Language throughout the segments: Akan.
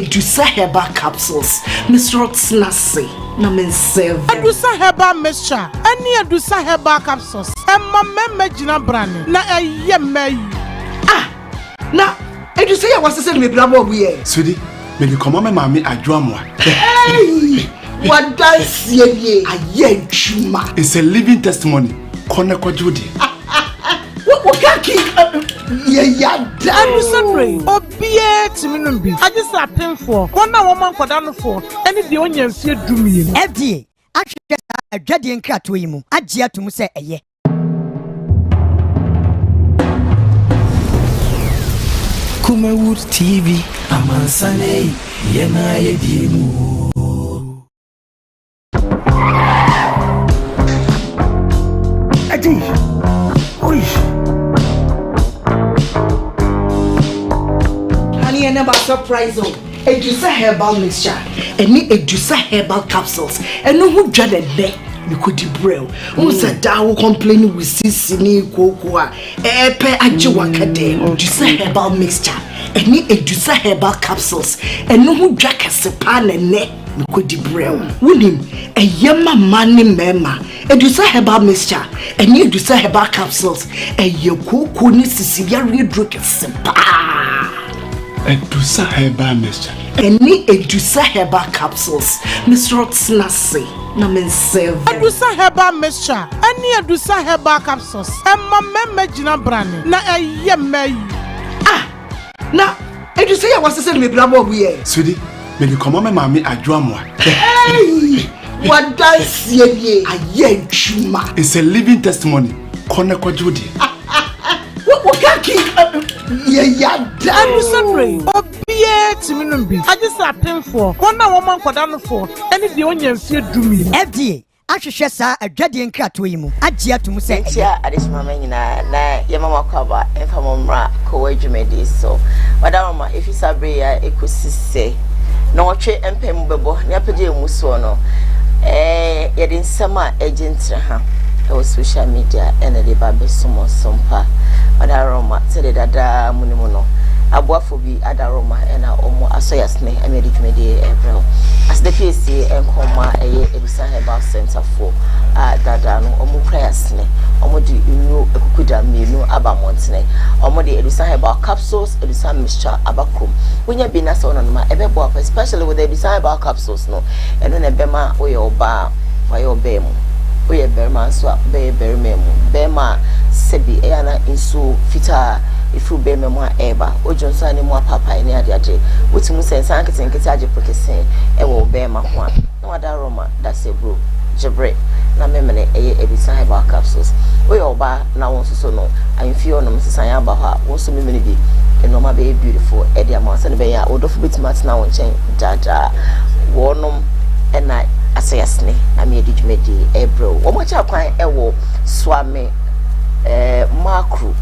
Edusa Herbal Capsules. Mesrɛ wo tena ase na me nsɛve. Adusa Herbal Mixture ne Adusa Herbal Capsules ɛma mmarima gyina brane na ɛyɛ mmaa yie. Ah! Na Adusa yi a wɔasesa no mebira bɔɔ bo yɛ. Sweetie, mede kɔma me maame Adwo Amoah. Hey! W'adanseɛ nie ayɛ adwuma. It's a living testimony. Kɔ na kɔgye wo deɛ. Wo kaki yɛ yada. Adusa duro yi, obiara tumi nom bi, agye sɛ apemfoɔ, wɔn a wɔma nkwadaa nofoɔ, ne deɛ ɔnya mfeɛ dumienu. FDA ahwehwɛ saa adwadie nkratoɔ yi mu agye atom sɛ ɛyɛ. Kumawood TV, amansan ei, yɛn a yɛdie mu o. Eddie! Oi! Honey, ɛnɛ ba surprise o. Edusa herbal mixture ɛne Edusa herbal capsules ɛno ho dwa na ɛnɛ mekɔdi brɛ o. Wohu sɛ daa wo complain wo sisi ne kooko a ɛɛpɛ agye waka dɛ. Edusa herbal mixture ɛne Edusa herbal capsules ɛno ho dwa kɛse paa na ɛnɛ mekɔdi brɛ wo. Wonim, ɛyɛ ma mmaa ne mmarima. Adusa herbal mixture ɛne Adusa herbal capsules ɛyɛ kooko ne sisi yareɛ duro kɛse paa. Adusa herbal mixture. Ɛne Adusa herbal capsules. Mesrɛ wo tena ase na me nsɛve. Adusa herbal mixture ɛne Adusa herbal capsules ɛma mmarima gyina brane na ɛyɛ mmaa yie. Ah! Na ɛdu sɛ yɛ wɔsesɛ no mebira bɔɔ bu yɛ. Sweetie, mede kɔma me maame Adwo Amoah. Hey! W'adanseɛ nie ayɛ adwuma. It's a living testimony. Kɔ na kɔgye wo deɛ. Wo kaki yɛ yada. Ɛdu sɛ berɛ yi, obiara tumi nom bi, agye sɛ apemfoɔ, wɔn a wɔma nkwadaa nofoɔ, ne deɛ ɔnya mfeɛ dumienu. FDA ahwehwɛ saa adwadie nkratoɔ yi mu agye ato mu sɛ ɛyɛ. Yɛnkyia adehyemama nyinaa na yɛma mo akwaaba mfa mo mmra kowa dwumadie so. Wadaroma, ɛfiri saa berɛ yi ara ɛkɔsi sɛ nnɔnwɔtwe mpɛn mu bɛbɔ ne apagya yɛn mu soɔ no, ɛɛ yɛde nsɛm a ɛgye ntraha ɛwɔ social media ɛna ɛde ba abɛsom ɔsompa. Wadaroma, sɛdeɛ dada mo nim no, aboafo bi adaroma ɛna wɔn asɔ yɛn asene ɛma yɛde dwumadie ɛrebrɛ wo. Aseda piesie nkɔmɔ a ɛyɛ Adusa Herbal Center foɔ a dada no wɔn kura yɛn asene. Wɔn de nnuro akukuda mmienu aba mmɔntene. Wɔn de Adusa Herbal Capsules, Adusa Mixture aba kurom. Wonya bi na sɛ wononom a ɛbɛboa pa especially with the Adusa Herbal Capsules no. Ɛno na ɛbɛma woyɛ ɔbaa a wayɛ ɔbaa mu. Woyɛ barima nso a wobɛyɛ barima mu. Barima a sɛbi ɛyɛ a na nsuo fitaa ɛfiri wo barima mu a ɛreba. Wodwo nso a ne mu apaapae ne adeade. Wotumi hu sɛ nsa nketenkete agye prekesee wɔ wo barima ho a, na wada Roma daseburo, gyebre, na memene ɛyɛ Adusa Herbal Capsules. Woyɛ ɔbaa na wo nso so no ahemfie hɔnom nsesaeɛ aba hɔ a, wo nso memene bi. Nnoɔma bɛyɛ beautiful de ama wo sɛdeɛ ɛbɛyɛ a wo dɔfo bɛtumi atena wo nkyɛn daadaa. Wɔnom na asɛyɛsene ama yɛde dwumadie rebrɛ wo. Wɔn akyɛ kwan wɔ Suame eh, Makro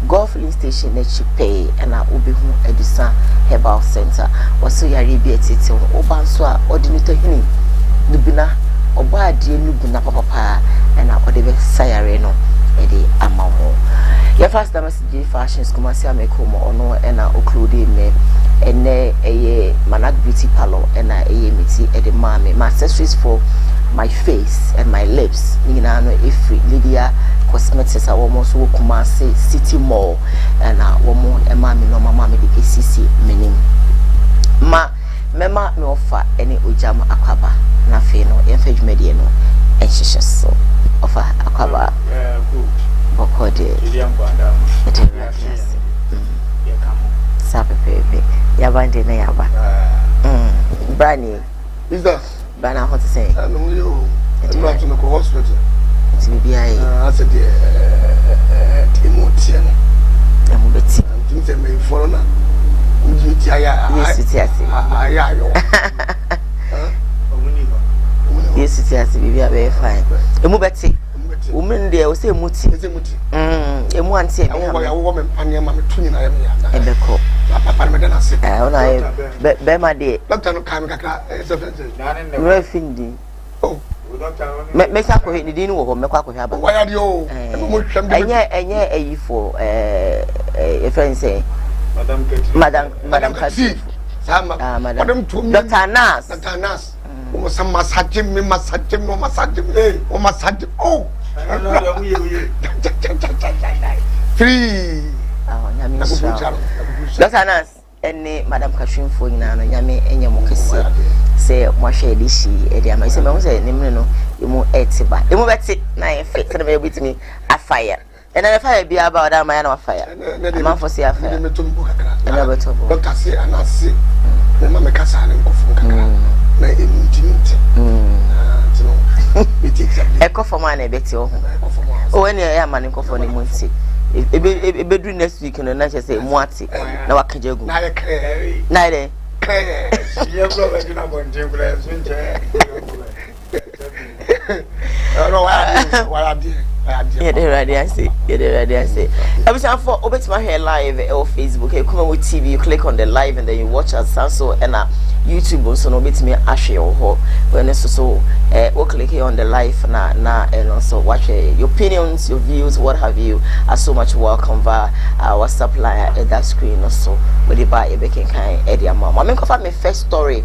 Golf Filling station n'akyi pɛɛ na wobɛhu Adusa Herbal Center. Wɔso yareɛ bi a ɛtete ho. Woba nso a, ɔde nutahini, nubina, ɔbɔ adeɛ nubina papapaa ɛna ɔde bɛsa yareɛ no ɛde ama wo. Yɛfa aseda ma CJ Fashions Kumasi Ameko mu ɔno ɛna ɔklode me ɛnɛ ɛyɛ Manak Beauty Parlor ɛna ɛyɛ me ti ɛde maa me. My accessories for my face and my lips ne nyinaa no ɛfiri Lydia Cosmetics a wɔn nso wɔ Kumasi City Mall ɛna wɔn ɛmaa me nneɛma maa me de esisi m'anim. Ma mɛma me ɔfa ɛne ogyam akwaba na afei no yɛmfa dwumadie no nhyehyɛ so. Ɔfa akwaba bɔkɔ deɛ ɛde awurade ase. Saa pɛpɛɛpɛ yaba deɛ na yaba. Bra nie. Bra na ho te sɛn? Ɛna mo yɛ o. Ɛna ato no kɔ hospital. Nti biribiara yɛ. Asɛ deɛ deɛ mu teɛ no. Ɛmu bɛti. Nti sɛ mɛyifoɔ no na wogye ti ayɛ Yesu ti ase. Ayɛ ayɔ. Yesu ti ase biribiara bɛyɛ fine. Emu bɛte. Wo mu deɛ ɔsɛ emu ti. Ɛsɛ mu ti. Emu ante ɛbɛ ha. Ɛwɔ me mpaneɛ ma me to nyinaa yɛ me ya. Ɛbɛkɔ. Papa no mɛda n'ase. Ɛɛ ɔna ayɛ bɛrima deɛ. Dɔkta no kaa me kakra ɛsɛ fɛn sɛ. Mmerɛ fi ne din. Mɛsa akɔhwɛ ne din no wɔ hɔ mɛkɔ akɔhwɛ aba. Wɔyɛ adeɛ o. Ɛna mo hwɛm de. Ɛnyɛ ɛnyɛ ɛyifoɔ ɛɛ ɛfɛn sɛ. Madam Madam Katrine. Saa ma Ah, madam. ɔde m to mi. Dr. Nas. Dr. Nas. Wɔn sɛ massage me, massage me, massage me, wɔn massage oh. Free. Ah, Nyame Nyankopɔn nhyira nhyira wo. no. Nyankopɔn nhyira no. Dr. Nas ɛne Madam Katrinfoɔ nyinaa no, Nyame ɛnyɛ mo kɛseɛ sɛ moahwɛ yɛde hyi ɛde ama sɛ mahu sɛ ne mmerɛ no ɛmu ɛte ba, ɛmu bɛte na ayɛ fɛ sɛde bɛyɛ wobɛtumi afa yɛ ɛnɛ ne fa yɛ biara ba ɔda ama yɛ na wafa yɛ amanfoɔ sɛ yɛafa Ɛnɛ yɛ mɛtɔ mbo kakra. Ɛnɛ wobɛtɔ bo. Dɔkta se anaase mɛma mɛka saa ne nkɔfo kakra na emu ntimi nte. Ah, nti no meti exam. Ɛkɔ fam a na ɛbɛte wo ho. Ɛkɔ fam a. O, ɛne ɛyɛ ama ne nkɔfoɔ no mu nte. Ɛbɛduru next week no na kyerɛ sɛ mu ate na waka gya gu. Na ayɛ krɛɛ. Na ayɛ dɛn? Krɛɛ. Ɛnɔ wayɛ adeɛ, wayɛ adeɛ, wayɛ adeɛ. Yɛde Awurade ase, yɛde Awurade ase. Abusuafo, wobɛtumi ahwɛ live ɛwɔ Facebook, Kumawu TV. You click on the live and then you watch us. San so ɛna YouTube nso no, wobɛtumi ahwɛ wɔ hɔ. Wɔn nso so wo click on the live na ɛno nso wahwɛ. Your opinions, your views, what have you, are so much welcome via our WhatsApp line a ɛda screen no so. Wɔde ba, yɛbɛkenkan ɛde ama mo. Maame nkɔfa me first story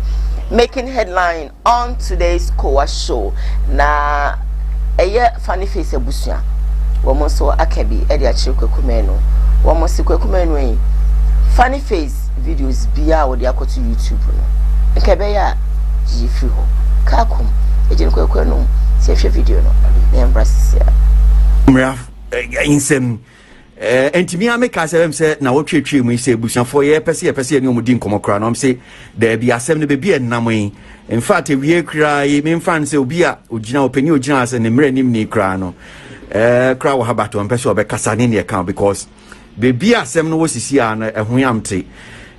making headline on today's Kowa Show, na ɛyɛ Funny Face abusua. Wɔn nso aka bi ɛde akyerɛ Kwaku Manu. Wɔn si Kwaku Manu yi, Funny Face videos biara a wɔde akɔto YouTube no, nka ɛbɛyɛ a yiyi firi hɔ kaakom egye no Kwaku anum sɛ ɛhwɛ video no na yɛn mbra sisi a. Mmara nsɛm ntumi a meka sɛ bɛm sɛ na wɔtwetwe mu yi sɛ abusuafoɔ yɛpɛ sɛ yɛne ɔmo di nkɔmmɔ koraa na ɔm sɛ daabi, asɛm no baabi a ɛnam yi, in fact, ewie koraa yi, memfa no sɛ obi a ogyina ɔpanin ogyina sɛ ne mmerɛ anim ni koraa no koraa wɔ ha bato ɔmpɛ sɛ ɔbɛkasa ne neɛ ka, because baabi a asɛm no wɔ sisi a no ɛho yamte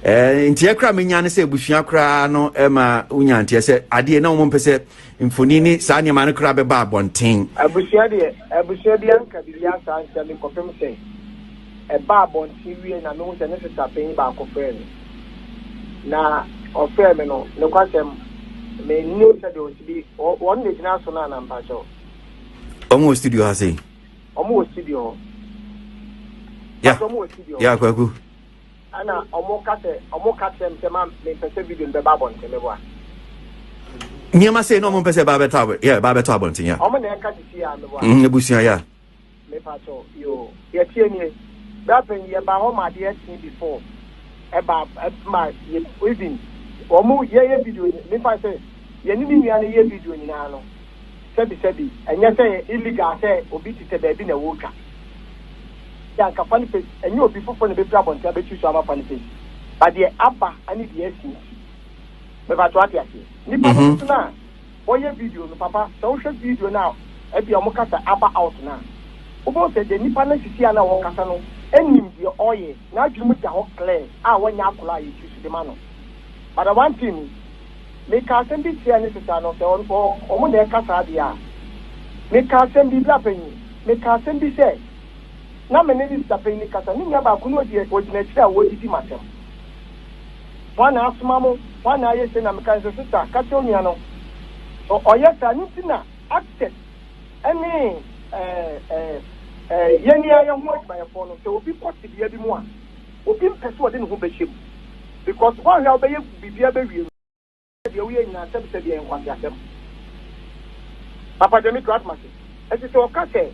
nti ɛkora menya ne sɛ abusua koraa no ɛma wonya nteɛ sɛ adeɛ na wɔn mpɛ sɛ mfoni ne saa nneɛma no koraa bɛba abɔnten. Abusua deɛ, abusua bi anka biribi asa nkyɛn me kɔpem sɛ ɛba abɔnten wie na mehu sɛ ne sista panyin baako frɛ me, na ɔfrɛ me no, ne kwasɛm mennim sɛdeɛ ɔsi bi wɔn na gyina so no anampakyɛw. Ɔmo wɔ studio ha sei. Ɔmo wɔ studio hɔ. Ya. Ɔmo wɔ studio hɔ. Ya, Kwaku. Ɛna ɔmo ka sɛ, ɔmo ka kyerɛ me sɛ ma mempɛ sɛ video no bɛba abɔnten, meboa. Nneɛma sei na ɔmo mpɛ sɛ ba bɛtɔ abɔnten ya. Ɔmo na ɛka sisi a, meboa. Abusua ya. Mepakyɛw yo, yɛtie nie, bɛapɛn yɛba hɔ ma adeɛ kye before ɛba ma yɛ even wɔn yɛyɛ video, mefa sɛ yɛne ne nua no yɛ video nyinaa no, sɛbisɛbi, ɛnyɛ sɛ yɛ illegal sɛ obi te sɛ baabi na wɔretwa yɛ anka Funny Face, ɛnyɛ obi foforɔ na ebɛfiri abɔnten abɛtwi so ama Funny Face, but deɛ aba ɛne deɛ asi nti, mepakyɛw, ate aseɛ, nipa no nso na wɔyɛ video no papa, sɛ wohwɛ video no a, ebi a wɔn kasa aba out na wobɛhu sɛ deɛ nipa no sisi a na wɔkasa no anim deɛ ɔyɛ n'adwene mu da hɔ clear a wɔnyɛ akɔla a yɛtwi so de ma no. But the one thing, meka asɛm bi kyerɛ ne sisa no sɛ ɔmo na ɛka saa deɛ a, meka asɛm bi bla panyin, meka asɛm bi sɛ na me ne ne sisa panyin kasa, ne nua baako no ogyina akyire a wɔdidi m'asɛm, wɔn na asoma mo, wɔn na ayɛ sɛ, na meka sɛ, sisa, ka kyerɛ onua no ɔyɛ saa ne ti na actors ɛne ɛɛ ɛɛ ɛɛ yɛn ni ayɛ ho adwumayɛfoɔ no sɛ obi kɔ tibia bi mu a, obi mpɛ sɛ ɔde ne ho bɛhyɛ mu, because wɔn ahwɛ a wɔbɛyɛ biribiara bɛwie no, deɛ woyɛ nyinaa, sɛbisɛbi, ɛyɛ nkwasi asɛm papa gyemi kura atoma se ɛti sɛ ɔka sɛ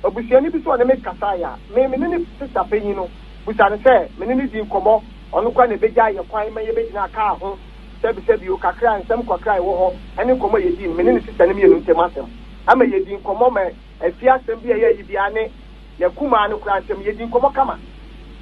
abusuani bi sɛ ɔne me kasa yɛ a, me ne ne sista panyin no busa no sɛ me ne ne di nkɔmɔ, ɔno kora na ebegya ayɛ kwan ma yɛbɛgyina kaa ho, sɛbisɛbi o, kakra nsɛm kakra a ɛwɔ hɔ ɛne nkɔmɔ yɛdi no, me ne ne sista no mmienu ntɛm asɛm ama yɛdi nkɔmɔ ma efi asɛm bi a ɛyɛ yi bia ne yɛ kumaa no kora ntɛm yɛdi nkɔmɔ kama.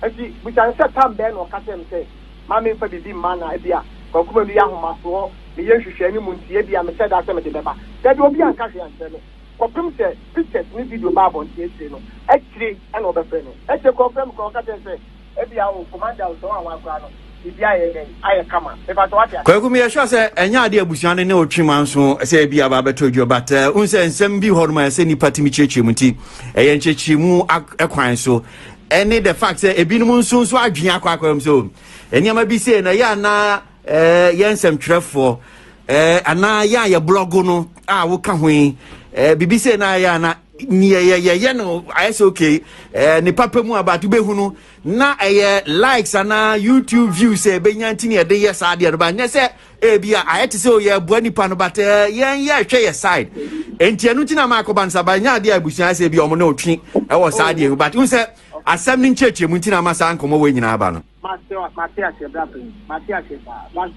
Nti busa no sɛ tam bɛn na ɔka kyerɛ me sɛ maa mi nfa biribi mma na ebi a Kwaku no yɛ ahomasoɔ, meyɛ nhwehwɛ ne mu, nti ebi a mehyɛ da sɛ mede bɛba. Dabi, obi anka hwee ankyerɛ me kɔpem sɛ pictures ne video ba abɔnten akyire no akyire, ɛna ɔbɛfrɛ me akyire kɔ ɔfrɛ me kɔ ɔka kyerɛ sɛ ebi a o commander o, sɛ wɔn a wɔakora no biribi ayɛ dɛn ayɛ kama. Mepa sɛ wate ase. Kwaku, meyɛ sure sɛ ɛnyɛ adeɛ abusua no ne ɔtwe ma nso sɛ ebi aba abɛtɔ adwa, but wohu sɛ nsɛm bi hɔ nom a ɛsɛ nnipa tumi kyerɛkyerɛ mu, nti ɛyɛ nkyerɛkyerɛmu ɛkwan so, ɛne the fact sɛ ebinom nso adwene akɔ akɔ mu so nneɛma bi sei na ɛyɛ anaa yɛn nsɛmtwerɛfoɔ anaa yɛn a yɛ blog no a woka ho yi, biribi sei na ayɛ ana. neɛ yɛyɛ no ayɛ sɛ okay eh, ne papa mu abato bɛhu no na ɛyɛ likes anaa YouTube views a ɛbɛnya nti ne yɛde yɛ saa adeɛ no ba nyɛ sɛ ebi a ayɛ te sɛ oyɛ aboa nipa no but eh, yɛn yɛ hwɛ yɛ side nti ɛno nti na ma akɔba nsaba nyɛ adeɛ a abusua sɛ ebi ɔmo ne ɔtwe ɛwɔ saa adeɛ mu but n sɛ asɛm ne nkyerɛkyerɛ mu nti na ama saa nkɔmɔ wɔ nyinaa ba no. Mate mate aseɛ bra panyin mate aseɛ paa but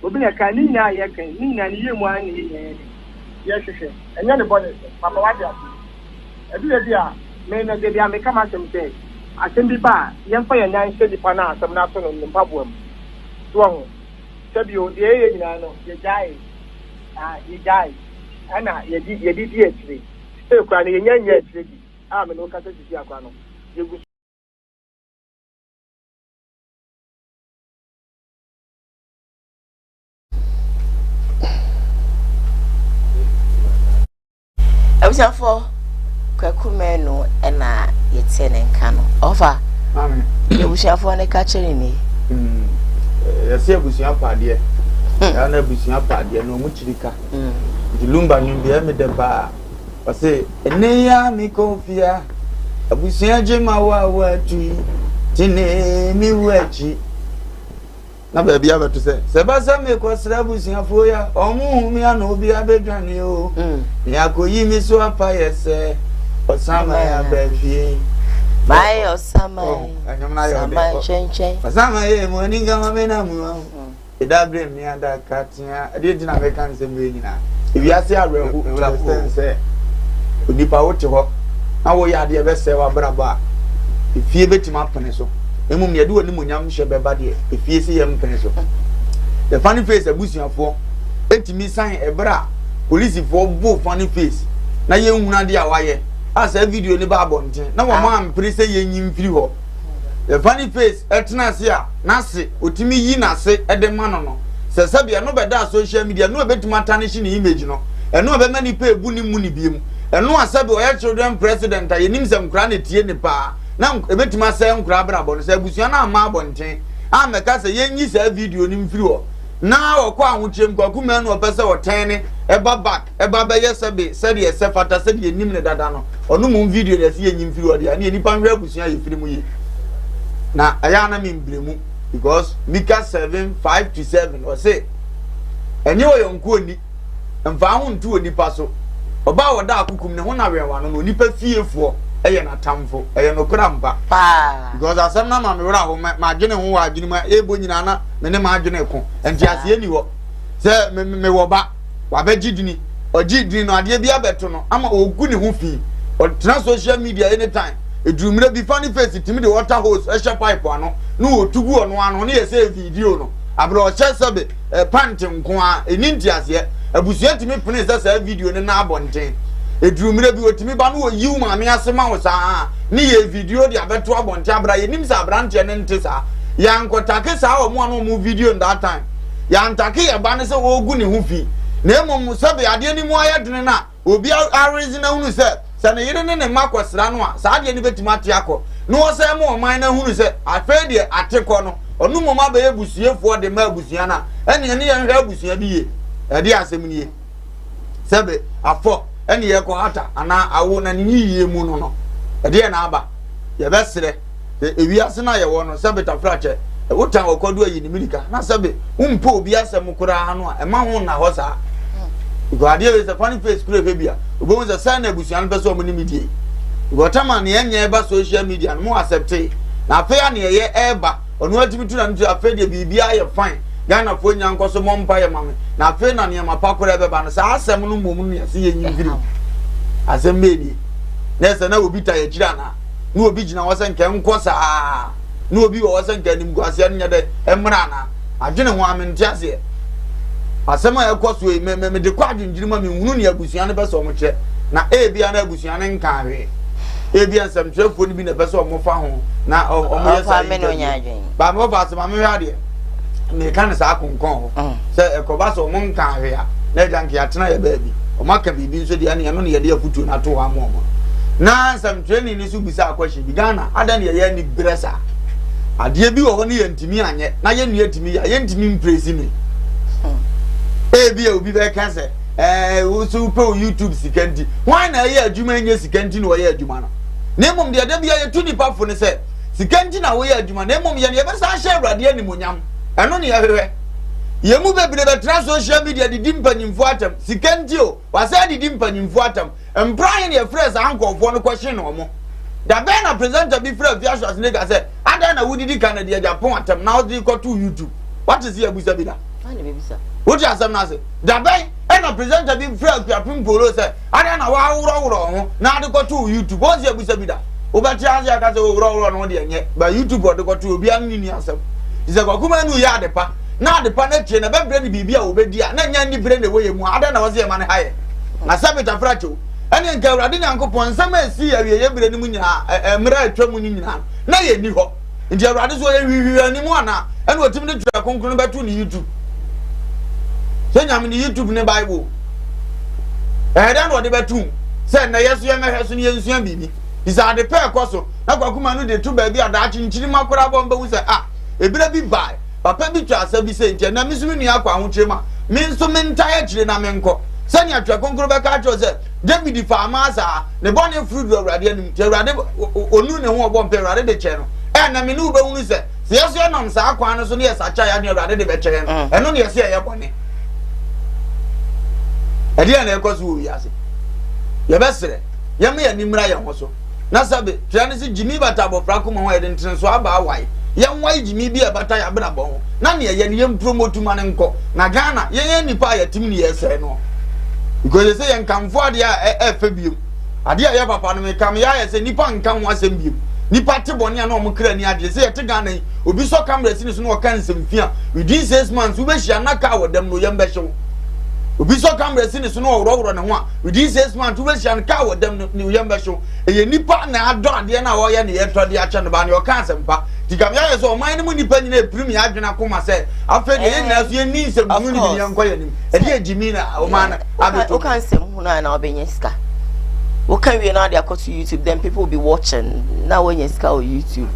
obi na ɛka ne nyinaa yɛ kan ne nyinaa ne yie mu ara na yɛ nyinaa yɛ yɛhwehwɛ ɛnyɛ ne bɔne so papa wate aseɛ ɛdu baabi a me na dabi a meka m'asɛm sɛ asɛm bi ba a yɛmfa yɛn nan nhyɛ nipa no a asɛm no ato no ne mpaboa mu so wahu sɛbio deɛ yɛyɛ nyinaa no yɛgyae ah yɛgyae ɛna yɛde yɛde di akyire still koraa no yɛnya nyɛ akyire di a me ne wo kasa sisi akora no yɛgu Abusuafoɔ, Kwaku Manu na yɛte ne nka no. Ɔfa, abusuafoɔ no ka kyerɛ ni. Hmm. Yɛsɛ abusua paadeɛ. Hmm. Ɛyɛ na abusua paadeɛ na ɔmo kyiri ka. Hmm. Nti lumba nwom bi ɛmi dɛ paa. Ɔse ɛnɛ yi a mi kɔ fia abusua gye ma wo a wo atu yi tene mi wu akyi. Na baabi abɛto sɛ, sɛ ɛba sɛ mekɔsra abusuafoɔ yi a, wɔn hu me a na obi abɛdwane o. Mm. Me akɔyi me so apa yɛ sɛ ɔsaman aba fie. Mayɛ ɔsaman, saman kyɛnkyɛn. Ɔsaman yɛ mu ani nka ma me na mu. Ɛda bere mmea da katea. Ɛdeɛ nti na meka nsɛm wei nyinaa. Ewiase awerɛho to the extent sɛ onipa wote hɔ na woyɛ adeɛ ɛbɛsɛe w'abrabɔ a, efie bɛtumi apene so. Mmom deɛ ɛde w'animuonyam hyɛ bɛba deɛ, efie se yɛ mpene so. The Funny Face abusuafoɔ ɛtumi san ɛberɛ a polisifoɔ bo Funny Face na yɛnhunu adeɛ a wayɛ a saa video no ba abɔnten na wɔn ah. ampere sɛ yɛnyi mfiri hɔ. The Funny Face ɛtena ase a n'ase otumi yi n'ase de ma no no sɛ sɛbi ɛno bɛda social media ɛno ɛbɛtumi atanehye ne image no ɛno ɛbɛma nipa ebu ne mu ne biem ɛno a sɛbi ɔyɛ children president a yɛnim sɛ nkora na etie ne paa na ebetumi asɛe nkora abrabɔ no sɛ abusua no amma abɔnten ammɛka sɛ yɛnyi saa video no mfiri hɔ na ɔkɔ ahokyerɛ mu kwaku manu ɔpɛ sɛ ɔtɛn ne ɛba back ɛba bɛyɛ sɛbe sɛdeɛ ɛsɛ fata sɛdeɛ yɛnim ne dada no ɔno mmom video deɛ ɛsɛ yɛnyi mfiri hɔ deɛ ɛne nipa nhwɛ abusua yɛfiri mu yie na ɛyɛ ana membrɛ mu because Mika 7 5 to 7 ɔse ɛnyɛ ɔyɔnko ni Mfa wo ho nto onipa so. Ɔbaa a ɔda akokom ne ho na wɛn w'ano no, onipa fiefoɔ yɛ n'atamfo. Ɛyɛ nokorɛ ampa. Paa. Because asɛm no ama me werɛ aho, m'adwene ho wɔ adwene mu a ɛrebɔ nyinaa na me ne m'adwene ko. Nteaseɛ nni hɔ. Sɛ me mewɔ ba, wabɛgye dini, ɔgye dini no adeɛ bi abɛto no ama ɔgu ne ho fi. Ɔtena social media anytime. Ɛduru mmerɛ bi funny face tumi de water hose hyɛ pipe ano na ɔtu gu ɔno ano ne yɛ sɛ video no. Aberɛ ɔhyɛ sɛbe pant nko ara, ɛnni nteaseɛ. Abusua tumi pene sɛ saa video no na abɔnten. Ɛduru mmerɛ bi ɔtumi ba na ɔyi wo maame ase ma wo saa ne yɛ video de abɛto abɔnten aberɛ a yɛnim sɛ aberanteɛ no nte saa. Yɛankɔtake saa wɔn a na wɔn video no that time. Yɛantake yɛ ba no sɛ ɔregu ne ho fi. Na mmom sɛbe adeɛ no mu ayɛ dene no a, Obi aredzen ahunu sɛ, sɛ ne yere ne ne mma kɔsra no a, saa adeɛ no bɛtumi ate akɔ, na ɔsan mu ɔman no ahunu sɛ, afei deɛ ate kɔ no, ɔno mmom abɛyɛ busuefoɔ de ma abusua no a, ɛnneɛ ne yɛnhwɛ abusua bi yie. Ɛdeɛ asɛm nie. Sɛbe afɔ ɛne yɛkɔ hata anaa awo na ne yiyie mu no no, ɛdeɛ na aba. Yɛbɛsrɛ. Sɛ ewiase no a yɛwɔ no, sɛbe tafrakyɛ, wotan ɔkwadu ayi ne mirika, na sɛbe wompɛ obi asɛm koraa no a, ɛma ho nna hɔ saa. Because adeɛ wei sɛ funny face kura hwɛ bi a, wobɛhu sɛ sɛn na abusua no pɛ sɛ ɔmo ne me die. Because tama nea ɛnyɛ ɛba social media no, mo accepte. Na afei a nea ɛyɛ ɛɛba, ɔno atumi tu n'ano tu, afei deɛ biribiara yɛ fine. Ghanafoɔ nya nkɔ so mmɔ mpaeɛ ma me. Na afei na nneɛma pa koraa ɛbɛba no, saa asɛm no mmom no na yɛse yɛnyi mfiri mu. Asɛm bɛɛ nie. Na ɛsɛ na obi ta yɛn akyiri anaa? na obi gyina hɔ sɛ nka ɛnkɔ saa na obi wɔ hɔ sɛ nka animguaseɛ no nyɛ dɛ ɛmmra anaa adwene ho a mente aseɛ asɛm a ɛkɔ so yi me me mede kɔ adwendwene mu a menhunu ne abusua no pɛ sɛ ɔmo kyerɛ na ebia na abusua no nka hwee ebia nsɛmtwerɛfoɔ no bi na ɛpɛ sɛ ɔmo fa ho na ɔmo yɛ saa interview ba me wɔfa ase ma mehwɛ adeɛ meka no saa konkɔn hɔ mm. sɛ ɛkɔba sɛ ɔmo nka ahwɛ a na agya nka yɛatena yɛ baabi ɔmo aka biribi nso deɛ ɛne ɛno ne yɛde afotuo no ato hɔ ama ɔmo na nsɛmtwerɛni no so bisa akɔhye bi Ghana adɛn ne yɛyɛ ani berɛ saa adeɛ bi wɔ hɔ ne yɛntumi anyɛ na yɛn nua tumi yɛ a yɛntumi mpresi me hmm. ebi a obi bɛka sɛ. Ɛɛ wo so wopɛ wo YouTube sika nti. Hwan na ɛyɛ adwuma nyɛ sika nti na ɔyɛ adwuma no? Na mmom deɛ da biara yɛtu nipa fo ne sɛ sika nti na woyɛ adwuma na mmom yɛn yɛbɛsan ahyɛ Awurade animuonyam. Ɛno ne yɛhwehwɛ. Yɛn mu bebree bɛtena social media didi mpanyimfoɔ atɛm. Sika nti o, wasan didi mpanyimfoɔ atɛm. Mpra he na yɛfrɛɛ saa nkorɔfoɔ no kɔhyee ɔmo? Da bɛn na presenter bi frɛɛ Afia Schwarzenegger sɛ adɛn na wodidi Kennedy Agyapong atɛm na wode kɔtoo YouTube? Woate sɛ yɛabusa bi da? Wote asɛm no ase? Da bɛn na presenter bi frɛɛ Akuapem Polo sɛ adɛn na woaworɔworɔ wo ho na ade kɔtoo YouTube? Wɔn sɛ yɛabusa bi da? Wobɛte ase aka sɛ oworɔworɔ ne ho deɛ nyɛ, but YouTube ɔde kɔtoo obiara ne ne nni asɛm. Nti sɛ Kwaku Manu yɛ ade pa na ade pa no akyire no ɛbɛbrɛ no biribi a ɔbɛdi a na ɛnyɛ anibere na ɛwɔ yɛn mu a, adɛn na ɛwɔ sɛ yɛma no ha yɛn? Na sɛ metafra kyɛw, ɛne nka Awurade Nyankopɔn nsɛm a esii awieeɛ berɛ no mu nyinaa, mmerɛ a atwa mu no nyinaa no, na yɛnni hɔ. Nti Awurade so ɔyɛ hwihwihwani mu anaa? Ɛna ɔtumi de twerɛ kronkron no bɛto ne YouTube. Sɛ Nyame ne YouTube ne Bible. Ɛyɛ dɛn na ɔde bɛto mu? Sɛ nnɛ yɛ so yɛmmɛhwɛ so na yɛnsua biribi. Nti sɛ ade pɛ ɛkɔ so, na Kwaku Manu de to baabi a daakye nkyirimma koraa bɔ mbɛhu sɛ, ah, ebere bi bae, Papa bi twaa asa bi sei, nti ɛnnɛ me nso me nua akɔ ahokyere mu a, me nso mentae akyire na menkɔ. Sɛnea Twerɛ Kronkron bɛka akyerɛ wo sɛ, Dawid faa Amasa a, ne bɔne foro duruu Awurade anim, nti Awurade ɔnuu ne ho ɔbɔ mpaeɛ, Awurade de kyɛɛ no. Ɛnnɛ me ne wo bɛhunu sɛ, sɛ yɛn nso yɛnam saa kwan no so na yɛsakyera yɛn adwene a Awurade de bɛkyɛ yɛn no, ɛno na yɛse ɛyɛ bɔne. Ɛdeɛn na ɛrekɔ so wɔ wiase? Yɛbɛsrɛ, yɛmma yɛn ani mmra yɛn ho so. Na sɛbe, twerɛ no se, Gyimi bata abɔfra akoma ho a yɛde ntenesoɔ aba awae. Yɛnwae gyimi bi a ɛbata yɛn abrabɔ ho, na nea ɛyɛ no yɛmpromotu ma no nkɔ. Na Ghana, yɛn yɛn nnipa a yɛtem ne yɛresɛe no. Because yɛsɛ yɛnkamfo adeɛ a ɛfɛ biom. Adeɛ a ɛyɛ papa no meka meyɛ ayɛ sɛ nnipa nka ho asɛm biom. Nnipa te bɔne a na wɔn kra ni agye. Sɛ yɛte Ghana yi, obi sɔ camera si ne so na ɔka nsɛm fi a, within 6 months wobɛhyia na kaa wɔ dɛm no yɛm bɛhyew. Obi sɔ camera si ne so na ɔworɔworɔ ne ho a, within 6 months wobɛhyia no kaa wɔ dɛm no ne yam bɛhyew. Ɛyɛ nipa na adɔ adeɛ no a ɔyɛ ne yɛtɔ de akyɛ no baa ne ɔka asɛmpa. Nti ka meyɛ sɛ ɔman no mu nipa nyinaa ɛpirim yɛn adwene akoma sɛ afei deɛ yɛn nyinaa so yɛnni nsɛm hunu no bi ne yɛnkɔ yɛn anim. Ɛde yɛ gyimi na ɔman no abɛtɔ mu. Woka nsɛm hunu a na wobɛnya sika. Woka wie na wode akɔto YouTube then people will be watching na woanya sika wɔ YouTube.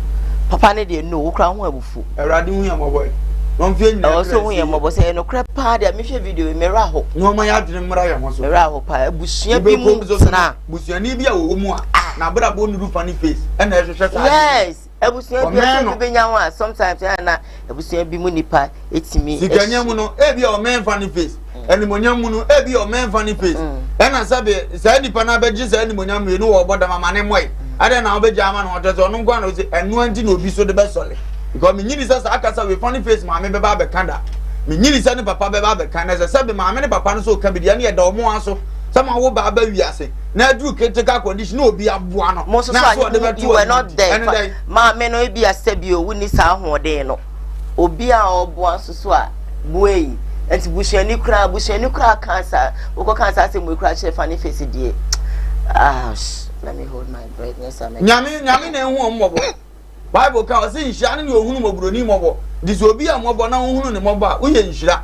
Papa ne deɛ no wokora ho abufu. Awurade hu yɛn mmɔbɔ ɛ. Na ɔmfa yɛn nyinaa Ɛwɔ sɛ ohu yɛn mmɔbɔ sɛ ɛyɛ nokorɛ paa deɛ mehwɛ video yi me werɛ aho. Na ɔma yɛn adwene mmra yɛn ho so. Me werɛ aho paa abusua bi mu tena. Busuani bi a ɔwɔ mu a n'abrabɔ nnuru funny face ɛna ɛhwehwɛ saa adeɛ yi. Yes abusua bi a sɛ obi bɛnya ho a sometimes ɛyɛ na abusua bi mu nipa etimi. Sikanya mu no ebi a ɔmɛn funny face. Animonyam mu no ebi a ɔmɛn funny face. Ɛna sɛbe saa nipa no abɛgye saa animonyam wei no wɔ ɔbɔ dam ama ne mmɔe. Adɛn na wobɛgye ama no ɔkyerɛ sɛ ɔno nko ara na ɔsi ɛnoa nti na obi so de bɛsɔre. Because menyini sɛ saa kasa wei funny face maame bɛba abɛka da. Menyini sɛ ne papa bɛba abɛka na ɛsɛ sɛbe maame ne papa no so ka bi deɛ ɛne ɛda ɔmo aso sɛ ma wo ba aba wiase na aduru critical condition na obi aboa no mo nso so a you were not there maame no ebi asɛ bi o wonni saa ahoɔden no obi a ɔboa nso so a boa yi nti busuani koraa busuani koraa kan saa wokɔ kan saa asɛm wei koraa kyerɛ funny face deɛ ah let me hold my breath nyɛ saa mɛ. Nyame nyame na ehu wɔn mmɔbɔ. Bible ka ɔse nhyira ne deɛ ɔhunu mmɔborɔni mmɔbɔ. Nti sɛ obi yɛ mmɔbɔ na wohunu ne mmɔbɔ a, woyɛ nhyira.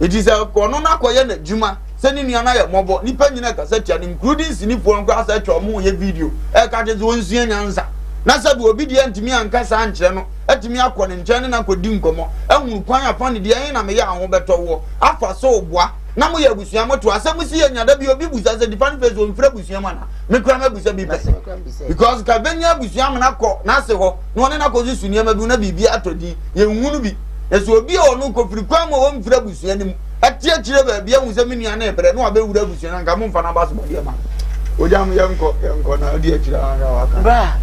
Nti sɛ ɔno no akɔyɛ n'adwuma sɛ ne nua no ayɛ mmɔbɔ, nnipa nyina kasa tia no, including sinifoɔ no koraa sɛ atwa ɔmo yɛ video ɛka kyerɛ sɛ ɔnsua nyansa. Na sɛbi obi deɛ ntumi anka saa ankyerɛ no, atumi akɔ ne nkyɛn ne no akɔdi nkɔmmɔ, ahunu kwan afa ne deɛ ɛhe na meyɛ a ho bɛtɔ woɔ, afa so boa na moyɛ abusua moto asɛm si yɛ nya da bi obi busa sɛ difa ne face ɔmfiri abusua mu ana me kora mabusa bi pɛ because ka bɛnya abusua amena kɔ n'ase hɔ na ɔne no akɔsusu nneɛma bi na biribi atɔ din yɛnhunu bi na sɛ obi a ɔno kɔfiri kwan mu a ɔmfiri abusua no mu ɛte akyire baabi ahu sɛ me nua no rebrɛ na wabɛwura abusua no anka momfa no aba sobɔdeɛ ma no ogya mo yɛnkɔ yɛnkɔ na ɔdi akyire anka waka bra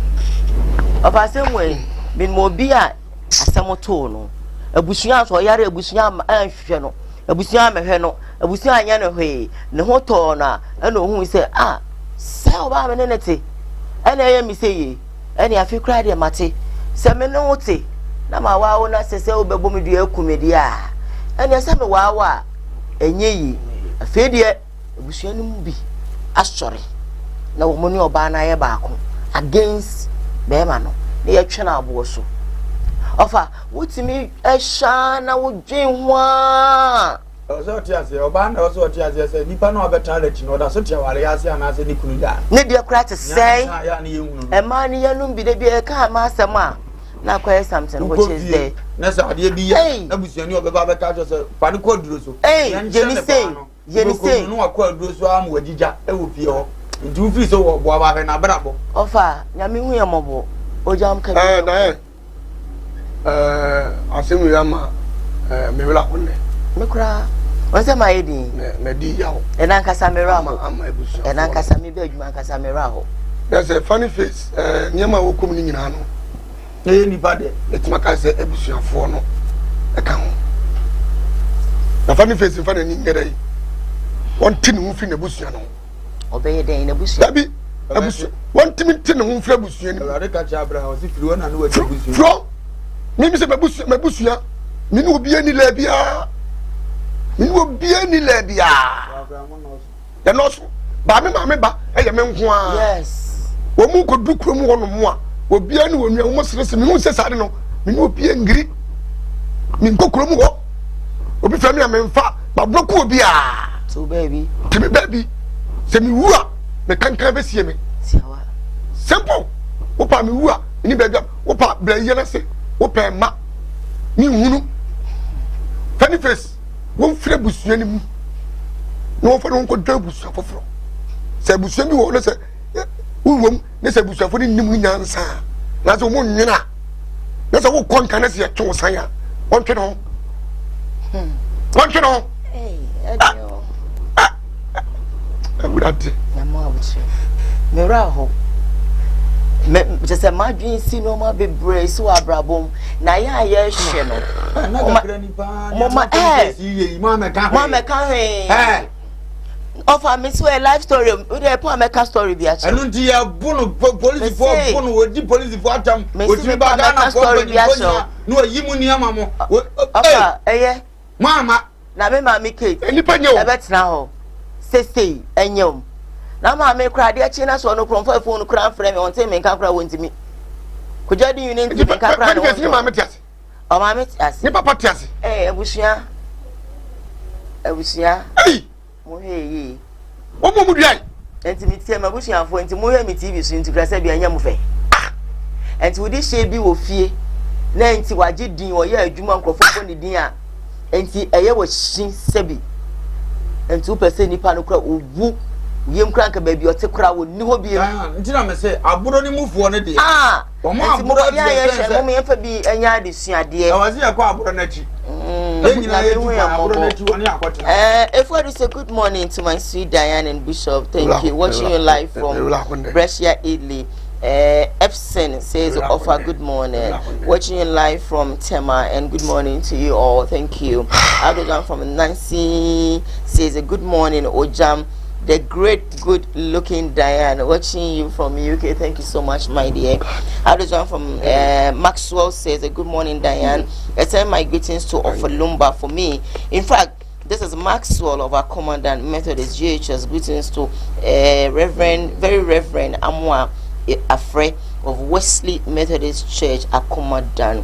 ɔfa asɛm wei menim obi a asɛm too no abusua nso ɔyare abusua anhwehwɛ no Abusua ammɛhwɛ no, abusua anyɛ no hwee, ne ho tɔɔ no a, ɛna ohuu sɛ, ah, sɛ ɔbaa me ne no te, ɛna ɛyɛ me sɛ yie, ɛne afei koraa deɛ mate, sɛ me ne wo te, na ma waa wo na sɛ sɛ wobɛbɔ me dua aku me deɛ a, ɛne sɛ me waa wo a, ɛnyɛ yie. Afei deɛ, abusua no mu bi asɔre na wɔn ne ɔbaa no ayɛ baako against bɛrima no, na yɛtwe no aboɔ so. Ɔfa, Wotumi hyɛ ara na wodwen ho ara. Ɛwɔ sɛ ɔte aseɛ, ɔbaa na ɛwɔ sɛ ɔte aseɛ sɛ nipa no a ɔbɛtaa n'akyi no, ɔda so te awareɛ ase anaasɛ ne kunu gyaa no. Ne deɛ koraa te sɛn? Nea yɛ a ne yɛnhunu no. Mmaa no yɛnom bi da bi yɛka mmaa asɛm a na akɔyɛ something which is there. Na sɛ adeɛ bi yɛ na busuani ɔbɛba abɛka akyerɛ sɛ fa no kɔ aduro so. Ei, gyemi sei. Yɛ ne sei. Wobɛkɔ mu no na wakɔ aduro so ara ma wagyigya wɔ fie hɔ. Nti wofiri sɛ wɔboa ba hwɛ n'abrabɔ. Ɔfa, Nyame hu yɛn mmɔbɔ. Ogyam ka bi. Ɛɛ Diane, ɛɛ asɛm wei ama ɛɛ me werɛ aho nnɛ. Me koraa, wɔn sɛ mayɛ din. Mɛ mɛdi yaw. Ɛna ankasa me werɛ aho. Ama abusuafoɔ. Ɛna ankasa me bɛ adwuma ankasa me werɛ aho. Na sɛ funny face ɛɛ nneɛma a wɔkɔ mu no nyinaa no. Na ɛyɛ nipa dɛ. Mɛtumi aka sɛ abusuafoɔ no ɛka ho. Na funny face nfa n'ani nyɛ dɛ wɔnte ne ho fi n'abusua no ho. Ɔbɛyɛ dɛn n'abusua? Dabi abusua wɔntumi nte ne ho mfiri abusua no mu. Awurade ka kyerɛ Abraham ɔsi firi hɔ na ne wagya abusua. Firi hɔ mímí sɛ m'abusua m'abusua mi ne obi ani lɛ biara mi ne obi ani lɛ biara. Yɛnɔɔso. Baa me maame ba yɛ me nko ara. Wɔn mu kɔdu kurom hɔ nom a, obiara ne wɔn nua wɔn seresere. Mehu sɛ saa de no, me ne obiara ngiri. Menkɔ kurom hɔ. Obi fɛ me a memfa. Maborɔ kɔ obiara. To baabi. Te me baabi. Sɛ mewu a, me kankan bɛsie me. Simple. Wopa mewu a, ne baabi a wopa brɛ yɛ no ase. Wopɛ mma. Menhunu. Funny face. Wɔmfiri abusua no mu na wɔmfa no nkɔdɔ abusua foforɔ. Sɛ abusua bi wɔ hɔ na sɛ wowɔ mu na sɛ abusuafoɔ no nnim no nyansa a, anaasɛ wɔn nnwene a, na sɛ wokɔ nka na sɛ yɛtwe wo san a, wɔntwe ne ho. Wɔntwe ne ho. Awurade. Mmerɛ ahɔ. Kyɛ sɛ m'adwene si nneɛma bebree so wɔ abrabɔ mu na yɛ a yɛrehwɛ no. Moma ɛɛ mo amɛka hwee. Ɔfa mi so ɛ life story o de ɛpɔ amɛka story bi akyerɛ. Ɛnu nti yɛ bu no polisifoɔ bu no wɔdi polisifoɔ atam wɔtumi ba Ghana foɔ mpanyinfoɔ nyinaa na wɔyi mu nneɛma mo. Ɔfa ɛyɛ. Mo ama. Na me maame Kate Nnipa nyɛ o. ɛbɛtena hɔ sesei ɛnyɛ o. Na maame koraa adeɛ kye na sɛ ɔno koraa ɔmfa phone koraa mfrɛ me ɔnte me nka koraa wɔntumi. Kwadwo adi nwene nte me nka koraa ne ho Ne maame te ase. Ɔmaame te ase. Ne papa te ase. Ɛɛ abusua abusua. Ei. Mohwɛ yie. Wɔn mu duae. Nti me tie m'abusuafoɔ nti mohwɛ me TV so nti kura sɛ bia ɛnyɛ mo fɛ. Nti wode hyɛ bi wɔ fie na nti wagye din ɔyɛ adwuma nkurɔfoɔ bɔ ne din a nti ɛyɛ wɔ hyi sɛbi nti wopɛ sɛ nipa no kura owu yam kura nka baabi ɔte kura wɔ ni hɔ bi. Nti na me sɛ aburo ne mufoɔ no deɛ. Ah Wɔn Nti mo aborɔ yɛn a deɛ yɛhwɛ sɛn mo sɛ. yɛmfa bi nyɛ adesuadeɛ. Ɛwɔ sɛ yɛkɔ aborɔ no akyi. Yɛn nyinaa Nyame yɛtu hu kwan yɛn aborɔ no mmɔbɔ. akyi hɔ ne akɔtena. Efuadu say good morning to my sweet Diane and Bishop. Thank you. Watching you live from Brescia, Italy. Epson says offer good morning. Watching you live from Tema and good morning to you all. Thank you. Adojan from Nancy says a good morning, Ojam. The great good looking Diane watching you from UK. Thank you so much, my dear. Adojan from Maxwell says a good morning, Diane. I send my greetings to Ofalumba for me. In fact, this is Maxwell of our Commandant Methodist GHS. Greetings to Reverend, very Reverend Amwa Afre of Wesley Methodist Church, Akumadan.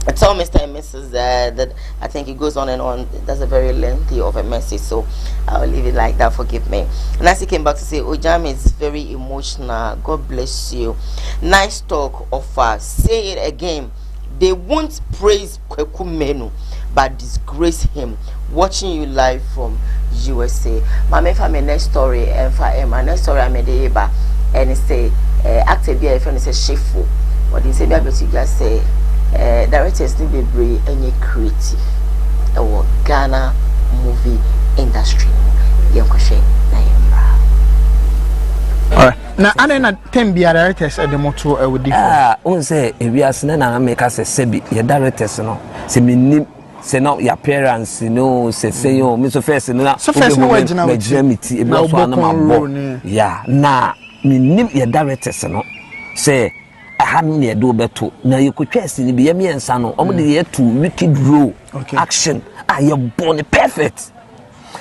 I tell Mr. and Mrs. That I think it goes on and on. That's a very lengthy of a message, so I'll leave it like that. Forgive me. Nancy came back to say, Ojam is very emotional. God bless you. Nice talk, offer. Say it again. They won't praise Kweku Menu, but disgrace him. Watching you live from USA. Mame fa me next story and fa my next story I'm the and say actor bi a yɛfrɛ no sɛ Shefo. Wɔde nsɛm bi abɛto dwa sɛ directors no bebree nyɛ creative ɛwɔ Ghana movie industry no mu. Yɛnkɔhwɛ na yɛmmra. Na adɛn na term biara directors de mo to awudifo? Ah, wohu sɛ ewiase no na meka sɛ sɛbi yɛ directors no sɛ mennim sɛ na yɛ appearance no sɛ sɛ o me nso first no na So first no wagyina wo ti magyina me ti ebi na wɔ so a na wobɔ kɔn mabɔ roll ne. ya na mennim yɛ directors no sɛ ɛha no na yɛde wo bɛto na yɛkɔtwa sini bi yɛ mmiɛnsa no wɔn de yɛto wicked role action a yɛbɔ no perfect.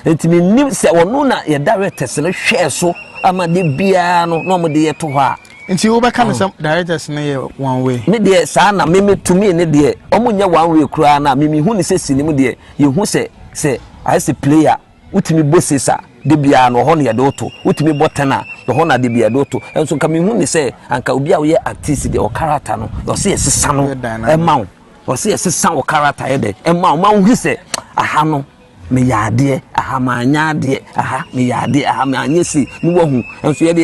Nti mennim sɛ ɔno na yɛ directors no hwɛɛ so ama de biara no na wɔn de yɛ to hɔ a. Nti wobɛka no sɛ directors no yɛ one way? Me deɛ saa na me me tumi ne deɛ wɔn nyɛ one way koraa na me mehu ne sɛ sini mu deɛ yɛhu sɛ sɛ ayɛ sɛ player wotumi bɔ sesa de biara no ɔhɔ na yɛde woto wotumi bɔ ten a ɔhɔ na de biara yɛde woto nso nka mehu ne sɛ anka obi a woyɛ artist deɛ ɔkarata no ɔsɛ yɛsesa no ɛma wo ɔsɛ yɛsesa wo karata yɛ dɛ ɛma wo ma wohu sɛ aha no meyɛ adeɛ aha. Aha manyɛ adeɛ, aha meyɛ adeɛ, aha manyɛ sei, ne wahu. Nso yɛde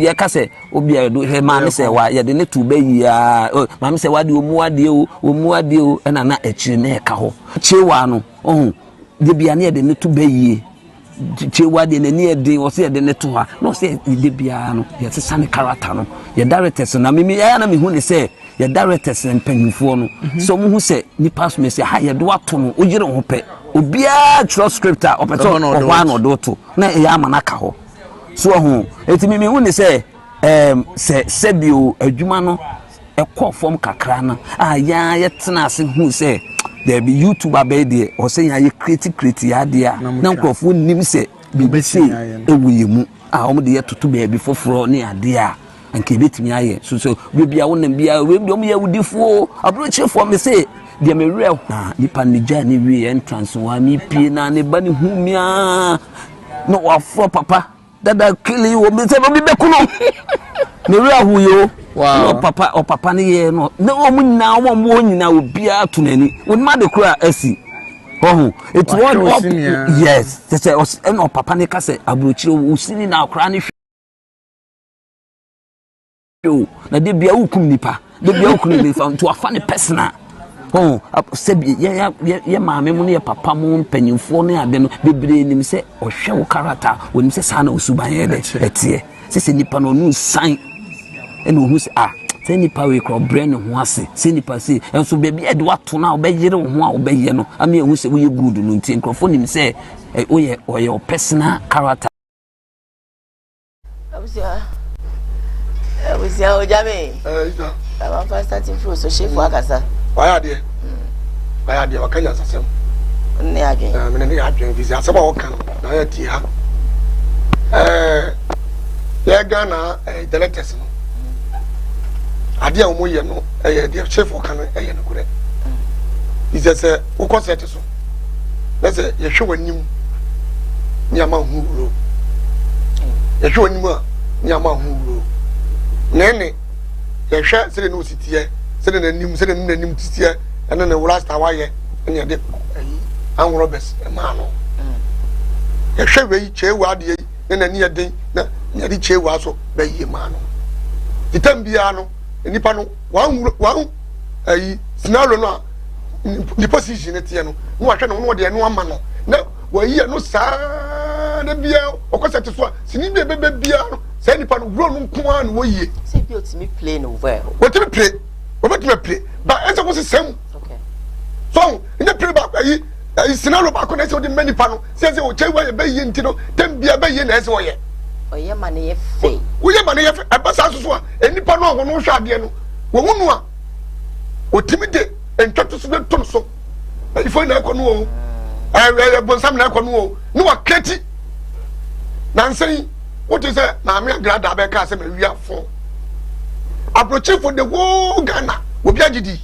yɛka sɛ obi a yɛde hwɛ maame sɛ wa yɛde ne to bɛ yi aa, maame sɛ wa deɛ ɔmu adeɛ o, ɔmu adeɛ o, ɛna na akyire na ɛka hɔ. Kyewa no, ɔho, de bia ne yɛde ne to bɛ yie. Kyewa deɛ n'ani yɛ den, ɔsɛ yɛde ne to ha, na ɔsɛ yɛde biara no yɛsesa ne character no. Yɛ directors na mimi ɛyɛ na mehu ne sɛ yɛ directors mpanyinfoɔ no mhm. sɛ wɔn ho sɛ nipa so mɛsɛ ha yɛde wato no woyere ho pɛ obiara twerɛ script a ɔpɛ sɛ ɔhɔ a na ɔde to na ɛyɛ ama no aka hɔ so ɔho eti mimi hu ne sɛ ɛɛm sɛ sɛbio adwuma no ɛkɔɔ fam kakra no a yɛn ara yɛtena ase hu sɛ daabi youtube abɛyɛ deɛ ɔsɛ yɛn ayɛ create create yɛ adeɛ a na nkurɔfoɔ nim sɛ biribi sei ɛwɔ yɛn mu a wɔn de yɛ toto baabi foforɔ ne adeɛ a nka ebetumi ayɛ so so baabi a wonam biara wei deɛ wɔn yɛ awudifoɔ aburokyerefoɔ me se deɛ me werɛ na nipa ne gya ne wie entrance wa mi pie na ne ba ne hu mia na waforɔ papa. Dada kili wɔ mi sɛ obi bɛku no ne werɛ aho yi o na ɔpapa ɔpapa no yɛ no na wɔn nyinaa wɔn a wɔn nyinaa obiara to n'ani wɔn ade koro a asi ɔho eti wɔn ɔ yes kyɛ sɛ ɛna ɔpapa no ka sɛ aburokyire osini na akora no hwɛ. o na de bia wokum nipa de bia wokum nipa nti wafa ne personal ɔn sɛbi yɛ yɛ yɛ maame mu ne yɛ papa mu mpanyinfoɔ ne ade no bebree nim sɛ ɔhwɛ wo karata onim sɛ saa na osuban yɛ dɛ ɛteɛ sɛ sɛ nipa no ɔno nsan ɛna ohun sɛ ah sɛ nipa wei kora ɔbrɛ ne ho ase sɛ nipa se nso baabi a ɛde wato no a ɔbɛyere wo ho a ɔbɛyɛ no ama ehu sɛ woyɛ good no nti nkurɔfoɔ nim sɛ woyɛ ɔyɛ ɔ personal character. Abusua, abusua ogya me. Ɛɛ Amanfa starting fro so hyefo akasa. Wayɛ adeɛ. Wayɛ adeɛ waka nyansasɛm. Ne adwen. Ɛɛ mene ne adwen fi sɛ asɛm a wɔka no na yɛ tie ha. Ɛɛ yɛ Ghana ɛɛ directors no. Adeɛ a wɔn yɛ no ɛyɛ deɛ hyefo ka no ɛyɛ nokorɛ. Fi sɛ sɛ wokɔ sɛte so. na sɛ yɛhwɛ w'anim ne ama ho wuro yɛhwɛ w'anim a ne ama ho wuro ne ne yɛhwɛ sɛdeɛ ne osi teɛ sɛdeɛ n'anim sɛdeɛ ne n'anim teɛ ɛne ne rasta wayɛ ɛne yɛde ɛyi anworɔ bɛs ɛmaa no yɛhwɛ wei kyɛɛ wɔ adeɛ yi ne n'ani yɛ den na yɛde kyɛɛ wɔ aso bɛyie maa no titam biara no nipa no wɔn wɔn ayi scenario no a ne position ne teɛ no na wahwɛ ne ho na ɔde ɛno ama no na wayi ɛno saa na bia ɔkɔ sɛ te so a sini bi ɛbɛbɛ bia no saa nipa no wuro no nko ara na wɔyie. sɛ bi otumi play no well. otumi play obetumi play ba ɛsɛ ko sisɛ mu so nyɛ play baako ayi ayi scenario baako na ɛsɛ ɔde mma nipa no sɛ sɛ ɔkyɛ wa yɛ bɛyie nti no tɛm bia bɛyie na ɛsɛ ɔyɛ. ɔyɛ ma ne yɛ fɛ. woyɛ ma ne yɛ fɛ ɛba saa soso a nipa no a wɔn hwɛ adeɛ no wɔn mu no a otumi de ntwatoso bi to no so ayifo na ɛkɔ no o ɛyɛ bonsam na ɛkɔ no o ne wakati nansa yi wote sɛ maame agrada bɛka sɛ mawia fon aburokyifo the whole Ghana obi agye di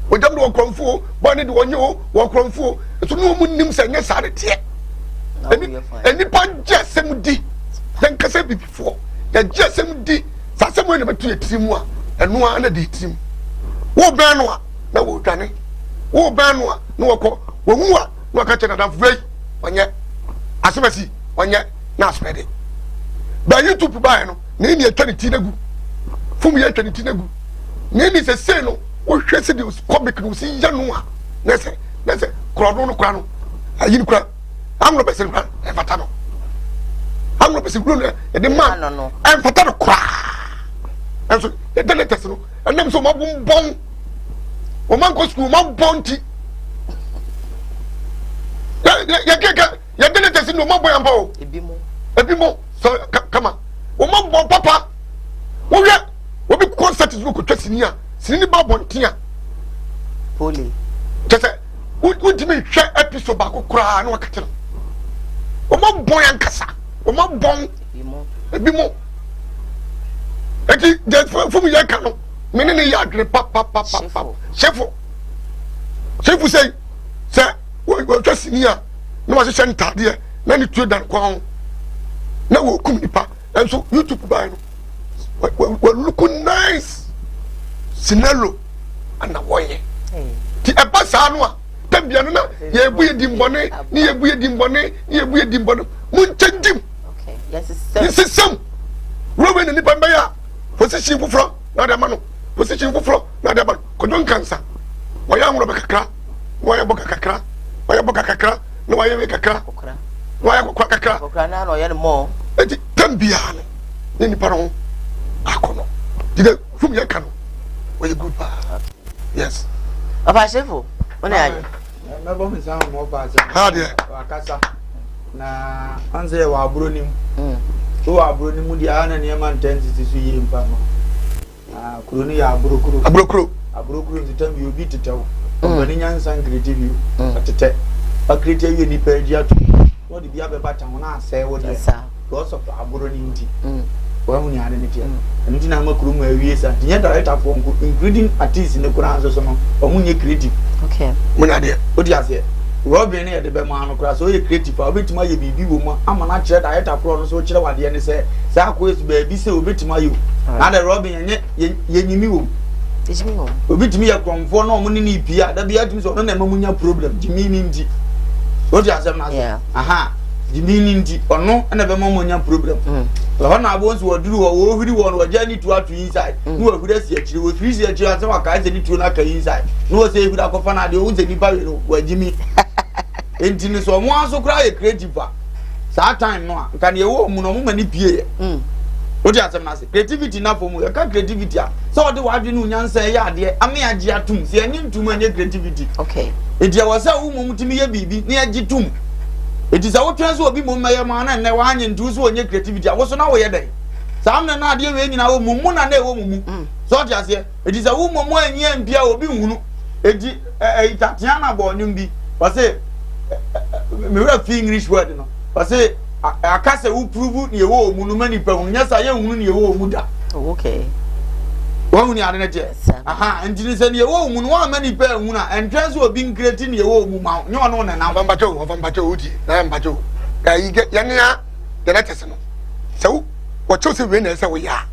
ogyam de wɔkorɔmfo bɔne de wɔnye o wɔkorɔmfo nso ne wɔn nim sɛ nyɛ saa de teɛ nnipa gye asɛm di yɛnkasa bibifoɔ yɛgye asɛm di saa asɛm wei na bɛto yɛ tiri mu a ɛno ara na de tirim wobɛn no a na wɔdwane wobɛn no a na wɔkɔ wɔhu a na wɔka kyerɛ nadamfo wei ɔnyɛ asɛm asi ɔnyɛ na asopɛ de bɛn youtube baeɛ no na ɛni atwa ne ti no agu fom yɛ atwa ne ti no agu na ɛni sɛ sei no wohwɛ sɛ de comic no wosi yɛ no a na sɛ na sɛ korɔno no kora no ayi no kora anworɔ bɛsɛ no kora ɛmfata no anworɔ bɛsɛ wuro no ɛde ma ɛmfata no koraa ɛnso yɛda letters no ɛnam sɛ ɔma bombɔn ɔma nkɔ sukuu ɔma bɔn nti yɛkeka yɛda letters no ɔma bɔn ampa o ebi mo sɛ kama ɔma bɔn papa wohwɛ obi concert no kɔtwa sini a sini no ba abɔnten a poli kyɛ sɛ wontumi nhwɛ episode baako koraa na wakate no wɔn abɔn ankasa wɔn abɔn ebi mo eti deɛ fom yɛ ka no me ne ne yɛ adwene papapapa sefo sefo sɛ sɛ wɔtwa sini a na wɔahyehyɛ ntaadeɛ na ne tuo dan kwan ho na wɔkum nipa nso youtube baa no wɔluku nice scenario ana wɔyɛ ti ɛba saa no a. Tɛm bia no na yɛbu yɛ dimbɔne ne yɛbu yɛ dimbɔne ne yɛbu yɛ dimbɔne. Mo nkyɛngyim. Nsesam. Wura wei na nipa mbɛyɛ a position foforɔ na ɔde ama no position foforɔ na ɔde ama no. Kwadwo Nkansa wɔyɛ ahorɔbɛ kakra na wɔyɛ bɔga kakra wɔyɛ bɔga kakra na wɔyɛ wei kakra na wɔyɛ akɔkora kakra. Eti tɛm biara no ne nipa no ho akɔnɔ. Gyina fum yɛ ka no wɔyɛ good paa yes. Papa Asefo wo na ayɛ. Mɛbɔ me nsa ho ɔfa asɛm. Ha deɛ. Wakasa na ɔn sɛ yɛwɔ aburo no mu. Wowɔ aburo no mu deɛ a na nneɛma ntɛn sisi so yie mfa ma. Ah, kuro no yɛ aburokuro. Aburokuro. Aburokuro nti tam bi obi tetɛ wo. Ɔmpɛ ne nyansa nkiriti bi o. Ɔtetɛ. Wakiriti awie nipa agyi ato mu. Na ɔde bi abɛbata ho na asɛe wo deɛ. Because of aburo no nti. Wahu nea ade no teɛ. Ɛno nti na ama kuro mu awie saa. Nti nyɛ director foɔ nko including artist no koraa nso so no ɔmo nyɛ creative. Okay. Mo nya deɛ. Wote aseɛ? Robin no yɛde bɛma no koraa sɛ ɔyɛ creative a wobɛtumi ayɛ biribi wɔ mu ama no akyerɛ director korɔ no so kyerɛ wadeɛ ne sɛ saa akɔyɛ so baabi sɛ wobɛtumi ayɛ o. Na de Robin yɛnyɛ yɛnyimi wɔ mu. Obi tumi yɛ korɔmfoɔ na ɔmo ne ne pie a da bi atumi sɛ ɔno na ɛma mu nya problem gyimi ne nti. Wote asɛm no ase? Aha. Gyimi ne nti ɔno na ɛbɛma mo anya problem. Ɛhɔ na abɔ nso wɔduru hɔ wɔhwiri wɔn wɔgya ne tuo ato inside na wɔhwiri asi akyire wɔhwiri si akyire asɛ wɔakae sɛ ne tuo no aka inside na wɔsɛ ehwiri akɔfa no adeɛ wɔhu sɛ nipa wei no wɔagyimi nti no sɛ ɔmo aso koraa yɛ creative a saa time no a nka deɛ ɛwɔ ɔmo no ɔmo ma ne pie yɛ wote asɛm no ase creativity na fam yɛka creativity a sɛ ɔde w'adwene ne nyansa ɛyɛ adeɛ ame agye atom sɛ ɛnye ntom ɛnyɛ creativity okay nti ɛwɔ sɛ wo mmom tumi yɛ biribi na yɛgye tom nti sɛ wotwɛn sɛ obi mmom mɛyɛ ma na nnɛ wanyɛ nti wo so wɔnyɛ creativity a wo so na woyɛ dɛn saa mmerɛ no adeɛ wei nyinaa wɔ mu mu na na ɛwɔ mu mu sɛ ɔte aseɛ nti sɛ wo mmom anyi ampia obi nhunu nti ɛyi Tatiana bɔ ɔnwom bi ɔse mewura fi English word no ɔse aka sɛ wo prove ne ɛwɔ mu no ma nipa hunu nyɛ saa yɛnhunu ne ɛwɔ mu da oh, okay wɔn ni ade no teɛ aha nti ne sɛ ne ɛwɔ mu no wɔn ama nipa ehunu a ɛntwɛn sɛ obi nkireti ne ɛwɔ mu ma nyɛ ɔno nenam. ɔfa mpakyɛ o ɔfa mpakyɛ o di na mpakyɛ o ɛyi yɛn ya directors no sɛ wo wɔkyɛw sɛ wei na ɛsɛ woyɛ a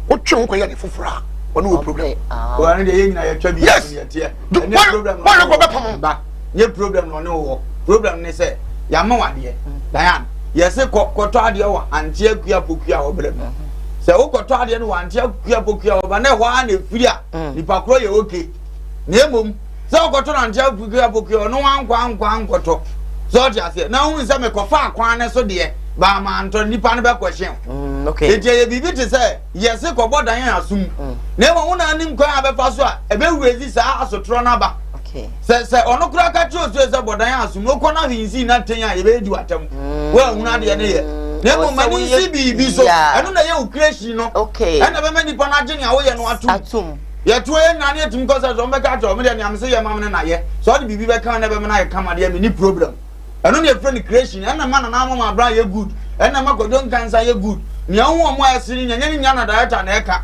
wotwe ho kɔyɛ ne foforɔ a ɔne wɔ problem. wɔn ano deɛ yɛn nyinaa yɛtwa bi yes yɛteɛ wɔn wɔn kɔ bɛpam ba nye problem na ɔne wɔ problem ne sɛ yɛama wo adeɛ Diane yɛse kɔ kɔtɔ adeɛ wɔ ante akua pokua hɔ brɛ mu sɛ wokɔtɔ adeɛ no wɔ ante akua pokua hɔ ba na ɛhɔ ara na ɛfiri a nipa korɔ yɛ okay na mmom sɛ wokɔtɔ no ante akua pokua ɔno ankɔ ankɔ ankɔtɔ sɛ ɔte aseɛ na wohu sɛ mekɔfa akwan no so deɛ baamantɔ nipa no bɛkɔ hyɛn enti ɛyɛ biribi te sɛ yɛse kɔbɔ dan asom na mmom wo na anim kwan a bɛfa so a ɛbɛwurezi saa asotorɔ no aba sɛ sɛ ɔno koraa ka kyerɛ osuo sɛ bɔdan asom no kɔ na hwee nsi na ten a yɛbɛyɛ di w'atam woahunu adeɛ no yɛ na mmom ma ne nsi biribi so ɛno na ɛyɛ wo creation no ɛna bɛma nnipa no agye nea woyɛ no atom yɛto yɛ nyinaa ne yɛtumi kɔ sɛ sɛ ɔmbɛka kyerɛ ɔmo deɛ nea mese yɛ ma me no na yɛ sɛ ɔde biribi bɛka na ɛbɛma no ayɛ kama deɛ menni problem ɛno na yɛfrɛ no creation ɛna ma nana ama abran yɛ good ɛna ma kwadwo nkansa yɛ good nea wohu ɔmo a ɛsere nya nyɛ ne nya na director na ɛka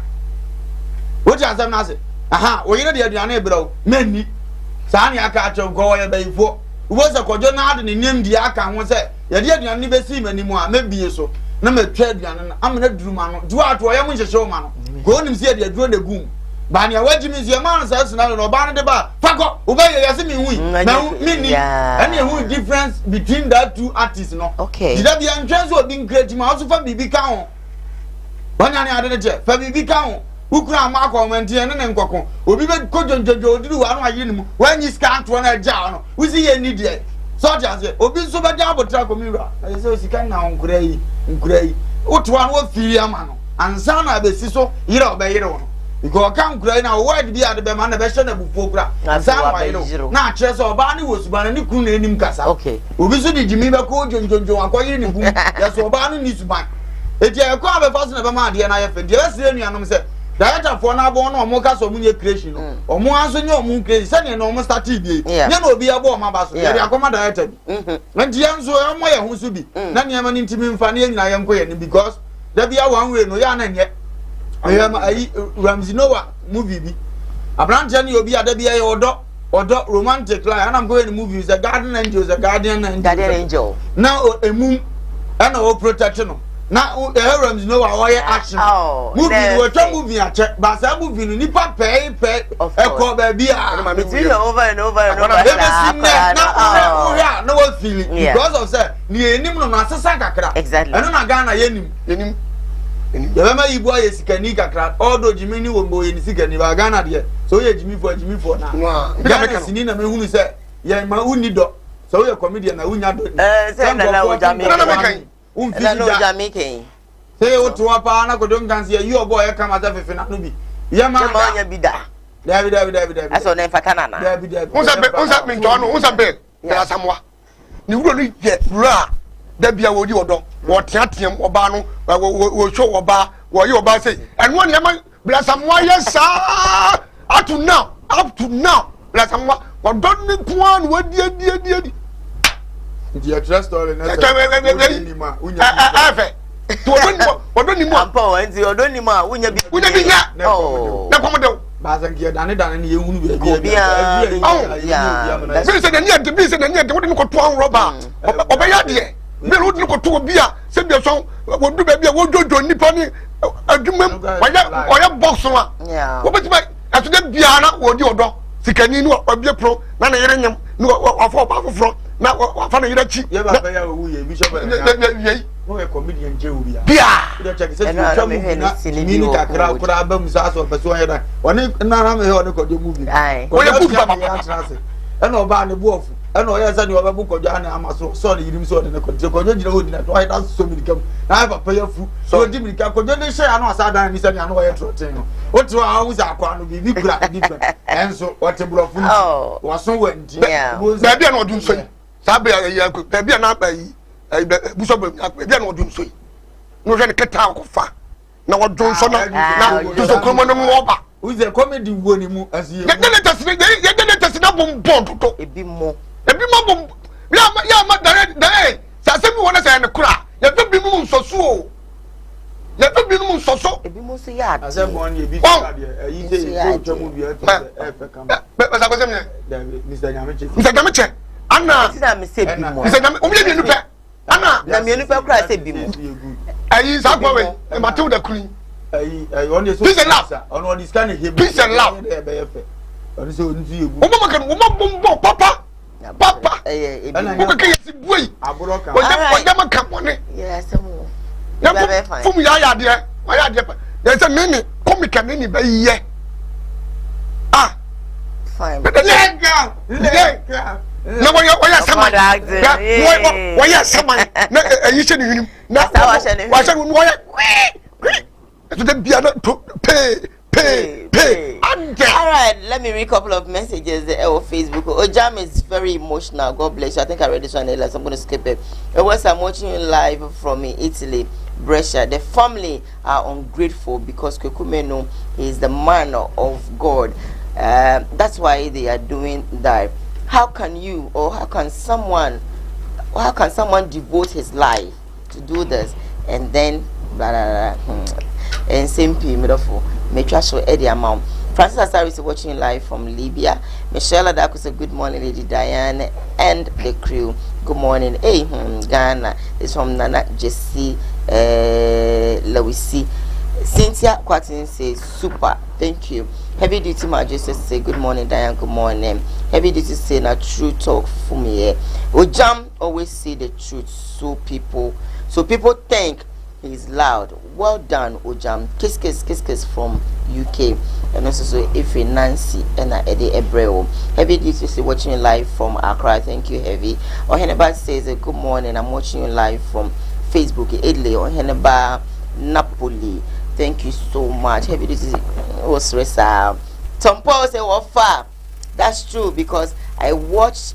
wote asɛm no ase aha wo yere de aduane brɛ wo menni saa ne aka akyerɛ nkɔ wɔyɛ bayifoɔ wobɛhu sɛ kwadwo no ade ne nimdeɛ aka ho sɛ yɛde aduane no bɛsii m'anim a mɛbie so na matwa aduane no ama no aduru ma no nti woato ɔyɛ mo nhyehye wo ma no kɔ wonim sɛ yɛde aduro na ɛgu mu ba nea wagye me nso yɛmaa no saa scenario na ɔbaa no de ba fa kɔ wobɛyɛ yɛse mehui mahu menni ɛne ɛhu difference between that two artists no okay. gyida bia ntwɛn sɛ obi nkrati ma wo so fa biribi ka ho wanya ne ade no kyɛ fa biribi ka ho wokura ama akɔ ɔma nti ɛne ne nkɔko obi bɛkɔ dwondwondwo oduru hɔ ano ayere ne mu wanyi sika antoɔ no agyaa no wosi yɛ nni deɛ sɛ ɔte aseɛ obi nso bɛgya abotra kɔ me wura ɛsɛ sɛ sika nna wo nkora yi nkora yi wotoa no wafiri ama no ansa na abɛsi so yerɛ a ɔbɛyere wo no because ɔka nkora yi na word bi a de bɛma na ɛbɛhyɛ no abufuo kora ansa na wayere wo na akyerɛ sɛ ɔbaa ne wɔ suban na ne kunu na anim kasa obi nso de gyimi bɛkɔ dwondwondwon akɔyere ne bum yɛsɛ ɔbaa no ni suban eti ɛkɔ a bɛfa so na ɛbɛma adeɛ no ayɛ fɛ nti ɛbɛsrɛ nuanom sɛ directorfoɔ no abɔn na ɔmo ka sɛ ɔmo nyɛ creation no ɔmo ara nso nyɛ ɔmo creation sɛdeɛ na ɔmo startee bie nyɛ na obi abɔ ɔmo aba so yɛde akɔma director bi nti yɛn nso ɛmɔ yɛn ho so bi na nneɛma no ntumi nfa ne yɛn nyinaa yɛn nkɔ yɛn ni because dabi a one way no yɛ ana nyɛ ɛyɛ ma ayi Ramsey Noah movie bi aberanteɛ no yɛ obi a dabi ɛyɛ ɔdɔ ɔdɔ romantic line ɛna nkɔyɛ ne movie sɛ garden angel sɛ guardian angel guardian angel na emum ɛna ɔ protect no. Na ɛhɛwura mu no wa ɔyɛ action. Oh, Movie no wɔtwa nɛɛse. movie akyɛ ba saa movie no nipa pɛɛ pɛɛ ɛkɔ baabi a. Between over and over and over. Ebesi nnɛ na wohwɛ Oh. wohwɛ a na wafili Yeah. because of sɛ nea enim no no asesa kakra. Exactly. Ɛno na Ghana yɛnim. Yɛnim. Yɛbɛma yibu ayɛ sikani kakra although Jimmy ni wɔ mbɔ yɛ ne sikani ba Ghana deɛ sɛ woyɛ Jimmyfoɔ Jimmyfoɔ na Ghana sini na mehunu sɛ yɛn ma wonni dɔ sɛ woyɛ comedian na wonya dɔ ni. Sɛ nana ogya mi nkurɔfoɔ womfi Nana si ogya da mi kɛn. sɛ yɛ woto hɔ paa na kodo nkansi yɛ yi ɔbɔ ɔyɛ kama sɛ fefe n'ano bi yɛ ma Yɛ ma ɔnya bi da. Dabi dabi dabi dabi. Asɛ ɔno mfata nana. Dabi dabi. Nsa bɛ nsa mintɔn no nsa bɛ bɛrɛ asamoa ne wura no yɛ wura a dabi a wɔdi ɔdɔ wɔteateam ɔbaa no wɔ wɔ wɔhwɛ ɔbaa wɔyɛ ɔbaa sɛ ɛnoa nneɛma bɛrɛ asamoa yɛ saa up to now up to now bɛrɛ asamoa ɔdɔ ne nko ara na wadi adi adi adi. Nti yɛtwerɛ story na sɛ Ɛtɔ ɛ ɛ ɛ wonni nim a wonya ɛ ɛ ɛfɛ nti ɔdɔ ni mu ɔdɔ ni mu a Ampa o nti ɔdɔ ni mu a wonya bi. wonya bi nya Oh. na kɔm de Baasa nti yɛdane dane ne yɛhunu baabi a Obiara bi Ɔn. Yeah. bi sɛ n'ani ɛde bi sɛ n'ani ɛde wode no kɔto ahorɔ ba a ɔbɛyɛ adeɛ bi na wode no kɔto obi a sɛ bi ɛsɔn wɔdu baabi a wɔdwodwo nnipa ne adwuma mu ɔyɛ ɔyɛ box no a Yeah. wɔbɛtumi ɛso de biara na wɔdi ɔdɔ sikani ne wabie pono na ne yere nyam ne wafa ɔbaa foforɔ na wafa ne yere akyi yɛ na ba bɛyɛ a owu yɛ bishop yɛ yɛ yɛ na ɔyɛ comedian kyɛ obi a. bia Wode kyɛ sɛ Ɛno a twa na movie mehwɛ na ne sini Jimmy bi ni wɔ kakra Hollywood. koraa ba mu saa sɛ ɔpɛ sɛ ɔyɛ dan ɔne nana mehwɛ ɔne kɔdwo movie. Aye. Ɔyɛ good Kɔdwo papa. atua ne atena ase ɛna ɔbaa ne bo afu ɛna ɔyɛ sɛ nea ɔbɛbo kɔdwo ane ama so sɔɔ ne yirim sɛ ɔde ne kɔdwo kɔdwo gyina hɔ gyina ɔyɛ da sɔ mirika mu na ayɛ papa yɛ afu na ɔdi mirika kɔdwo ne hyɛ ano asa dan ne sɛ nea ano ɔyɛ trɔten no wote hɔ a ɔhu sɛ akoa no biribi kura different ɛnso ɔte borɔfo nti Oh. wɔso wɔ nti Yeah. Wobɛhu sɛ- baabi a na ɔdo nso yi saa bere a yɛ baabi a na aba yi ɛyi bɛ busɔ bɛ baabi a na ɔdo nso yi na ɔhwɛ ne kɛtɛ a ɔkɔfa na ɔdo nso na na nso kuroma no mu ɔba wosɛ comedy wɔ ne mu ɛso yɛ yɛde ne tɛsi yɛde ne tɛsi na bom bɔn dodo Ebi mo. ebi ma bom yɛ ama yɛ ama dare dare sɛ asɛm bi wɔ ne sɛ ɛne kora yɛfɛ bi mu nsɔso o yɛfɛ bi mu nsɔso Ebi mo nso yɛ asɛ adeɛ. bɔn ne ebi Wɔn. sika deɛ ɛyi sɛ Nso yɛ yɛ otwa adeɛ. mu bi ɛfɛ sɛ ɛfɛ kama bɛ bɛ sɛ akɔsɛm yɛ dabi mr nyamekyɛ mr nyamekyɛ ana Ɛti na me sɛ bi mo. mr nyame ɔmo yɛ mmienu pɛ ana Na mmienu pɛ koraa sɛ bi mo. ɛyi saa kɔ wei matilda kuni ɛyi ɛyi ɔno de so Peace and love. ɔno ɔde sika ne he Peace and love. ɛbɛyɛ fɛ ɔno sɛ ɔno nso yɛ gu wɔn bɔ maka no wɔn bɔ bɔ papa papa Ɛyɛ ebi Ɛna mo. wɔn kɛkɛ yɛ si bue yi aborɔ ka wɔnyɛ Alright. wɔnyɛ maka bɔne Yɛ asɛm o. na Ebi abɛyɛ fine. fom yɛ ayɛ adeɛ wɔayɛ adeɛ pɛ yɛn sɛ nene kɔmika nene bɛ yɛ ah Fine. bɛtɛ ne lɛka na wɔyɛ wɔyɛ saman Ɔkɔ acting, na wɔyɛ wɔyɛ saman na ɛyi hyɛ ne hwenem na Asa wahyɛ ne hwenem. wahyɛ ne hwenem wɔyɛ wii wii ɛso de bia na to pee pee pee adɛ All right, let me read a couple of messages uh, on Facebook. Ojam is very emotional. God bless you. I think I read this one earlier, so I'm going to skip it. Wes, I'm watching you live from Italy, Brescia. The family are ungrateful because Kwaku Manu is the man of God. That's why they are doing that. How can you or how can someone how can someone devote his life to do this and then blah blah blah And same P medɔfo metwa so ɛde ama wo. Francis Asari is watching you live from Libya. Michelle Adako said, Good morning, Lady Diane and the crew. Good morning. Hey, Ghana. It's from Nana Jesse Lewisi. Cynthia Kwatin says, Super. Thank you. Heavy Duty Majesty say, Good morning, Diane. Good morning. Heavy Duty say, Na true talk for me. Ojam always say the truth, so people think he's loud. Well done, Ojam. Kiss, kiss, kiss, kiss from UK. And also, so if Nancy and Eddie Ebreo. Heavy Duty say, watching you live from Accra. Thank you, Heavy. Oheneba says, Good morning. I'm watching you live from Facebook. Italy. Oheneba Napoli. Thank you so much. Heavy Duty was Tom Paul say, What far? That's true because I watched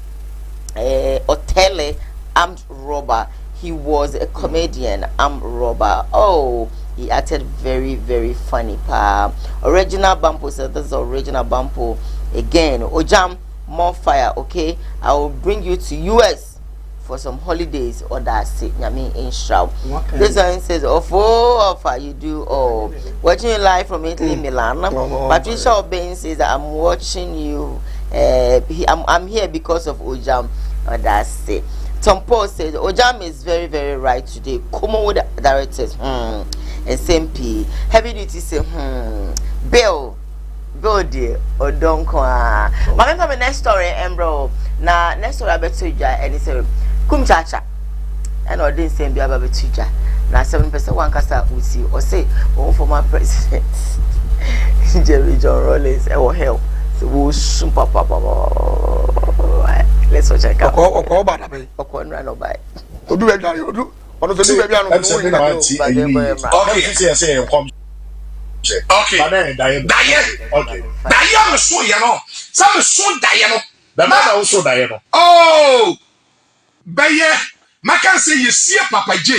Otele armed robber. He was a comedian, armed robber. Oh, he acted very, very funny. Pa. Original Bampo said, This is original Bampo again. Ojam, more fire, okay? I will bring you to US for some holidays or that's it. Nyame nhyira. This one says, Oh, offer you do. Oh, watching you live from Italy, Milan. Patricia Obeng says, I'm watching you. I'm here because of Ojam. Oh, that's it. Tom Paul says Ojam is very very right today. Kumawood directors hmm nsɛm pii. Heavy duty say hmm Bill Bill deɛ ɔdɔ nko ara. Maame fa me next story mbrɛ o. Na next story abɛto dwa ɛne sɛ Kum Chacha ɛna ɔde nsɛm bi aba bɛto dwa. Na asɛm no pɛ sɛ wankasa wotie. Ɔse wɔn former president Jerry John Rawlings ɛwɔ hell. Sɛ wɔsu papapapa. Let's watch and come. Ɔkɔ ɔkɔ ɔba dabɛn. Ɔkɔ nnura na ɔbae. Odu baabi a odu ɔno sɛ odu baabi a no ɛsɛ mi na ma ti ɛyi ni yie Okay. ɛna sisi ɛsɛ yɛ nkɔm hyɛ Okay. ba na yɛ daeɛ Daeɛ. okay Daeɛ a meso yɛ no, sɛ meso daeɛ no, dɛm na na woso daeɛ no oh, bɛyɛ mɛka sɛ yɛsie Papa J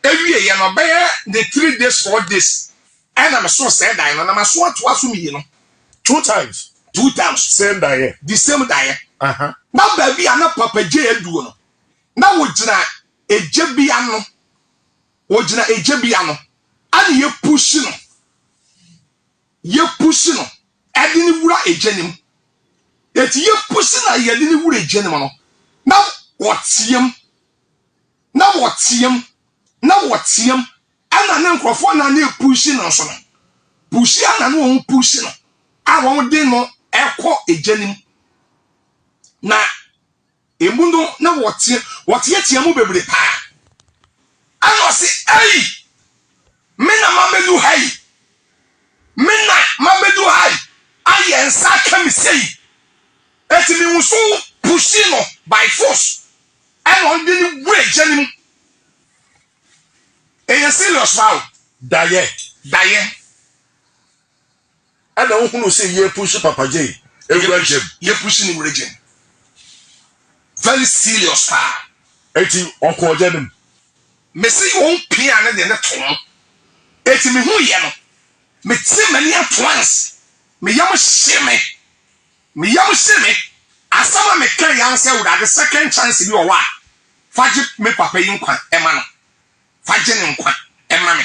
ɛwieɛ no bɛyɛ ne 3 days 4 days ɛna meso sɛɛ daeɛ no na maso atoa so mmienu. Two times? Two times. Same daeɛ? The same daeɛ. Aha. Na baabi a na Papa J aduo no, na wɔgyina egya bi ano, wɔgyina egya bi ano, ɛna yɛpusi no, yɛpusi no, ɛde ne wura egya no mu. Eti yɛpusi na yɛde ne wura egya no mu no, na wɔteam, na wɔteam, na wɔteam, ɛna ne nkurɔfoɔ na ne pusi no nso no, pusi a na ne wɔn pusi no, a wɔn de no ɛkɔ egya no mu. Na emu no na wɔte wɔteatea mu bebree paa. Ɛna ɔse, ei, me na mabɛdu ha yi, me na mabɛdu ha yi, ayɛ nsa aka me sei. Eti me nso pusi no by force, ɛna ɔde ne wura gya no mu. Ɛyɛ serious paa o. Daeɛ. Daeɛ. Ɛna wohunu sɛ yɛ push Papa J ewura gyam. Yɛ push ne wura gyam. Very serious paa. Eti ɔkɔɔ gya no mu. Mese wɔn pia ne de ne to ho. Eti me hu yɛ no, me te m'ani at once. Me yam hye me. Me yam hye me. Asɛm a me ka yɛ ara sɛ Awurade second chance bi wɔ hɔ a, fa gye me papa yi nkwa ma no. Fa gye ne nkwa ma me.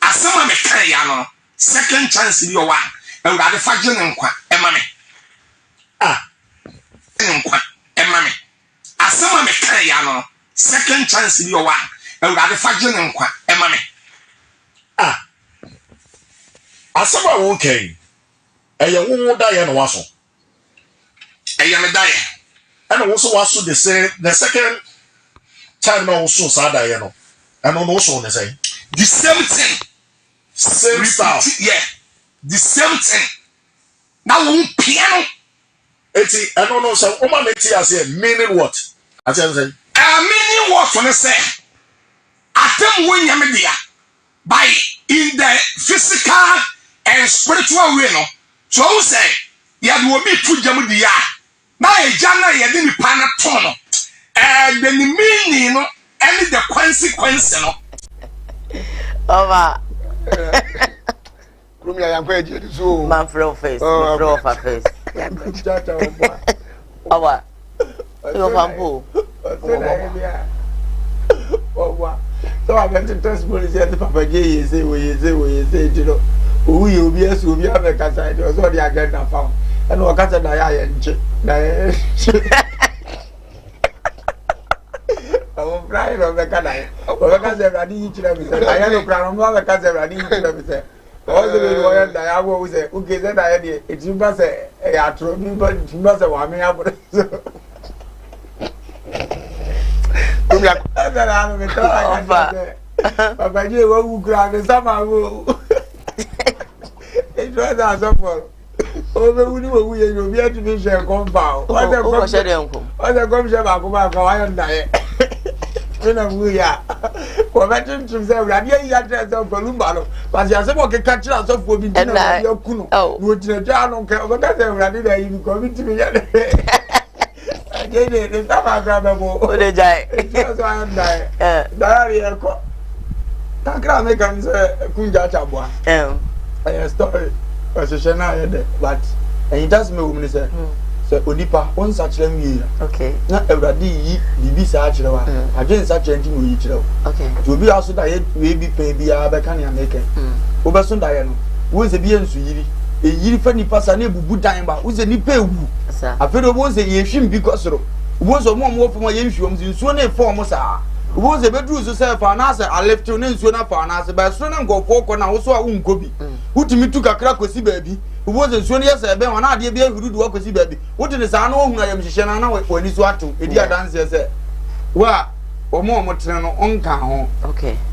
Asɛm a me ka yɛ ano no, second chance bi wɔ hɔ a, Awurade fa gye ne nkwa ma me. Ah. Ne nkwa ma me. Asɛm a me ka yɛ ano no, second chance bi wɔ hɔ a, Awurade fa gye ne nkwa ma me. Ah. Asɛm a woka yi, ɛyɛ wo wo daeɛ na woaso? Ɛyɛ me daeɛ. Ɛna wo nso woaso the same, the second time na woso saa daeɛ no, ɛno no woso ne sɛn? The same thing. Same style. Yeah, the same thing. Na wɔn pia no. Eti ɛno no sɛ woma me te aseɛ meaning what? Aseɛ ne sɛn? Meaning what ne sɛ, atemmuo nyɛ me dea. By in the physical and spiritual way no, so wohu sɛ yɛde obi to gya mu di a, na egya no a yɛde nipa no to no, ɛɛ the ne meaning no ɛne the consequence no. Ɔba. Kurom yɛ yankɔ yɛ gye so o. Manfrɛ wo first, mefrɛ wo fa first. Ɔba. Yɛ ɔfa mpo. Ɔsɛ na yɛ bia. Ɔba. Sɛ wa bɛ te testimony sɛ ɛte papa gye yɛ se wɔ yɛ se wɔ yɛ se ti no. Owu yɛ obi ɛsɛ obi abɛ kasa ɛdi ɔsɛ ɔde agenda fa ho. Ɛna ɔkasa na yɛ ayɛ nkye na yɛ nkye. Ɔmo fura yɛ na ɔbɛka na yɛ. Ɔbɛka sɛ ɛwurade yi kyerɛ mi sɛ na yɛ no kura no ɔmo abɛka sɛ ɛwurade yi kyerɛ mi sɛ. Ɔwɔ sɛ bɛbi wɔyɛ daeɛ abɔ wo sɛ oke sɛ daeɛ deɛ ɛtumi ba sɛ ɛyɛ atorɔ bi ba ɛtumi ba sɛ wame abɔ so. Ɛsɛ na ano metɔ aka sɛ papa gye wawu koraa ne nsa ma wo. Ɛtumi sɛ asɔfoɔ no ɔbɛwu ne wawu yɛ nyɛ obi atumi nhyɛ nkɔm fa o. Ɔsɛ nkɔm ɔsɛ nkɔmhyɛ baako baako a wayɛ ndaeɛ. Me na mu yɛ a wɔbɛkyekyem sɛ awurade ayi akyerɛ sɛ ɔfalumba no kwasi asɛm a ɔkeka kyerɛ asɔfoɔ bi nti na awurade aku no na ɔgyina dwa ano nka ɔbɛka sɛ awurade na ayi bi kɔ bi ntumi yɛ ne ɛgye de ne nsa baakora bɛbɔ wode gyae ɛnti ɔsɛ ayɛ ndaeɛ ndaeɛ de yɛkɔ kakra a meka ne sɛ kungya akyaboa ɛyɛ story ɔhyehyɛ no ayɛ dɛ but ahintasɛm ɛwɔ mu ne sɛ sɛ onipa wo nsakyerɛ nwie a na awurade yi biribi saa kyerɛ wo a hmm. adwe nsakyerɛ nti na oyi kyerɛ wo nti obi aso daeɛ wei bi pɛn biara bɛka nea meka hmm. wobɛso daeɛ no wo sɛ bi yɛ nsu yiri eyiri fa nipa sa na ebubu dan ba wo sɛ nipa ewu afei de wo sɛ yɛhwim bi kɔ soro. Wobɛhu sɛ wɔn a wɔwɔ fam a yɛnhwie wɔn so, nsuo no refa wɔn saa. Wobɛhu sɛ ɛbɛduru so sɛ ɛfa anaasɛ aleftew ne nsuo no afa anaasɛ bɛɛ soro na nkurɔfoɔ kɔ na wo so a wonkɔ bi. Wotumi tu kakra kɔsi baabi. Wobɛhu sɛ nsuo no yɛ sɛ ɛbɛn hɔ na adeɛ bi ahuru de wo akɔsi baabi. Wote ne saa na woahunu ayamhyehyeɛ no a na w'ani so atew. Ɛdi adanseɛ sɛ wo a wɔn a wɔtene no wonka ho.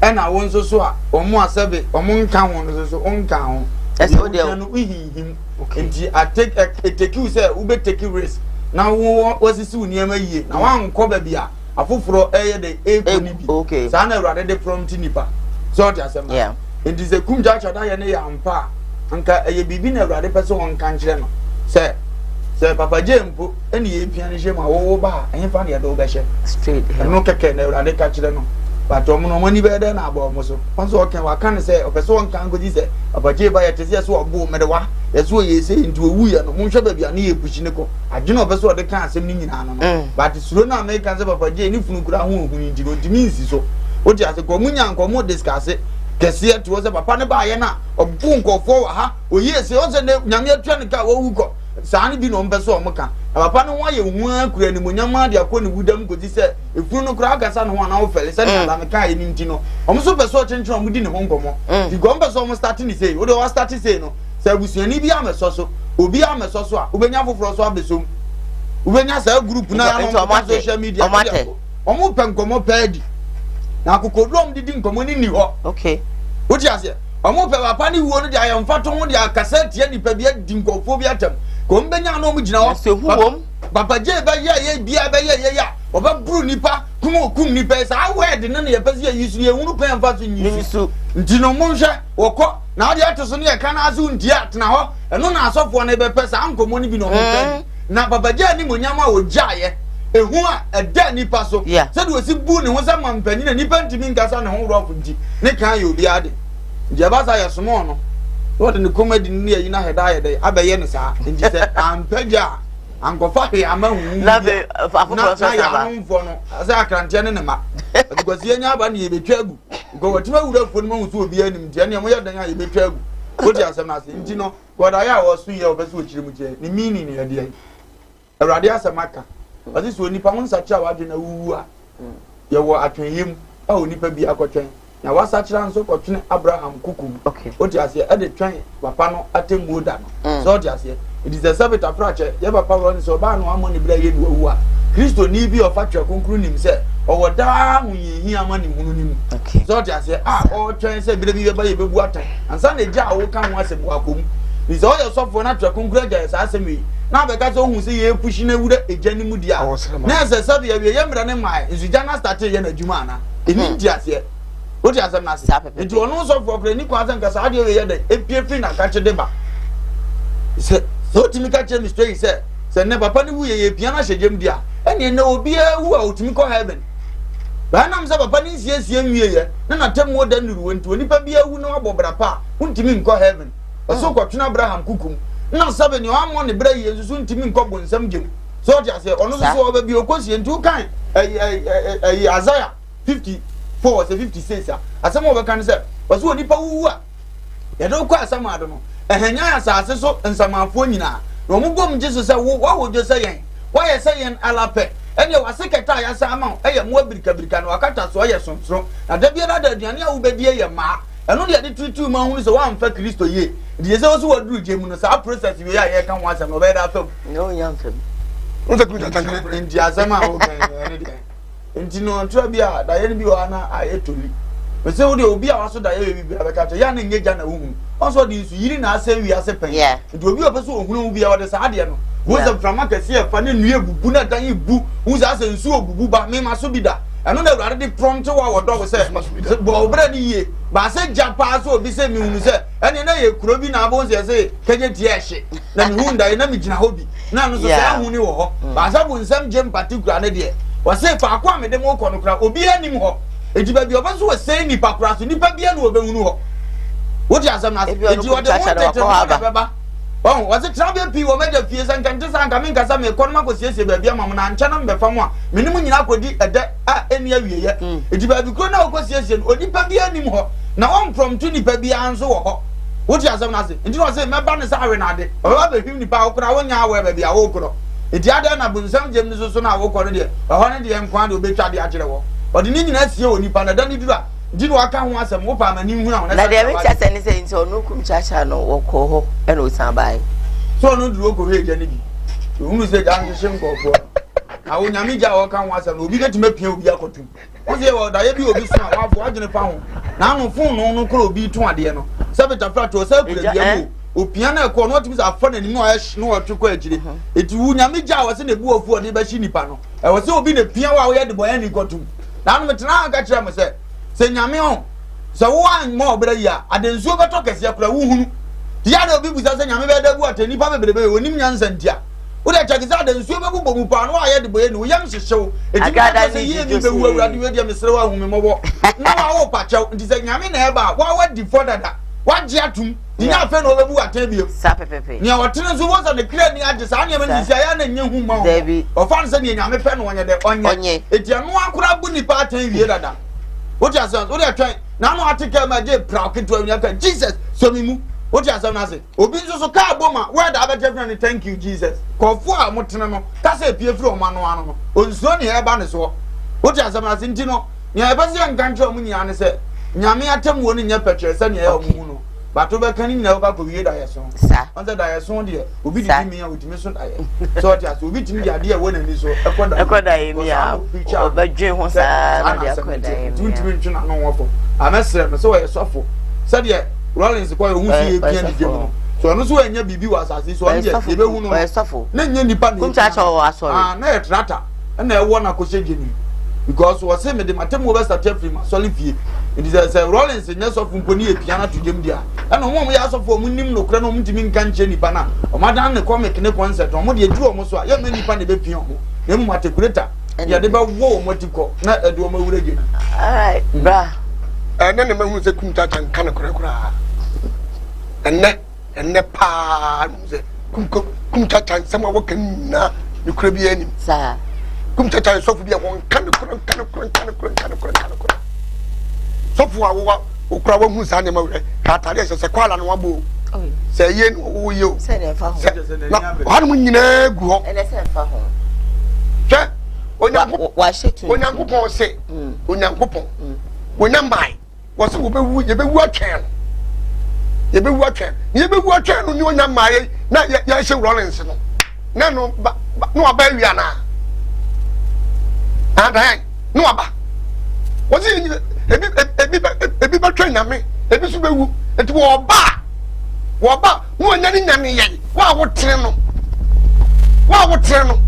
Ɛna wo nso so a wɔn a sɛbe wɔn nka ho no nso so wonka ho. Deɛ wogyina no wohinhim. Nti I take it take you sɛ wobɛ take risk na wo wasisi wo nneɛma yie na wankɔ baabi a afoforɔ ɛyɛ dɛ ɛrekɔ no bi. Saa na Awurade de prompt nipa. Sɛ ɔte asɛm no. Nti sɛ kum kyaakyaa da yɛ ne yɛ ampa a anka ɛyɛ biribi na Awurade pɛ sɛ ɔnka nkyerɛ no sɛ sɛ Papa J mpo ɛne yɛpia no hyɛ mu a wowo ba a ɛhefa na yɛde wo bɛhyɛ. Ɛno kɛkɛ na Awurade ka kyerɛ no. But ɔmo no ɔmo ani bɛyɛ dɛ na abɔ ɔmo so. Ɔno nso ɔka waka no sɛ ɔpɛ sɛ ɔnka nkɔsi sɛ Papa J ba yɛte sɛ yɛsɛ ɔbo mmerewa yɛsɛ ɔyɛ sei nti ɔwuiɛ no monhwɛ baabi a ne yɛ pushi no kɔ adwene a ɔpɛ sɛ ɔde ka asɛm no nyinaa no no mm. but suro no a meka sɛ Papa J ne funu kura ho ɔhunu nti no ɔntumi nsi so wote ase kɔ ɔmo nya nkɔ ɔmo discuss kɛseɛ toɔ sɛ papa no baayɛ no a ɔbo nkɔfoɔ wɔ ha ɔyie sɛ ɔsɛ ne nyame atua ne ka wɔwu kɔ saa no bi na ɔmpɛ sɛ ɔmo ka na papa no ho ayɛ hu ara kura animonyam ade akɔ ne wudam kɔsi sɛ efunu no koraa akasa ne ho anaa wofɛle sɛnea mm. adame kaa yɛ no nti no wɔn nso pɛ sɛ ɔkyenkyen wɔn di ne ho nkɔmɔ mm. nti wɔn pɛ sɛ wɔn start ne sei wode wɔn start sei no sɛ abusuani bi amɛsɔ so obi amɛsɔ so a wobɛnya foforɔ so abɛsom wobɛnya saa group na ano wɔn social media wɔn pɛ nkɔmɔ pɛɛ di na akokoduro wɔn de di nkɔmɔ ne ni hɔ wote aseɛ wɔn pɛ papa ne wuo no de ayɛ mfato ho de akasa atia nipa bi adi nkɔfoɔ bi atɛm kò wɔn bɛnya ano wɔn gyina hɔ Papa J bɛyɛ yɛ biara bɛyɛ yɛ yɛ a ɔbɛboro nipa kum okum nipa yi saa word no na yɛpɛ sɛ yɛyi so yɛhunu kwan yɛmfa so nyi so nti no monhwɛ wɔkɔ na wode ato so ne yɛka no ase wontie a tena hɔ ɛno na asɔfoɔ no bɛpɛ saa nkɔmmɔ no bi na ɔmopɛ mm. na Papa J animonyam a ɔgyaeɛ ehu a ɛda nipa so sɛdeɛ ɔsi bu ne ho sɛ mampanyin a nipa ntumi nkasa ne ho rɔfo nti ne kan yɛ obiara de nti ɛba saa yɛsomɔɔ no na ɔde ne kɔn adi ne ayi no ahɛda ayɛ dɛ abɛyɛ ne saa nti sɛ ampagya a ankɔfa hwee ama huhu na afei afoforɔ nso na yɛ anomfoɔ no sɛ akranteɛ ne ne ma because yɛnya aba ne yɛbɛtwa agu because wɔtumi awura afuo no ma hu sɛ obiara nim nti ɛneɛ moyɛ dɛn a yɛbɛtwa agu wote asɛm no ase nti no wɔdaeɛ a wɔso yɛ wɔpɛ sɛ wɔkyerɛ mu kyerɛ ne meaning ne ɛdeɛ awurade asɛm aka ɔse sɛ onipa ho nsakyera w'adwene awuwu a yɛwɔ atwɛnyɛ mu a onipa bi akɔtwɛn Na wasakyera nso kɔtwene Abraham koko mu. Wote aseɛ? Ɛde twɛn papa no atemmuo da no. Mm. Sɛ wote aseɛ? Nti sɛ sɛbe tafrakyɛ, yɛ papa wɔ ne sɛ ɔbaa no ammɔ ne berɛ yɛ ne wawu a, Kristoni bi a ɔfa Twerɛ Kronkron nim sɛ ɔwɔ daa ahohiahia amanehunu no mu. Sɛ wote aseɛ? A ɔretwɛn sɛ berɛ bi bɛba yɛbɛbu atɛn ansa na egya a woka ho asɛm wakɔ mu. Nti sɛ ɔyɛ sɔfoɔ na Twerɛ Kronkron agya yɛ saa asɛm wei na abɛka sɛ ohu sɛ yɛrepushi no awura egya no mu deɛ a, na ɛsɛ sɛbe awieeɛ mmerɛ no mmaeɛ nso gya no astate yɛ n'adwuma anaa? Ɛni hmm. nteaseɛ. Wote asɛm no ase? Nti ɔno sɔfoɔ koraa ni kwan sɛ nka saa adeɛ wei yɛ dɛ epie firi n'akakye de ba. Sɛ sɛ wotumi ka kyerɛ me straight sɛ sɛ nnɛ papa no wu yɛ yɛpia no ahyɛ gyam di a ɛneɛ nnɛ obiara wu a otumi kɔ heaven. Bɛnam sɛ papa no nsiesie nwieɛ na n'atemmuo da nnuru nti onipa biara wu na wabɔ bra pa a wontumi nkɔ heaven. Ɔsɛ kɔtwene Abraham kukum na sɛbe nea wammɔ ne bra yie nso so ntumi nkɔ bonsam gyam. So ɔte aseɛ ɔno nso so ɔbɛ bi ɔkɔsie nti wokan ɛyi ɛyi ɛyi Isaiah 54 sɛ 56 a asɛm a wɔbɛka ne sɛ ɔsɛ onipa wuwu a yɛde wokɔ asamado no ɛhanyan asase so nsamanfoɔ nyinaa na wɔn bom gye so sɛ wo woahodwo sɛ yɛn woayɛ sɛ yɛn ala pɛ ɛneɛ wase kɛtɛ a yɛasa ama wo ɛyɛ mmoa birikabirika na wakata so ɛyɛ sonsono na da biara da aduane a wobɛdie yɛ mmaa ɛno deɛ de turutuo ma hunu sɛ woamfa kristo yie nti yɛ sɛ wo so waduru gye mu no saa process wei a yɛreka ho asɛm no ɔbɛyɛ da afa mu nti asɛm a woka ɛne deɛ nti no ntura bi a daeɛ no bi wɔ ha na ayɛ toli mese wo deɛ obi a waso daeɛ wɔ bi abɛka kyerɛ yɛ a na nyɛ gya na wohunu ɔnso ɔde nsu yiri na asɛ wiase pɛn nti obi a ɔpɛ sɛ ɔhunu wo bia ɔde saa adeɛ no wo sɛ mframa kɛseɛ ɛfa ne nnua bubu na dan yi bu wo sɛ asɛ nsuo bubu ba mema so bi da ɛno na awurade de prɔmte wo a wɔdɔ wo sɛ bɔ wo berɛ no yie baasɛ gya paa sɛ obi sɛ mehunu sɛ ɛneɛ na yɛ kuro bi na abɔ sɛ sɛ kɛgye tiɛ ɛhye na mehu ndaeɛ na megyina hɔ bi na no so saa hu ne wɔ hɔ mm. baasa bu nsɛm gye mpate kura ne deɛ wɔse faako a mede mo kɔ no kora obiara nim hɔ enti baabi ɔbɛ so wɔsɛe nipa kora so nipa bia na wɔbɛhunu hɔ wote asɛm no ase enti ɔde ho tete ho na bɛba ɔho wɔse tenabea pii wɔ m'agya fie sɛ nka nte saa nka menkasa mekɔ no makɔsiesie baabi ama mo na ankyɛ na mebɛfa mo a mene mo nyinaa kɔdi ɛdɛ a ɛnni awieɛ mm. enti baabi kuro no a wokɔsiesie no onipa biara nim hɔ na wɔmprɔmto nipa biara nso wɔ hɔ Wote asɛm no ase? Nti na ɔse mɛba no sɛ awenade. Ɔbɛba abɛhwim nipa a wo koraa wonyɛ aware baabi a worekɔ no. Enti adɛn na bonsam gyam no so so no a wokɔ no deɛ, ɛhɔ no deɛ nko ara deɛ ɔbɛtwa de akyerɛ wɔ? Ɔde ne nyinaa sie onipa no, ɛda no duru a, nti na waka ho asɛm, wopɛ a ma ne nhunu a, Na deɛ mete asɛ ne sɛ nti ɔno kum kyakya no wɔkɔɔ hɔ ɛna ɔsan baeɛ. Sɛ ɔno duru ɔkɔhwɛ agya no bi, ɔhunu sɛ agya no hyehye nkurɔfoɔ no. Na Onyame gya a ɔka ho asɛm no, obi bɛtumi apia obi akɔtom. Wo sɛ yɛwɔ daeɛ bi obi so a wafo adwene fa ho. Na ano fononoo no kora obi to adeɛ no. Sɛ betafra to ɔsɛ kura dua mu o. Opia na ɛkɔ no ɔtumi sɛ afa n'anim na ɔyɛ hye na ɔtwe kɔ akyire. Eti wo nyame gya a wɔsɛ na ebu afu ɔde bɛhye nipa no. Ɛwɔ sɛ obi na pia wo a woyɛ debɔyɛni kɔtom. Na ano metena ha ka kyerɛ mo sɛ sɛ nyame ɔn sɛ wo ammɔ ɔbra yi a adansuo bɛtɔ kɛseɛ kora wohunu. Ti yɛ na obi busa sɛ nyame bɛda bu atɛn nipa bebrebe onim nyansa ntia. Wo deɛ kyɛke sɛ ada nsuo bɛbobɔ mu paa na woayɛ de bɔyɛ ni wo yam hyehye wo ɛtumi ka kyerɛ sɛ yie mi bɛwu awurade wei deɛ mesrɛ wo ahu me mmɔbɔ na wawo pa kyɛw nti sɛ nyame na ɛba a wa wadi fɔ dada wagye atom nti nyɛ afei na ɔbɛbu atɛn bio nea ɔtene nso wɔ sɛ ne kra ni agye saa nneɛma no sisi ayɛ na nyɛ hu ma wo ɔfa no sɛ nea nyame pɛ no ɔnyɛ dɛ ɔnyɛ ɛti ɛno akora bu nipa atɛn wie dada wote asɛm wode atwɛn na ano ate kaa mu agye praw ketewa bi aka Jesus sɔ me mu wote asɛm no ase Obi nso so kaa bom a word a abɛkyerɛ firi ne thank you Jesus. Kɔfoɔ a wɔtene no kasa epie firi wɔn ano ano no onsuro nea ɛreba ne soɔ. Wote asɛm no ase nti no nea yɛpɛ sɛ yɛnka nkyerɛ wɔn nyinaa ne sɛ Nyame atemmuo no nyɛ pɛkyerɛ sɛnea ɛyɛ wɔn hu no but wobɛka ne nyinaa wobɛkɔ akɔwie daeɛso. Wɔn sɛ daeɛso deɛ obi didi mi a otumi so daeɛ. Sɛ ɔte ase obi tumi de adeɛ a ɛwɔ n'ani so ɛkɔ daeɛ. Ɛkɔ daeɛ mi a ɔbɛdwen ho saa na ɔde akɔ daeɛ mi a. Nti wontumi ntwe n'ano ho fam. Amɛsrɛ no sɛ ɔyɛ sɔfo sɛdeɛ Rawlings kɔ yɛ ohun si yɛ pia ne gyam no so ɔno nso ɛnyɛ biribi wɔ asase so ɔno deɛ yɛbɛhu no no na nyɛ nipa na ɛpia ah na yɛ trata ɛna ɛwɔ na kɔhyɛ gye nim because wɔse mede m'atemmuo bɛsate afiri m'asɔre fie nti sɛ sɛ Rawlings nyɛ sɔfo mpo ne yɛ pia no ato gyam deɛ a ɛna wɔn a wɔyɛ asɔfo a wɔn nim nokorɛ na wɔn ntumi nka nkyerɛ nipa no a wɔn adan ne comic ne concert wɔn deɛ duru wɔn so a yɛmma nipa na ɛbɛpia wɔn na mmom atekureta yɛde bɛwɔ wɔn ati kɔ na ɛde wɔn awura gye no. Alright, bra. Ɛnɛ na mahu sɛ kum kyakya nka no korɛ koraa. Ɛnɛ, ɛnɛ paa na mahu sɛ kum kum kyakya nsɛm a wɔka nyinaa ne korɛ biara nim. Saa. Kum kyakya yɛ sɔfo bi a wɔnka no korɛ, nka no korɛ, nka no korɛ, nka no korɛ, nka no korɛ. Sɔfo a wowa wokura wahu saa nneɛma wɛ ka atade ɛhyɛ sɛ kwala no wabɔ o. Sɛ ɛyɛ no woyɛ o. Sɛ Sɛ na ɔhanom nyinaa gu hɔ. Ɛnɛ sɛ mfa ho. Hwɛ Onyankopɔn se Onyankopɔn wɔnya mmae wɔsɛ wɔbɛwu yɛbɛwu atwɛn no yɛbɛwu atwɛn na yɛbɛwu atwɛn no ne ɔnya mmae na yɛhyɛ Rawlings no na no ba na waba awie anaa adan na waba wɔsɛ ebi ebi ebi bɛtwɛn nyame ebi nso bɛwu nti wɔba a wɔba na wɔnya ne nyame yɛn wo a wotene no wo a wotene no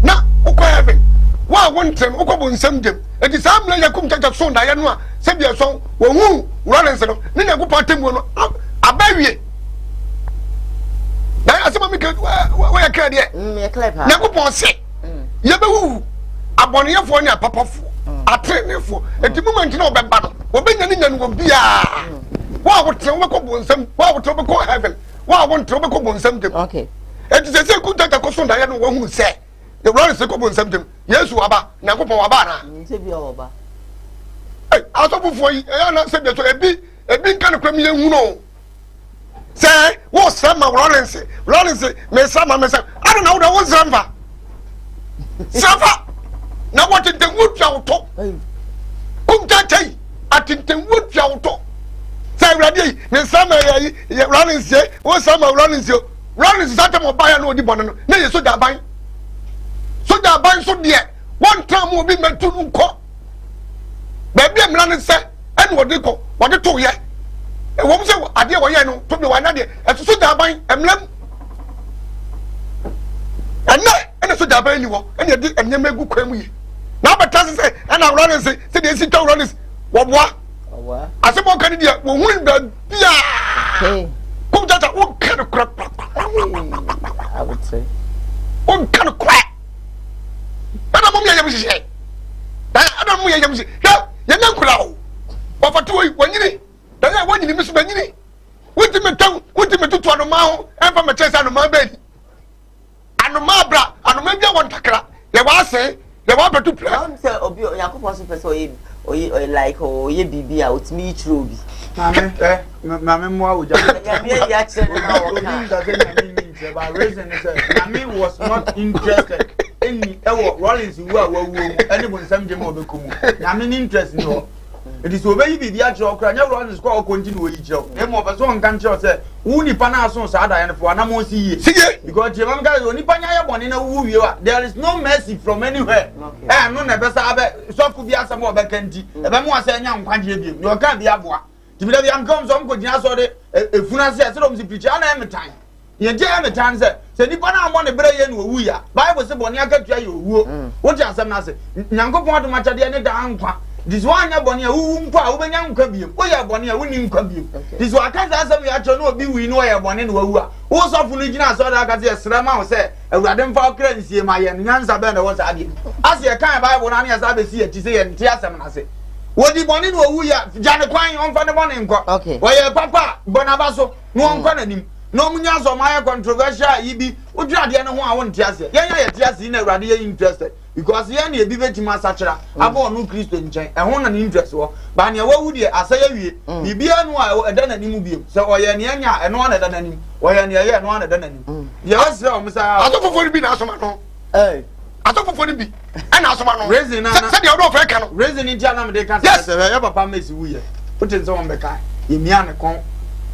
na wokɔ heaven wo a wontene no wokɔ bonsam gyam Enti saa mmerɛ Yakob kyakya soo daeɛ no a sɛdeɛ ɛsɔn wɔhuu Lawrence no ne Nyankopɔn atemmuo no aba awie. Na asɛm a meka wɔyɛ clear deɛ. Mm, Nyankopɔn se mm. yɛbɛwuwu abɔneyɛfoɔ ne apapafoɔ mm. ateneneefoɔ. Enti moment na ɔbɛba no wɔbɛnya ne nya no wɔ biara. Wo a wotene wobɛkɔ bonsam, wo a wotene wobɛkɔ heaven, wo a wontene wobɛkɔ bonsam gyam. Enti sɛ sɛ kunkyakya kɔ so daeɛ no wɔhunu sɛ Lawrence kɔ bonsam gyam. Yesu waba, Nyankopɔn waba anaa? Mm, sɛ bia ɔba. Hey, asɔfofoɔ yi, ɛyɛ ana sɛ bia so ebi ebi nka no kura mi yɛn hu no. Sɛ wosrɛ ma Lawrence, Lawrence mesrɛ ma mesrɛ, ada na woda wonsrɛ mfa. Srɛ fa na wɔtentenwu tua wo to. Kumkyɛkyɛ yi, atentenwu tua wo to. Sɛ awurade yi, mesrɛ ma yɛ yi, Lawrence yɛ, wosrɛ ma Lawrence yɛ. Lawrence saa tɛm ɔbaeɛ na ɔdi bɔne no, na yɛ sogya aban. Sogya aban nso deɛ wɔntra mu obi mmɛtu no nkɔ baabi a mmara no sɛ ɛna wɔde kɔ wɔde to yɛ ɛwɔm sɛ adeɛ wɔyɛ no to deɛ wɔanya deɛ ɛso sogya aban mmara mu ɛnɛ ɛna sogya aban ni hɔ ɛna ɛde nneɛma egu kwan mu yi na abɛta se sɛ ɛna Lawrence sɛ deɛ esi twa Lawrence wɔboa asɛm ɔka no deɛ wɔhunu baabiaa kum kyakya wonka no korɛ wonka no korɛ ɛna mom yɛ yam hyehyɛ ɛna mom yɛ yam hyehyɛ hwɛ yɛnyɛ nkora o wɔfɔte wɔ yi wɔnyini na yɛ wɔnyini mi so manyini wontumi tɛw wontumi tutu anomaa ho ɛmfa mɛkyerɛ sɛ anomaa bɛyi Anomaa bra, anomaa bi a wɔ ntakra, yɛ wɔ ase, yɛ wɔ abɛto pira. Wɔn sɛ obi Onyankopɔn so pɛ sɛ ɔyɛ ɔyɛ ɔyɛ like ɔyɛ biribi a otumi yi kyerɛ obi. Maame ɛ maame mmoa wo gya. Nyame ayi akyerɛ no na Obi ɔka. nka sɛ nyame nyi. nkyerɛ ba reason ne sɛ Nyame was not interested ɛni ɛwɔ Rawlings wu a wawuo mu ɛne bonsam gyem a ɔbɛkɔ mu. Nyame ne interest ni hɔ. Nti sɛ ɔbɛyi biribi akyerɛ wo koraa nyɛ Rawlings kɔ a ɔkɔ nti na ɔyi kyerɛ wo. Na mmom ɔpɛ sɛ ɔnka nkyerɛ wo sɛ wo nipa no aso saa daeɛ no fa w'anammɔn si yie. Because tie ma menka sɛ onipa nya yɛ bɔne na wowu wie a there is no mercy from anywhere. Ɛno na ɛbɛsa abɛ sɔfo bi asɛm a ɔbɛka nti ɛbɛma wasɛ anya nkwagyeɛ bio. Deɛ ɔka bi aboa. Nti meda bi anka wɔn sɛ wɔn kɔgyina asɔre efunu ase a sɛdeɛ wɔn si pirikyi ana ɛyɛ me tan. Deɛ nti ɛyɛ me tan sɛ sɛ nipa no ammɔ ne brɛ yie na owu ya Bible se bɔne akatua yɛ owuo. Mm. Wote asɛm no ase? Nyankopɔn adom akyɛdeɛ ne daa nkwa. Nti sɛ woanyɛ bɔne a wowu mpo a wobɛnya nkwa biom. Woyɛ bɔne a wonni nkwa biom. Nti sɛ waka saa asɛm wei akyerɛ na obi wui na ɔyɛ bɔne na wawu a, wo sɔfo no gyina asɔre aka sɛ yɛsrɛ ma wo sɛ Awurade mfa wo kra nsie ma yɛn. Nyansa bɛn na ɛwɔ saa adeɛ mu? Ase yɛkan Bible no a na yɛsan bɛsi yɛn akyi sɛ yɛnte asɛm no ase. Wɔdi bɔne na ɔwu ya, gya ne kwan ɔmfa ne bɔne nkɔ. Ɔyɛ papa a, bɔ n'aba so na ɔnkɔ n'anim. Na ɔmo nya sɛ ɔmo ayɛ controversial yi bi, wodwene adeɛ no ho a wonte aseɛ. Yɛn a yɛte ase yi na Awurade yɛ interested because yɛn na ebi bɛtumi asakyera aba ɔno Kristo nkyɛn. Ɛho na ne interest wɔ. But nea wawu deɛ, asɛe awie. Biribiara nu a ɛda n'anim biom. Sɛ ɔyɛ nea ɛnyɛ a, ɛno ara na ɛda n'anim. Ɔyɛ nea ɛyɛ, ɛno ara na ɛda n'anim. Deɛ ɔsrɛ wɔn sɛ. Asɔfofoɔ no bi na asoma no. Asɔfofoɔ no bi ɛna asoma no. Reason na na sɛdeɛ ɔdɔ ɔfɛ ka no. Reason nti a na mede ka sɛ sɛ ɛyɛ papa mesi wuyɛ. Wote nsɛ wɔn bɛka yɛmia ne kɔn.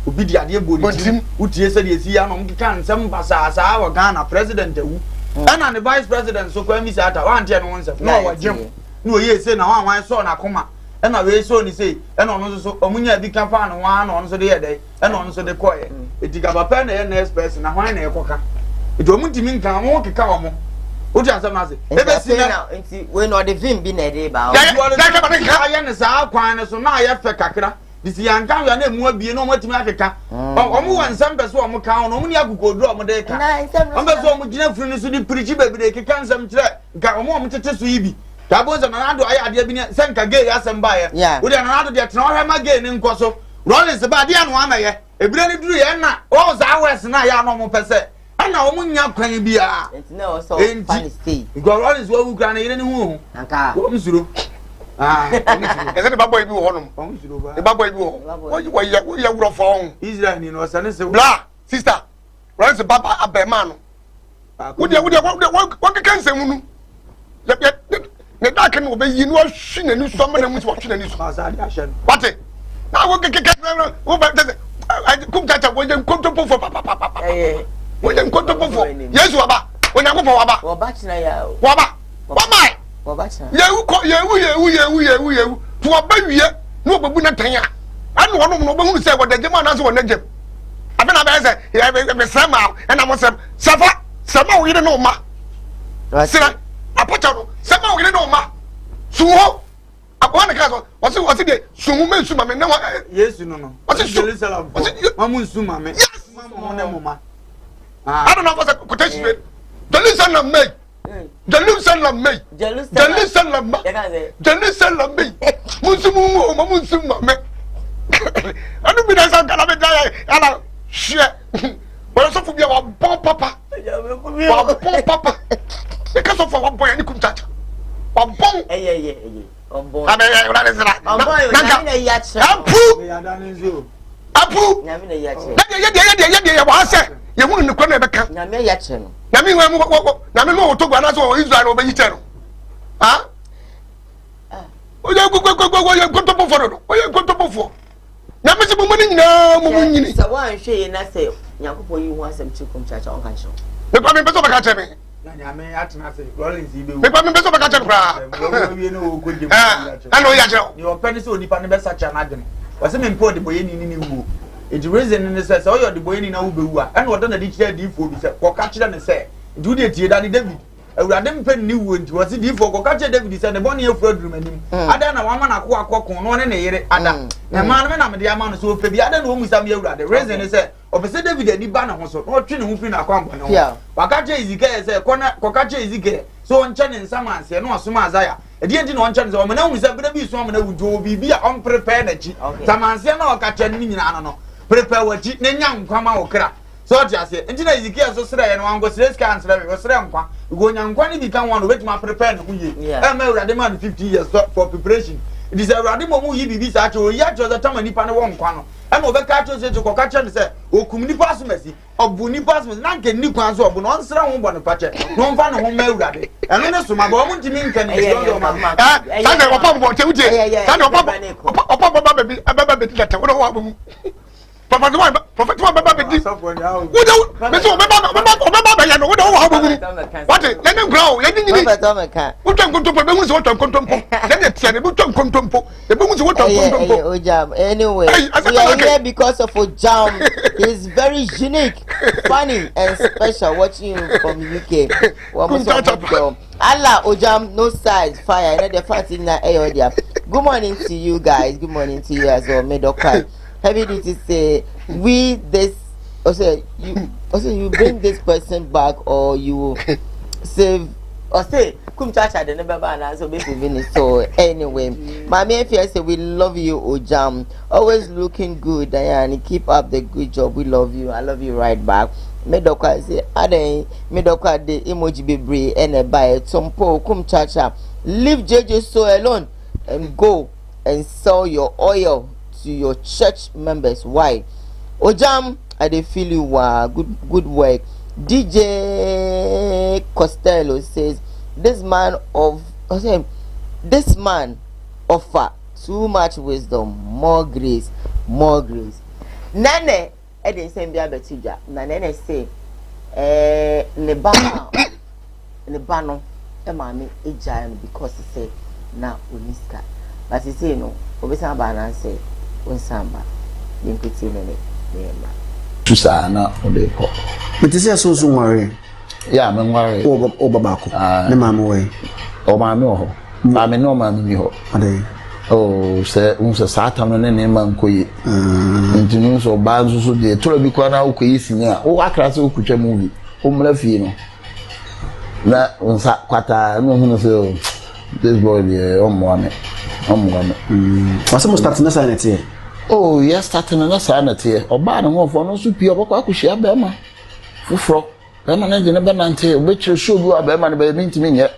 Obi di adeɛ bɔ ne tirim. Wotie sɛdeɛ esi yɛ na wɔn keka nsɛm basaa saa wɔ Ghana president awu. Ɛna ne vice president so kɔ Amisa Ata wante ɛno ho nsɛm na ɔwɔ gyem na ɔyɛ ese na wɔn a wɔn sɔɔ n'akoma ɛna wei sɔɔ ne sei ɛna ɔno nso so wɔn nya bi ka faa ne ho ara na ɔno nso de yɛ dɛ. Ɛna ɔno nso de kɔeɛ. Eti gaba pɛ na ɛyɛ next person na hwan na ɛkɔka? Eti wɔn ntumi nka wɔn ho keka wɔn. Wote asɛm no ase? Ebesi na nti wei na ɔde vim bi na ɛde ba. Nti ɔde vim ayɛ ne saa kwan no so na ayɛ fɛ kakra. De si yɛn nka wia na emu abie na wɔn atumi akeka. Mm. Wɔn wɔ nsɛm pɛ so wɔn ka wɔn wɔn ni akokoduro a wɔn de ka. Wɔn pɛ so wɔn gyina funu no so de pirikyi bebree keka nsɛm kyerɛ nka wɔn a wɔn tete so yi bi. Tabo sɛ Nana Addo ayɛ adeɛ bi ne sɛ nka gay asɛm baeɛ. Wo deɛ Nana Addo deɛ tena ɔhwɛ ma gay ne nkɔ so. Rawlings ba adeɛ no amɛyɛ. Ebire no duru yɛ ɛna wɔn saa west na yɛ ano wɔn pɛ sɛ ɛna wɔn nya kwan biara. Enti nka Rawlings wawu kura ne yere ne ho ohu. Wɔn suro. Ɛsɛ ne ba bɔ ebi wɔ hɔnom. Ne ba bɔ ebi wɔ hɔ. Wɔyɛ wɔyɛ wurɔfɔ ho. Israel ni no ɔsɛ ne se. Bla sister Rawlings ba ba abɛɛmaa no. Wodeɛ wodeɛ wodeɛ wɔkeka nsɛm nu. Yɛ yɛ ne dark no wɔbɛyi no wahwi n'ani so ama n'amu sɛ wahwi n'ani so. Wate na wokekeka wobɛ tɛ sɛ kum kyakya wɔyɛ nkontompofoɔ papapapa wɔyɛ nkontompofoɔ Yesu waba Onyankopɔn waba waba waba yɛwu kɔ yɛwu yɛwu yɛwu yɛwu yɛwu to wɔba wie na wɔbɛbu n'atɛn a ɛna wɔnom no wɔbɛhunu sɛ wɔda gyam anaasɛ wɔnna gyam afei na abɛyɛ sɛ yɛbɛsrɛ ma ɛna mo sɛm sɛfa sɛ ma wo yere ne wo ma serɛ apɔkyɛ no sɛ ma wo yere ne wo ma su hɔ akoa ne ka so ɔse ɔse deɛ su ho mɛnsu ma me ne wa yesu no no ɔse su jerusalem fo ma mo nsu ma me yes ma mo ho ne mo ma I don't know what's a quotation Jerusalem may Jerusalem may Jerusalem ma Jerusalem may mo nsu mu wo ma mo nsu ma me ɛno bi na sɛ nkala bɛ da yɛ ala hwɛ wɔyɛ sɔfo bi a wabɔn papa wabɔn papa ɛka sɔfo a wabɔn yɛ ne kum kyakya wabɔn abɛyɛ wura ne sira nanka apu apu na deɛ yɛ deɛ yɛ deɛ yɛ deɛ yɛ wɔ ha sɛ yɛhunu ne kura na ɛbɛka nyame wɔ mu wɔ nyame no wɔ Togo anaasɛ wɔ Israel na wɔbɛyi kyɛ no ha ɔyɛ gbogbogbogbo ɔyɛ nkontompofoɔ dodo ɔyɛ nkontompofoɔ nyame sɛ moma no nyinaa mo mu nyini. Sɛ woanhwɛ yie na sɛ Nyankopɔn yi ho asɛm kyerɛ kɔm kyerɛ ɔnka nkyerɛ wo. Mepa mempɛ sɛ ɔbɛka kyerɛ me. Mepa mempɛ sɛ ɔbɛka kyerɛ me koraa. Ɛna ɔyi akyerɛ wo. Deɛ ɔpɛ ne sɛ onipa no bɛsakyera n'adwene. Ɔsɛ mempɛ ɔdebɔyɛni ne ne wuo. Enti reason ne sɛ sɛ ɔyɛ ɔdebɔyɛni na wobɛwu a ɛna ɔda n'adi kyerɛ adiyifoɔ bi sɛ kɔka kyerɛ no sɛ nti wodeɛ tie da ne David Awurade mpɛ ne wuo nti, ɔse diyifoɔ, kɔka kyerɛ Dawid sɛ ne bɔne afuru aduru m'anim. Mm. Adɛn na wama n'akoa kɔ ko na ɔne ne yere ada? Mm. Na mmaa no me na mede ama no, sɛ ɔpɛ bi, adɛn na ɔmmisa me Awurade? Reason ne sɛ, ɔpɛ sɛ David ani ba ne ho so na ɔtwe ne ho firi n'akwammɔne ho. Yeah. Waka kyerɛ Ezekiel sɛ, kɔ na kɔka kyerɛ Ezekiel sɛ ɔnkyɛ ne nsamanseɛ na ɔsoma Isaiah. Ɛdeɛ nti na ɔnkyɛ no sɛ ɔma no ahunu sɛ berɛ bi so ama no awu nti ɔwɔ biribi a ɔmprepare n'akyi. Okay. Samanseɛ na ɔka kyerɛ no ne nyinaa no no, prepare w'akyi na nya nkwa ma wo kra. So ɔte aseɛ? Nti na Ezekiel nso srɛeɛ no, wankɔsrɛ sika ansrɛ hwee, ɔsrɛɛ nkwa. Because ɔnya nkwa no bi ka ho a na ɔbɛtumi aprepare ne ho yie. Yeah. Ɛma Awurade maa no 50 years for preparation. Nti sɛ Awurade mmom yi biribi saa kyerɛ, ɔyi akyerɛ sɛ tama nipa no wɔ nkwa no, ɛna ɔbɛka akyerɛ sɛ kɔka kyerɛ no sɛ ɔkum nipa asomasi. Ɔbu nipa asɛm na nka nni kwan so ɔbu no ɔnsrɛ ho bɔ ne fakyɛ na ɔmfa ne ho ma awurade ɛno ne soma bɔ ɔmo ntumi nka ne nti ɔndɔ ɔma. Ɛ saa de ɔpa bɔ kyɛ wutie saa de ɔpa bɔ ɔpa bɔ ba bɛbi ɛbɛba bɛdi dɛtɛ wɔn wɔ abɛwu prɔfɛt wa prɔfɛt wa bɛba bɛdi wode mesi ɔbɛba ɔbɛba ɔbɛba bɛyɛ no wode wɔ ha bɛwuru wate yɛne nkura o yɛne nyini wotwa nkontompo ɛbɛhu sɛ wotwa nkontompo yɛne ɛteɛ no wotwa nkontompo Ebi sɛ wotwa nkontompo. Ɛyɛ Ojam. Anyway, Hey, we are here because of Ojam. He's very unique, funny, and special. Watching you from UK. Wɔn mo sɔ mo dɔm. Allah Ojam, no size, fire. Ɛnɛ deɛ fans nyinaa ɛyɛ ɔdia. Good morning to you guys. Good morning to you as well. Medokwa. Heavy duty say we this. Ɔsɛ you. Ɔsɛ you bring this person back or you save. Ɔsɛ. Kumchacha de ne bɛba anaasɛ obɛsave ne so anyway maame afia sɛ we love you ojam always looking good Diane keep up the good job we love you I love you right back me dɔkɔ ase adɛn me dɔkɔ ade emoji bebree ɛna ɛbaeɛ tompo kumchacha leave JJ so alone and go and sell your oil to your church members why ojam I dey feel you waa good good work DJ Costello says this man of ɔsɛ this man offer too much wisdom more grace more grace nene ɛde nsɛm bi abɛto dwa na nene se ɛɛ ne ba ne ba no maame gyae no because sɛ na ɔnni sika but seesei no ɔbɛsan aba anaasɛ ɔnsan mma yɛnkɔtie ne ne ne yɛn mmra. Tu saa na ɔde kɔ. Mete sɛ so nso nwaree. Yeah, me nwaree. Wɔ wɔ ba baako. Ne maame wɔ he? Ɔmaame wɔ hɔ. Maame ne ɔmaame ni hɔ. Adɛn? Oh, sɛ n sɛ saa tam no ne ne ma nkɔ yie. Nti no sɛ ɔbaa nso so deɛ tɔrɔ bi koraa na wokɔ yi sini a wo akra sɛ wokotwa movie wommra fie no. Na nsa kwataa na ohunu sɛ oh, this boy deɛ ɔmmoa me ɔmmoa me. Ɔsɛ mo start na saa na ɛteɛ. Oh yɛ start no na saa na ɛteɛ ɔbaa ne ho ɔfɔ no nso pii ɔbɛkɔ akɔhyia bɛrima foforɔ bɛrima no de ne bɛnante ɔbɛkyerɛ show bi wɔ bɛrima no bɛyɛ mentumi nyɛ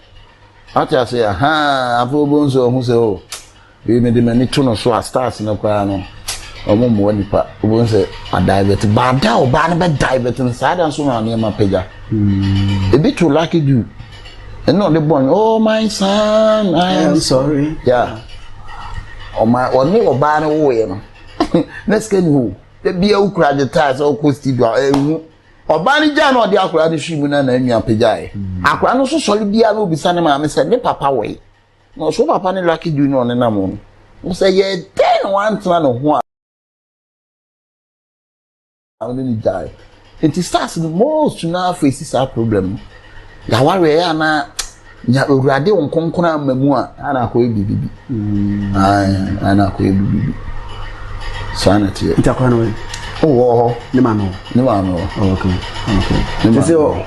ate ase ahaa afei wobɛhu sɛ ɔhu sɛ oh Wei mede m'ani to no so a stars no koraa no wɔn mmoa nipa wobɛhu sɛ adivert baada a ɔbaa no bɛ divert no saa da nso na nneɛma pagya hmm. ebi to lucky do ɛna ɔde bɔ no oh my son I am sorry yeah ɔma ɔne ɔbaa no woeɛ no na sika ni hɔ ebi awukura de taa sɛ ɔkɔ studio a ɛhu ɔbaa no gyaa na ɔde akwaraa no hwi mu na n'anua pagyaeɛ hmm. akwaraa no nso sɔre biara na obisa ne maame sɛ ne papa wɔ yi. Na ɔso papa ne lucky du na ɔnenam no. Wo sɛ yɛ dɛn na wantena ne ho a ɔne ne gyae. Nti stars no most na face saa problem no. Yɛaware ɛyɛ ana nya awurade wo nkonkron ama mu a ana akɔyɛ biribi bi. Mm. Ana akɔyɛ biribi bi. Saa na teɛ. Nti akɔyɛ no wɛ? Wɔ hɔ. Ne maame wɔ. Ne maame wɔ. Oh, okay. Okay. Ne maame wɔ.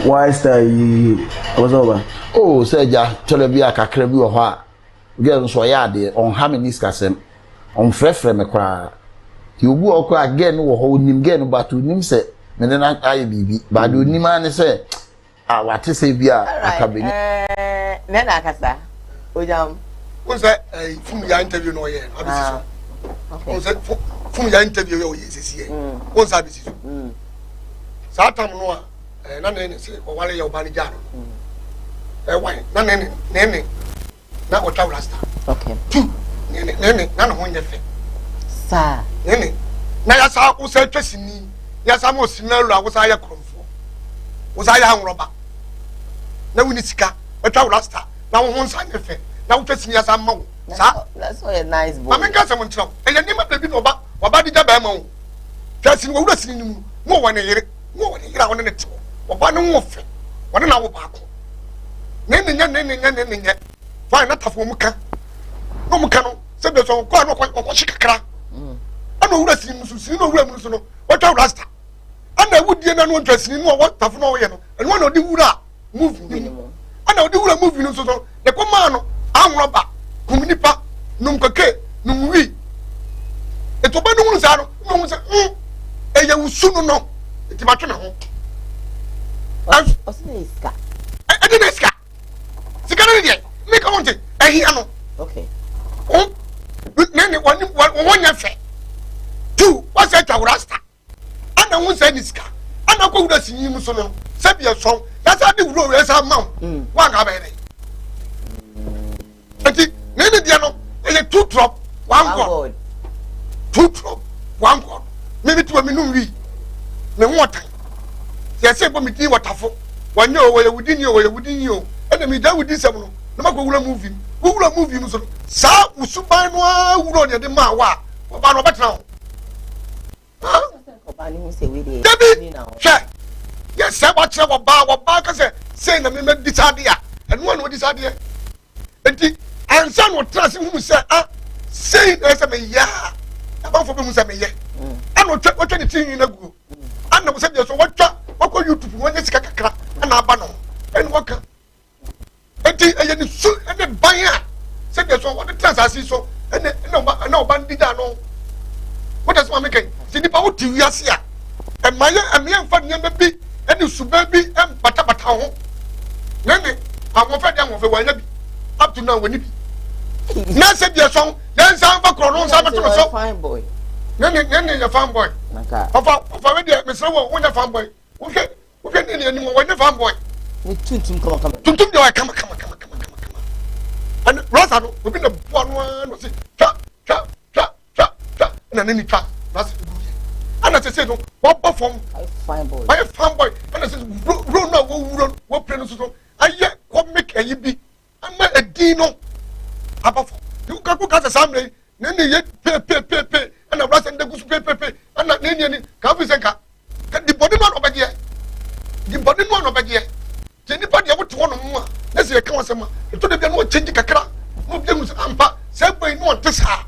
Why star yi ɔbɛsɛ ɔba? Oh sɛ agya tɔrɔ bi a kakra bi wɔ hɔ a girl nso ɔyɛ adeɛ ɔnha me ne sikasɛm ɔnfrɛfrɛ me koraa nti obi wɔ hɔ koraa girl no wɔ hɔ onim girl no but onim sɛ me ne no ayɛ biribi but deɛ onim ara ne sɛ a wate sɛ bi a akabeni. Nɛ na akasa onyam. Wọ́n sɛ ɛɛ fún ya interview na ɔyɛ abesi so. Wọ́n sɛ fún ya interview yɛ ɔyɛ sisi yɛ. Wọ́n sɛ abesi so. Saa tam no a. ɛɛ na ne ne se ɔwale yɛ ɔba ne gya no ɛwan na ne ne ne ne na ɔtwa rasta okay tu ne ne ne ne na ne ho nyɛ fɛ saa ne ne na yasa wosa atwa sini yasa ma osini na awura wosa ayɛ korɔmfoɔ wosa ayɛ anworɔba na wuni sika atwa rasta na wo ho nsa nyɛ fɛ na wotwa sini yasa ma wo saa that's why a nice boy maame nka sɛm nkyerɛ wo ɛyɛ nneɛma baabi na ɔba ɔba de gya bɛrima wo twa sini wɔwura sini no mu na ɔwɔ ne yere na ɔwɔ ne yere a ɔne ne te hɔ ɔba ne ho fɛ ɔne na awo baako ne ne nyɛ ne ne nyɛ ne ne nyɛ fine na tafo wɔn ka na wɔn ka no sɛ bɛ sɔn kɔ a na ɔkɔ ɔkɔhye kakra ɛna owura sini mu so sini na owura mu so no wɔtwa rasta ɛna awudie na no ntwa sini no ɔwɔ tafo na ɔyɛ no ɛno na ɔde wura movie no mu ɛna ɔde wura movie no nso so ne kɔ maa no anworɔba kum nipa num kake num wi etu ɔba no hunu saa no na ohun sɛ mm ɛyɛ wusu no no eti ma twe me ho. Ɔsi na sika. Ɛdi na sika sika no ne deɛ mi ka wɔn ti ɛhia no. Okay. Wɔn ne ne wɔn wɔn nyɛ fɛ tu wɔsɛ atwa rasta. Ana wo nsɛ ne sika. na akɔ wura sinyi mu so no sɛbi ɛsɔn yasa de wura wura ɛsa ma wo wanka bɛyɛ dɛ nti ne ne deɛ no ɛyɛ two drop one god two drop one god mímí tiwa mi num wi mi ho ɔtan sɛ ɛsɛ bɔ mi din wɔtafo wɔnyɛ o wɔyɛ wudi ni o wɔyɛ wudi ni o ɛna mi da wudi sɛm no na ma kɔ wura movie mu wura movie mu so no saa wusuban no ara wura ɔdeɛ de maa wa ɔbaa no ɔbɛtena ho. Dabi, hwɛ, yɛ sɛ wakyerɛ wɔbaa wɔbaa ka sɛ sei na mema di saa adeɛ a ɛno a na ɔdi saa adeɛ nti ansa na ɔtena ase hunu sɛ a sei na ɛsɛ meyɛ a amanfoɔ bɛhu sɛ meyɛ ɛna ɔtwa ɔtwa ne tiri nyina guo ɛna sɛ deɛ so wɔtwa wɔkɔ youtube wɔnyɛ sika kakra ɛna aba no ɛna wɔka Enti ɛyɛ ne su ne ban a sɛdeɛ so wɔde tena asase yi so ɛna ɛna ɔba ɛna ɔba no di ano. Wɔde sɛ maame kɛn sɛ nipa wote wiase a ɛma yɛ ɛma yɛn nfa nneɛma bi ɛne suban bi ɛmbatabata ho. Ne ne ahoɔfɛ de ahoɔfɛ wɔanya bi up to now wɔni bi. Na sɛ deɛ so yɛn nsa nfa korɔ no nsa bɛto no so. Ne ne ne ne yɛ fan boy. Ɔfa ɔfa wɛ deɛ mesrɛ wɔ wonyɛ fan boy. Wohwɛ wohwɛ ne ne anim wɔnyɛ fan boy. Ne tuntum kama kama. Tuntum deɛ ɔyɛ kama kama kama kama kama kama. Ɛne rasa no obi na boa no ara na ɔsi twa twa twa twa twa ɛna ne ni twa rasa no gu yɛ. Ɛna sese no wabɔ fam. Ayɛ fine boy. Ayɛ fine boy ɛna sese wuro wuro no a wɔwuro no wɔpere no soso ayɛ comic ɛyi bi ama edin no aba fam. Nkuka kuka sɛ saa mmerɛ yi ne ne yɛ pepepepe ɛna rasa no da gu so pepepe ɛna ne ni ani kan fi sɛ nka. Di bɔne no a na ɔbɛgyeɛ. Di bɔne no a na ɔbɛgyeɛ. Sɛ nipa deɛ wote hɔ nom a, na sɛ yɛka wasɛm a, ɛtɔ da bi a na ɔkyɛngye kakra, na obi ahu sɛ ampa sɛ ɛbɔ yi na ɔnte saa.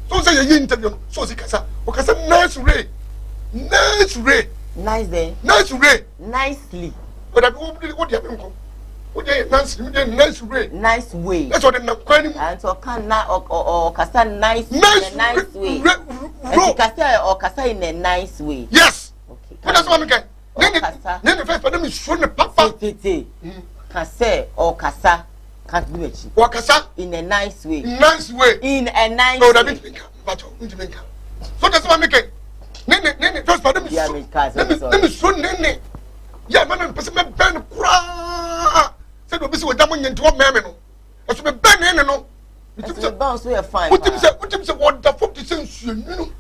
So sɛ yɛyi interview no, so ɔsi kasa, ɔkasa nice way, nice way. Nice then. Nice way. Nicely. Ɔdabi wo wo deɛ me nko. Wo deɛ yɛ nice, wo deɛ nice way. Nice way. Ɛsɛ ɔde nam kwan ne mu. Nti ɔka na ɔkasa nice nice nice way. Nti kasa ɔkasa in a nice way. Yes. Okay. Wọ́n dẹ̀ sọ ma mi kẹ́. Ɔkasa. Ne ne fẹ́ fẹ́ ne mi suro ne papa. Tete. Kasɛ ɔkasa ka di m'akyi. Ɔkasa. In a nice way. Nice way. In a nice way. Ɔdabi ntumi nka mpatsɔ ntumi nka. So dẹ̀ sọ ma mi kẹ́. Ne ne ne ne fẹ́ fẹ́ ne mi suro ne mi suro ne ne. Yɛ mɛ na mpɛ sɛ mɛbɛn no koraa sɛdeɛ obi sɛ wɔgya mo nyɛ nti wɔmmɛn me no ɛso mebɛn ne ne no wotim sɛ wotim sɛ wɔda fam te sɛ nsuo nwunu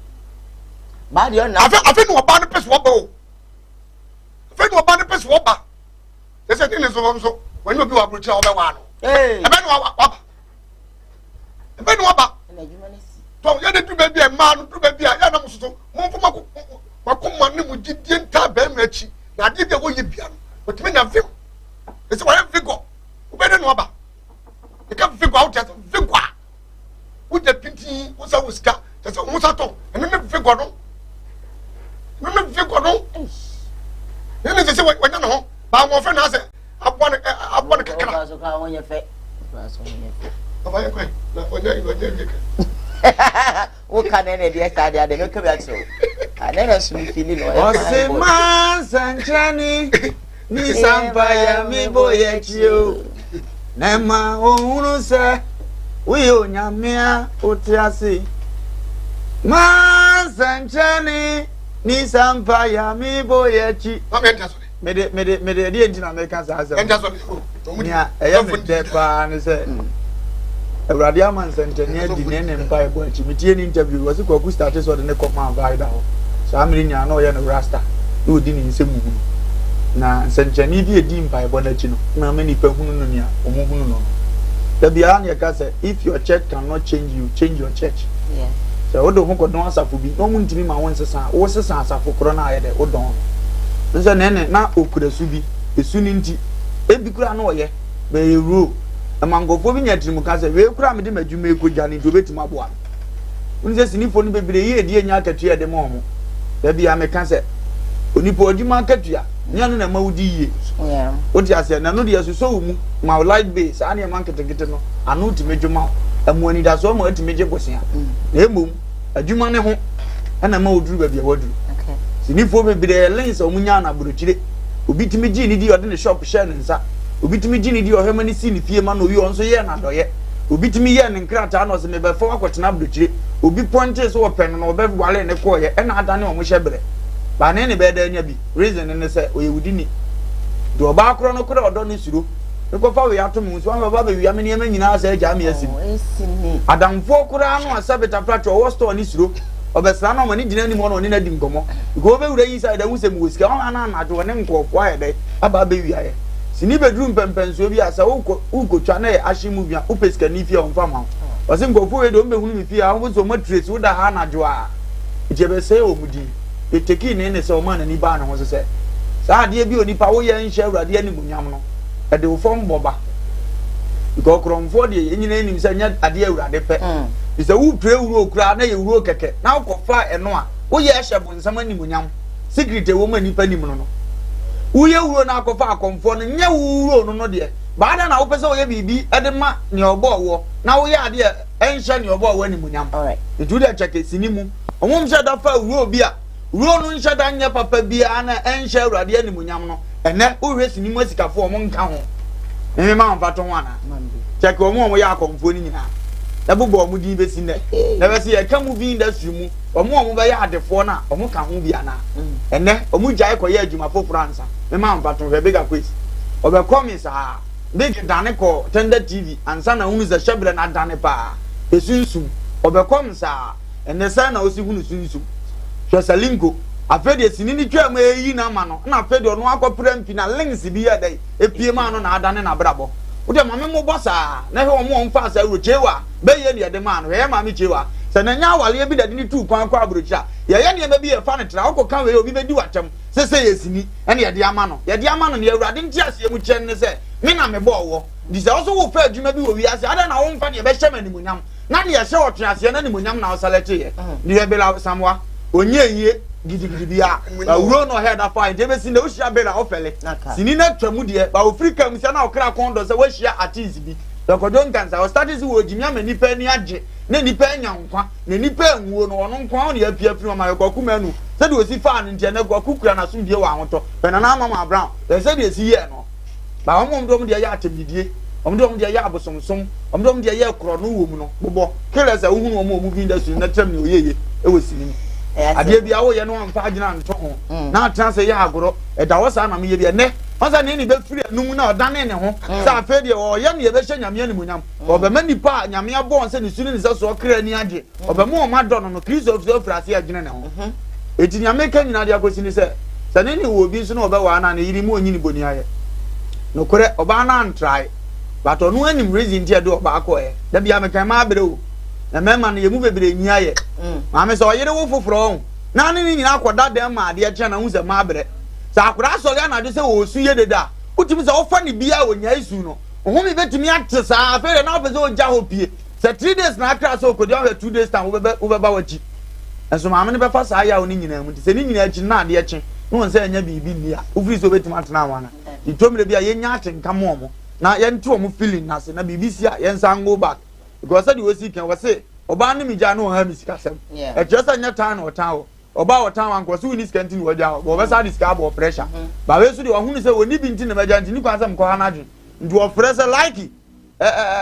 afei afei na ɔbaa no pɛ sɛ wɔba o afei na ɔbaa no pɛ sɛ wɔba sɛ sɛ ne ne nso nso wɔne obi wɔ aburokyire a wɔbɛwaa no ɛbɛn na waba ɛbɛn na waba tɔ yɛde duru baabi a mmaa no duru baabi a yɛn anam soso mo nfo mako wakoma ne mo gyidie ntaa bɛrima akyi na adeɛ bi a wɔyɛ bia no wɔtumi nya vim ɛsɛ wɔyɛ vigor wobɛde no aba ɛka vigor a wote ase vigor a wogya pintin wosa wo sika kyɛ sɛ wo sa tɔ ɛno ne vigor no ɛno ne vigor no ne ne sɛ sɛ wɔnya ne ho baa wɔn fɛ na asɛ aboa no aboa no kakra. Ɔfa yɛ kwan na ɔnyɛ ɔnyɛ wie ka. Woka ne ne deɛ saa deɛ adeɛ mɛka bi akyerɛ wo. Ane na so mefili no ɔyɛ Ɔse ma nsɛnkyerɛnne ne sampa yɛ me bɔ yɛ akyi o. Na ɛma ohunu sɛ woyɛ onyame a wote ase. Ma nsɛnkyerɛnne ne sampa yɛ me bɔ yɛ akyi. Mede mede mede ɛdeɛ nti na meka saa asɛm. Nea ɛyɛ me dɛ paa ne sɛ Awurade ama nsɛnkyerɛnne adi ne ne mpaebɔ akyi. Metie ne interview wɔ se Kwaku starte sɛ ɔde ne kɔ maa Vida hɔ. Saa mmere nyinaa na ɔyɛ no rasta na ɔdi ne nsɛm mu hunu. Na nsɛnkyerɛnne bi a ɛdi mpaebɔ no akyi no na ama nnipa hunu no nea wɔn hunu no no. Da biara na yɛka sɛ if your church cannot change you, change your church. Sɛ wode wo ho kɔdɔn asafo bi na wɔn ntumi ma wo nsesa a, wosesa asafo korɔ no a ayɛ dɛ wodɔn no. Nsɛ ne ne na okura su bi, esu no nti ebi koraa na ɔyɛ bɛyɛ role. Ɛma nkurɔfoɔ bi nya atirimuka sɛ wei koraa mede m'adwuma yi kɔgya no nti obɛtumi aboa me. Wonim sɛ sinifoɔ no bebree yɛ ɛdi anya akatua a ɛde ma wɔn. Da biara meka sɛ onipa adwuma akatua nyɛ ɛno na ɛma wodi yie. Wote aseɛ? Na ɛno deɛ ɛsosɔ wo mu ma wo light bill saa nneɛma nketenkete no ano tumi dwo ma wo. Ɛmo anidasoɔ ma atumi gye bosea. Na mmom adwuma ne ho ɛna ɛma woduru baabi a waduru. Sinifoɔ bebree lens a wɔn nyaa no aburokyire. Obi tumi gyee ne di ɔde ne shop hyɛɛ ne nsa. Obi tumi gye ne di ɔhwɛ ma ne sii ne fie ma no owie ɔno nso yɛɛ no adɔyɛ. Obi tumi yɛɛ ne nkrataa na ɔsɛ mebɛfa wo akɔtena aburokyire. Obi pɔntee sɛ ɔpɛ no na ɔbɛwaree ne kɔɔeɛ ɛna adane wɔn hyɛ berɛ. Ba ne ne bɛyɛ dɛ anya bi. Reason ne sɛ ɔyɛ wudini. Nti ɔbaa korɔ no korɛ ɔdɔ ne suro. Mekɔfa wei ato me ho so ama bɛba abɛwia me nneɛma nyinaa sɛ agyaa me asi mu. Adamfoɔ koraa no a sɛ betafra ɔwɔ store ne suro. Ɔbɛsra no ama ne gyina anim hɔ na ɔne no adi nkɔmmɔ. Because ɔbɛwura inside ahu sɛ mewɔ sika. Ɔha no anadwo ɔne nkurɔfoɔ ayɛ dɛ aba abɛwia yɛ. Sini bɛduru mpɛmpɛnsoɔ bi a sɛ wokɔ wokɔtwa na ɛyɛ action movie a wopɛ sikani fie a ɔmfa ma wo. Ɔse nkurɔfoɔ wei deɛ ɔmbɛhunu me fie a wɔn sɛ wɔn atrace woda ha anadwo a. Nti ɛbɛsɛe wɔn din. Yɛtekii ne nne sɛ ɔmaa n'ani baa ne ho so sɛ, Saa adeɛ bi a onipa woyɛ nhyɛ Awurade animuonyam no, ɛde wo fam bɔ ba. Because korɔmfoɔ deɛ yɛn nyinaa nim sɛ nyɛ adeɛ Awurade pɛ. Nti sɛ wopire wuro koraa na ɛyɛ wuro kɛkɛ na wokɔfa ɛno a, woyɛ hyɛ bonsam animuonyam. Secret ɛwɔ mu a nnipa nim no no. Woyɛ wuro no akɔfa akɔmfoɔ no, nyɛ wo wuro no no deɛ. Baa dɛn na wopɛ sɛ woyɛ biribi de ma nea ɔbɔɔ woɔ na woyɛ adeɛ ɛnhyɛ nea ɔbɔɔ wo animuonyam. Nti wodeɛ kyɛke sini mu. Wɔn nhyɛ da fa wuro bi a wuro no nhyɛ da nyɛ papa biara na ɛnhyɛ Awurade animuonyam no. Ɛnɛ wohwɛ sini mu asikafoɔ wɔn nka ho. Meme ma wɔn fa to ho anaa? Kyɛke wɔn a wɔyɛ akɔmfoɔ no nyinaa. Na bobɔ wɔn din bɛsi nnɛ. Na bɛsi yɛka movie industry mu wɔn a wɔbɛyɛ adefoɔ no a wɔn ka ho bi anaa? Ɛnɛ wɔn gyae kɔyɛ adwuma foforɔ ansa. Mema wɔn fa to hwɛ Big Akwes. Ɔbɛkɔ me saa. Big dane kɔɔ Tender TV ansa na hunu sɛ hyɛbrɛ no adane paa. Hwɛ sunsum. Ɔbɛkɔm saa. Ɛnnɛ sɛn na wosi hunu sunsum? Hwɛ Salinko. Afei deɛ sini no twaa mu ɛreyi no ama no na afei deɛ ɔno akɔpere ampi na links bi yɛɛ dɛn epie maa no na adane n'abrabɔ. Wo deɛ ma me mmobɔ saa na hwɛ wɔn a wɔfaa saa wuro Kyewa bɛyɛ deɛ ɛde maa no. Hwɛ yɛn maame Kyewa. Sɛ na ɛnyɛ awaleɛ bi na ɛde no tuu kwan kɔ aburokyire a, yɛyɛ nneɛma bi yɛfa no tra. Wokɔka wei a obi bɛdi w'atɛm sɛ sɛ yɛ sini ɛna yɛde ama no. Yɛde ama no. Nea Awurade nteaseɛ mu kyerɛ no ne sɛ, me na mebɔɔ woɔ. Nti sɛ wo nso wofa adwuma bi wɔ wiase a, adɛn na womfa deɛ ɛbɛhyɛ me animuonyam na deɛ ɛhyɛ ɔtweaseɛ no animuonyam na wosɛlɛkteeɛ? Deɛ Bela Samoa, ɔnyɛɛ yie gidigidi biara. Ba wuro na ɔhɛɛ da faa nti ɛbɛsi nnɛ wohyia Bela wofɛle. Sini no atwa mu deɛ, ba ɔfiri kaa mu sia na ɔkra kɔn dɔ sɛ wahyia artist bi. Hwɛ Kwadwo Nkansah, ɔstate sɛ wɔgyimi ama nnipa ani agye na nnipa anya nkwa na nnipa anwuo no, ɔno nko ara na apue afiri mu ama hwɛ Kwaku Manu sɛdeɛ ɔsi faa no nti ɛnnɛ Kwaku kura n'asomdwie wɔ ahotɔ. Hwɛ Nana Amama Brown, hwɛ sɛdeɛ ɛsi yɛɛ no. Ba wɔn a wɔde wɔn deɛ yɛ atɛmdidie, wɔn de wɔn deɛ yɛ abosomsom, wɔn de wɔn deɛ yɛ korɔno wɔ mu no, bobɔ killers a wohunu wɔn wɔ movie industry no na kyerɛ me nea ɔyɛ yie wɔ sini mu. Adeɛ bi a woyɛ no amfa adwene anto ho mm. na atena sɛ yɛ agorɔ ɛda hɔ saa na meyɛ bi ɛnɛ wɔn sɛ ne ne bɛfiri anum na ɔdane ne ho mm. sɛ afei deɛ ɔyɛ ne yɛbɛhyɛ nyame animuonyam mm. ɔbɛma nipa a nyame abɔ wɔn sɛ ne su ne ne sɛ soɔ kra ani agye Ɔbɛma wɔn adɔ no no, Kristo nso afiri ase adwene ne ho. Mhm. Enti nea meka nyinaa de akɔsi ne sɛ, sɛ ne ne wɔ obi nso na ɔbɛwaa no a, ne yere mu ɔnyi ne bɔni ayɛ. Nokorɛ, ɔbaa no antrae, but ɔno anim reason nti a ɛde ɔbaa kɔɛ. Da biara meka mmaa brɛ o, na mmarima no yɛn mu bebree nyi ayɛ. Mm. Maame sɛ ɔyere wo foforɔ ɔho, na ne ne nyinaa kɔda dɛm ma adeɛ kye na wohu sɛ mmaa brɛ. Sɛ akwadaa asɔre anadwo sɛ ɔresu yɛ dede a, wotumi sɛ wofa ne biara ɔnyae su no, home bɛtumi ate saa, afei deɛ na wopɛ sɛ ɔgya hɔ pie. Sɛ 3 days na akra sɛ okodi ɔhwɛ 2 days time wobɛbɛ wobɛba w'akyi. Nso maame no bɛfa saa yaw no nyinaa mu nti sɛ ne nyinaa akyi no na adeɛ kye na wɔn sɛ ɛnyɛ biribi nni a wofiri sɛ wobɛtumi atena ho ana? Nti tɔ mmerɛ bi a yɛnya atenka ma wɔn na yɛnte wɔn feeling no ase na biribi si a yɛnsan go back because sɛdeɛ wɔsi kan wɔse ɔbaa ne me gyaa na ɔha me sikasɛm ɛkyerɛ sɛ nyɛ tan na ɔtan wɔ ɔbaa ɔtan wa nkɔ so wonni sika nti na wagya hɔ wɔbɛsa de sika abɔ pressure ba wei so deɛ ɔhunu sɛ wɔnni bi nti na magya nti ne kwan sɛ mekɔ ha no adwene nti wɔfrɛ sɛ like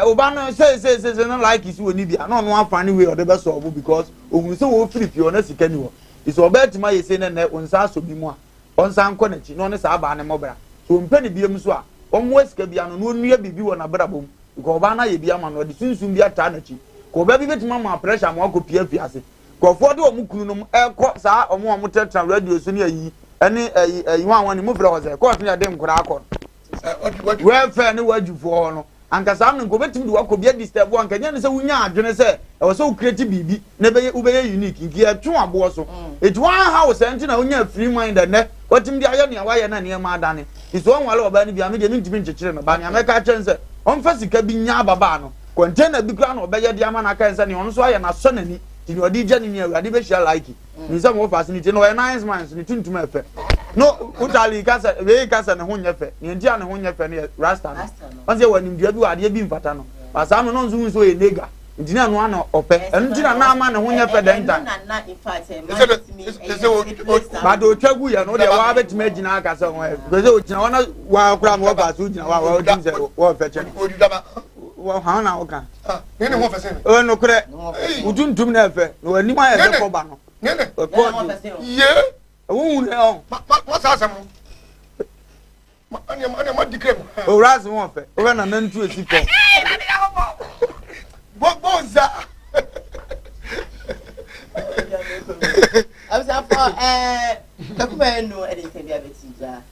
ɔba no sei sei sei sei na like si wɔ ni bi a na ɔno afa ne wei ɔde bɛ sɔɔbo because ohun sɛ wɔfiri fie ɔna sika ni hɔ nti sɛ ɔbɛ atumi ayɛ sei na nɛ wɔn nsa asɔ bi mu a ɔnsan nkɔ n'akyi na ɔne saa abaa ne mmɔbra so ɔmpɛ ne biem so a ɔmmoa sika bi ano na ɔnnua biribi wɔ n'abrabɔ mu because ɔbaa no ayɛ bi ama no ɔde sunsum bi ataa n'akyi ka ɔbaa bi bɛtumi ama pressure ama wakɔ pie afi ase nkurɔfoɔ de wɔn kununom ɛkɔ saa wɔn a wɔtenatena radio so ne ayi ɛne ayi ayi wɔn a wɔn ne mu frɛ hɔ sɛ kɔɔto ne yɛde nkoraa kɔ no Welfare ne wadwufoɔ hɔ no, anka saa no nka obetumi de wakɔ bi adisturb anka nyɛ ne sɛ wonya adwene sɛ ɛwɔ sɛ wo create biribi na ɛbɛyɛ wobɛyɛ unique nti yɛtwe aboɔ so eti wɔn aha wo sɛ nti na wonya free mind ɛnɛ watumi de ayɛ nea wayɛ na nneɛma adane nti sɛ ɔnwale ɔbaa no bi a me deɛ mentumi nkyekyere no ba nea mɛka akyerɛ no sɛ ɔmfa sika bi nya ababaa no container bi koraa na ɔbɛyɛ de ama no aka sɛ nea ɔno nso ayɛ no asɔ n'ani nti nea ɔde gya ne nua awurade bɛhyia like Ne nsam wɔ faase ne ti no ɔyɛ nice man so ne tuntum ɛfɛ no wotali kasa wei kasa ne ho nyɛ fɛ ne nti a ne ho nyɛ fɛ no yɛ rasta no wɔn sɛ wɔ animdua bi wɔ adeɛ bi mfata no baasa no no nso nso yɛ nega nti na ɛno ana ɔpɛ ɛno nti na na ama ne ho nyɛ fɛ dɛn tan but otwa gu yɛ no deɛ waa bɛtumi agyina aka sɛ ho ɛ sɛ ogyina hɔ na waa kora ma wɔfa so gyina hɔ a wɔtumi sɛ wɔfɛ kyɛ no wɔn na wɔka Ne ne ho fɛ sɛn. Ɛyɛ nokorɛ. Wo tuntum na ɛfɛ. Na w'anim ayɛ sɛ kɔba no. Ɛkɔ de. Ye. Wohu ne ɔn. Ma ma ma saa asɛm no. Ma ɛnea ɛnea ma di kere mu. Owura ase ho ɔfɛ. Wobɛ na nantu esi fam. Bɔ bɔ nsa. Abusuafo ɛɛ kakuma enu ɛde nsɛm bi abɛti gya.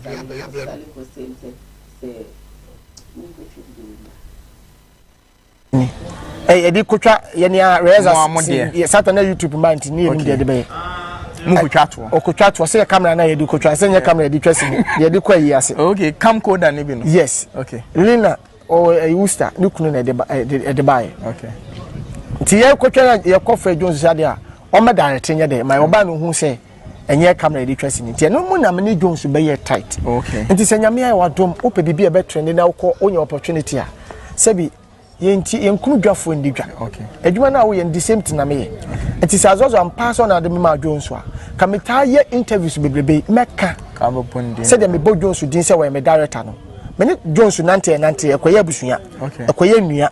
Salinko sɛ sɛ sɛ nkotwa bi de ni yɛde kotwa yɛn a rehearsal satan na youtube mba nti ne yɛnim deɛ yɛde bɛyɛ mo kotwa toɔ ɔkotwa toɔ sɛ yɛ camera na yɛde kotwa sɛ nyɛ camera yɛde twa sini yɛde kɔ ayi ase okay camcorder ne bi no yes okay lina ɔwɔ ɛyi Worcester ne kunu na ɛde ba ɛde baayɛ okay nti yɛ kotwa na yɛkɔ fɛ Jones adeɛ a ɔmɛ direct nyɛ dɛ ma ɔbaa no hu sɛ ɛnyɛ camera yɛde twa sini nti ɛno mu na me ne Jones bɛyɛ tight okay nti sɛ nyame ayɛ wadom wopɛ biribi a ɛbɛtrende na wokɔ wonya opportunity a sɛbi yɛnti yɛnkunu dwafoɔ ndi dwa okay adwuma no a woyɛ no the same thing na meyɛ nti sɛ azɔzɔ ampa sɛ ɔna ade me maa Jones a ka metaa yɛ interviews bebrebe mɛka sɛdeɛ mebɔ Jones din sɛ wɔyɛ me director no me ne Jones nante ɛnante ɛkɔyɛ abusua ɛkɔyɛ nnua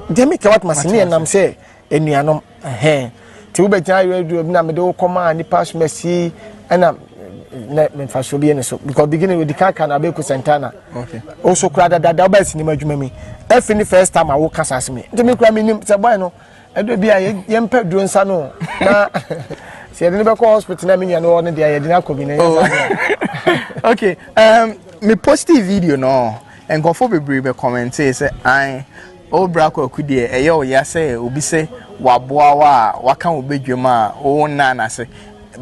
deɛ meka watoma se ne yɛnam sɛ anuanom ɛhɛn nti wobɛgyina radio bi na mede wo kɔmaa nipa asomasi ɛna na mfasoɔ bi yɛ ne so because beginning odi kan ka na abɛku Santana o so kura dada wobɛyɛ sinima adwuma mi ɛfi ne first time a woka saa asɛm yi nti me kura menim sɛ boy no ɛdɔ bi a yɛmpɛ duro nsa no na sɛ yɛde no bɛkɔ hospital na me nua no wɔ no deɛ yɛde no akɔ bi na ɛyɛ saa okay um, me posti video no nkurɔfoɔ bebree bɛ commentee sɛ an O bra Kwaku deɛ ɛyɛ wo ya sɛ obi sɛ waboa wo a waka wo badwam a wo nnaa n'ase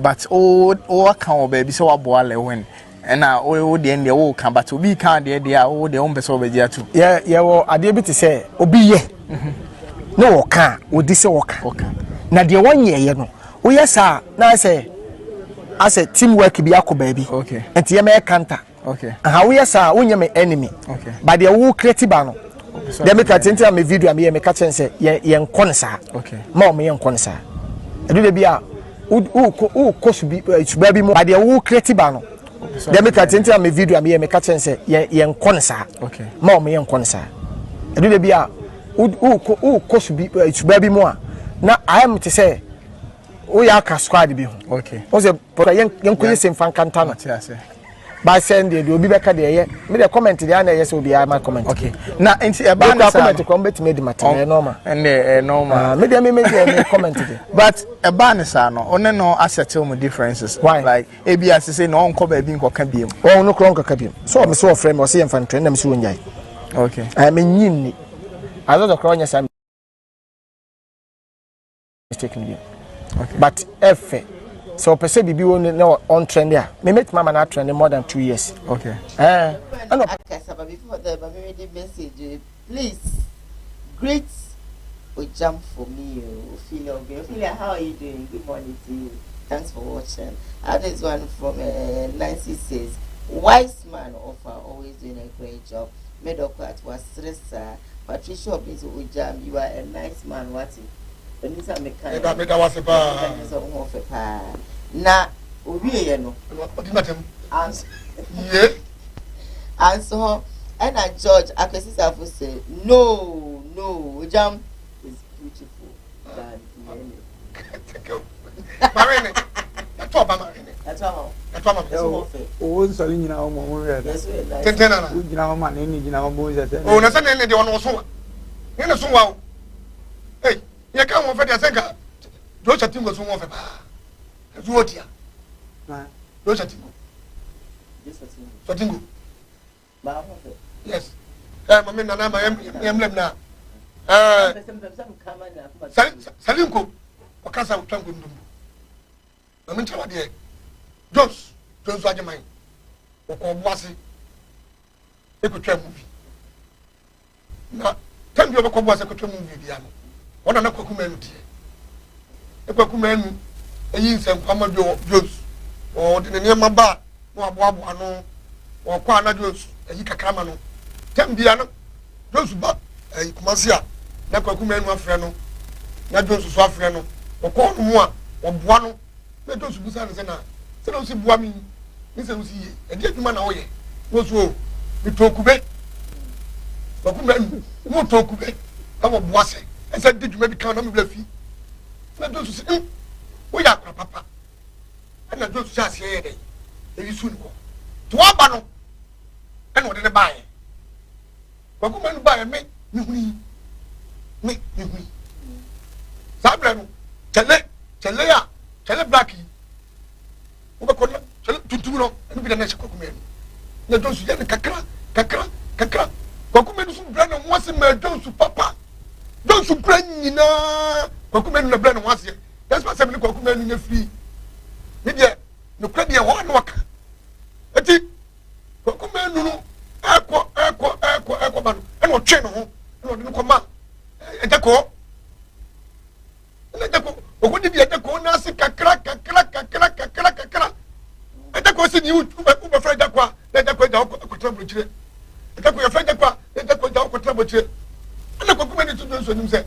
but wo waka wɔ baabi sɛ waboa Lewin ɛna wo deɛ deɛ wo ka but obi ka adeɛ deɛ a wo deɛ wompɛ sɛ wobɛgye atum. Yɛ yɛwɔ adeɛ bi te sɛ obi yɛ ne wɔka a wɔdi sɛ wɔka na deɛ wɔnyɛeɛ no woyɛ saa na ayɛ sɛ asɛ team work bi akɔ baabi nti yɛmɛyɛ counter Okay. Aha woyɛ saa wonyɛ me enemy. Okay. But deɛ wo create ba no. Deɛ meka tenten a me video a meyɛ meka kyɛn sɛ yɛn yɛn kɔ ne saa. Okay. Ma wɔn yɛn kɔ ne saa. Ɛdu de bi a wokɔ wokɔ subi eh, suba bi mu. But deɛ wo create ba no. Deɛ meka tenten a me video a meyɛ meka kyɛn sɛ yɛn yɛn kɔ ne saa. Okay. Ma wɔn yɛn kɔ ne saa. Ɛdu de bi a wokɔ wokɔ subi eh, suba bi mu a na ayɛ mo te sɛ woyɛ aka squad bi ho. Okay. Wo sɛ yɛn yɛn kɔ yɛ sɛ nfa nkanta no. Ba sɛ deɛ deɛ obi bɛka deɛ ɛyɛ me deɛ comment deɛ ana ɛyɛ sɛ obiara ma comment. Okay na nti ɛbaa ne saa comment kora mbɛtumi adi ma tɛmɛ ɛyɛ normal. Ɛnde ɛyɛ normal. Ah me deɛ me me deɛ me comment deɛ. But ɛbaa ne saa no ɔne no asettle mo differences. Why? Like ebi asese na ɔnkɔ baabi nkɔka biem. Wɔn no kora ɔnkɔka biem so ɔmo sɛ ɔfrɛ mi ɔsɛ yɛn fa ntwɛn na mi sɛ wɔn nyae. Okay. Ɛɛ me nyi nni azɔzɔ kora ɔnyɛ saa. mistake no bi but ɛfɛ sɛ ɔpɛ sɛ biribi wɔ no na ɔntrɛnde a me mɛtumi ama no atrɛnde more than two years okay ɛɛ ɛna akasa but before that but me the message please greet Ojam for me oh, Ophelia Ophelia how are you doing good morning to you thanks for watching I have this one from uh, Nancy says wise man offer always doing a great job Medoko at Wasresa Patricia Obinze Ojam you are a nice man wate onim sɛ meka meda meda wase paa meka sɛ wo ho ɔfɛ paa na owie yɛ no ɔdi na tɛm anso ye anso hɔ ɛna George Akwasi Safo sɛ no no Ojam is beautiful than Nene marene ɛtɔ ɔba marene ɛtɔ ama ɛtɔ ama owó nsɔre nyina hɔ ma ɔmo hwɛ dɛ tenten nana wo gyina hɔ ma ne ne gyina hɔ bó sɛ sɛ o na sɛ ne ne deɛ ɔno ɔso wa ne ne so wa o ei yɛ ka wɔn fɛ deɛ sɛ nka joshua tingo so wɔn fɛ paa ɛso wɔ tia joshua tingo tingo yes ɛ mami nana ma yɛ yɛ mlɛm na ɛɛ salinko ɔkasa otwa nkontompo mami nkyɛn wa deɛ jones jones agyeman ɔkɔ ɔbo ase ekotwa movie na tɛm bi ɔbɛkɔ ɔbo ase ekotwa movie bia no wɔn na na kwaku manu teɛ ekwaku manu eyi nsɛnkwa ma jones ɔde ne nneɛma ba na waboaboa ano ɔkɔ a na jones ayi kakra ma no tɛm bia no jones ba ɛyi kumasi a na kwaku manu afrɛ no na jones so afrɛ no ɔkɔɔ no mu a ɔboa no na jones busa no sɛ na sɛ na wosi boa mi ne sɛ wosi yie ɛde adwuma na woyɛ na ɔso o metɔ kube kwaku manu mo tɔ kube ɛwɔ boa sɛ ɛsɛ di dwuma bi kan na mebla fi na jones sɛ mm woyɛ akora papa. Ɛna Jones hyɛ aseɛ yɛ dɛn? Eyi su ne kɔ. Nti waba no ɛna ɔde ne baeɛ. Kwaku Manu baeɛ me mehuni me mehuni. Saa berɛ no kyɛlɛ kyɛlɛ a kyɛlɛ black yi wobɛkɔ na kyɛlɛ tuntum no ɛno bi na na ɛhyɛ Kwaku Manu. Na Jones yɛ no kakra kakra kakra. Kwaku Manu so brɛ ne ho ase maa Jones papa. Jones brɛ nyinaa Kwaku Manu na brɛ ne ho aseɛ. Despite sɛ me ne Kwaku Manu nyɛ firi ne deɛ nokorɛ deɛ hɔ na ɔka eti Kwaku Manu no ɛkɔ ɛkɔ ɛkɔ ɛkɔ ba no ɛna ɔtwe ne ho ɛna ɔde no kɔ ma ɛgya kɔɔ ɛna ɛgya kɔɔ ɔkɔ didi ɛgya kɔɔ n'ase kakra kakra kakra kakra kakra ɛgya kɔɔ si ni wobɛfrɛ ɛgya kɔɔ a na ɛgya kɔɔ agya ɔkɔtena burokyire ɛgya kɔɔ yɛfrɛ ɛgya kɔɔ a na ɛgya kɔɔ agya ɔkɔtena burokyire ɛna Kwaku Manu to dwonso anim sɛ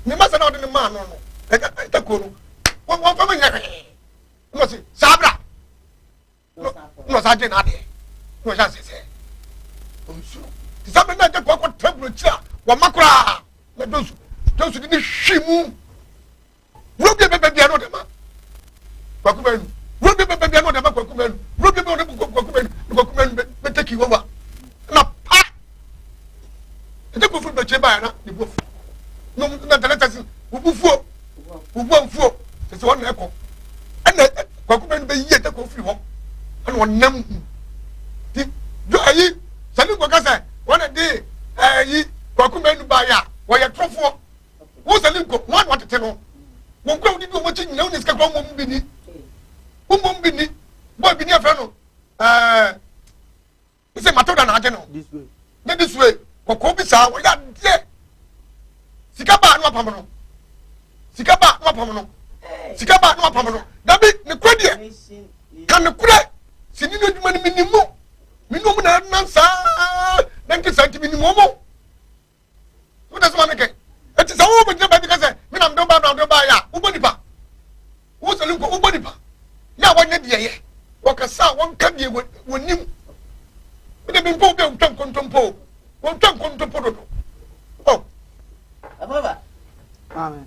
ne masa na ɔde ne maa no no ɛgya ɛgya kɔɔ no wɔn wɔn fɛn nyɛ hwee na ɔsi saa bra na ɔsan gye n'adeɛ na ɔhyɛ ase sɛ ɔnsu te sɛ na agya kɔ akɔtena burokyiri a wɔma koraa na dɔnsu dɔnsu de ne hwi mu wuro bi bɛbɛ bia na ɔde ma kwaku mɛnu wuro bi bɛbɛ bia na ɔde ma kwaku mɛnu wuro bi bɛ ɔde kwaku mɛnu na kwaku mɛnu bɛtɛki wawa na pa ɛdɛ kofo bɛkyɛ baayɛ na ne bu afu na na dɛlɛtɛ se wo bu fuo wo bu amfuo sɛ sɛ wɔn na ɛkɔ ɛna kwaku mɛnu bɛyi ɛdɛ kɔ firi hɔ ɛna ɔnam hu ti dwo ayi sani nkɔka sɛ wɔn na de ɛyi kwaku mɛnu baayɛ a wɔyɛ torofoɔ wɔn sani nkɔ wɔn na wɔtete no wɔn kura wɔn didi wɔn akyi nyina wɔn sika kura wɔn bi ni wɔn bi ni bɔɔl bi ni afɛ no ɛɛ. sɛ matilda na agye no ne this way kɔkɔɔ bi saa wɔyɛ adeɛ sika baa no apam no sika baa no apam no sika baa no apam no dabi ne kura deɛ ka ne kura sini no adwuma no menim mu menim mu na ɛnam saa na nte saa nti menim wɔn mo wode sɛ ma mekɛ ɛti sɛ wo bɛgyina baabi ka sɛ me na mede wo ba na mede wo baeɛ a wobɔ nipa wo sɛ nkɔ wobɔ nipa yɛ a wɔnyɛ deɛ yɛ wɔkasa a wɔnka deɛ wɔnim mede mempɛ obi a wotwa nkontompo wɔtwa nkontompo dodo oh. Maame,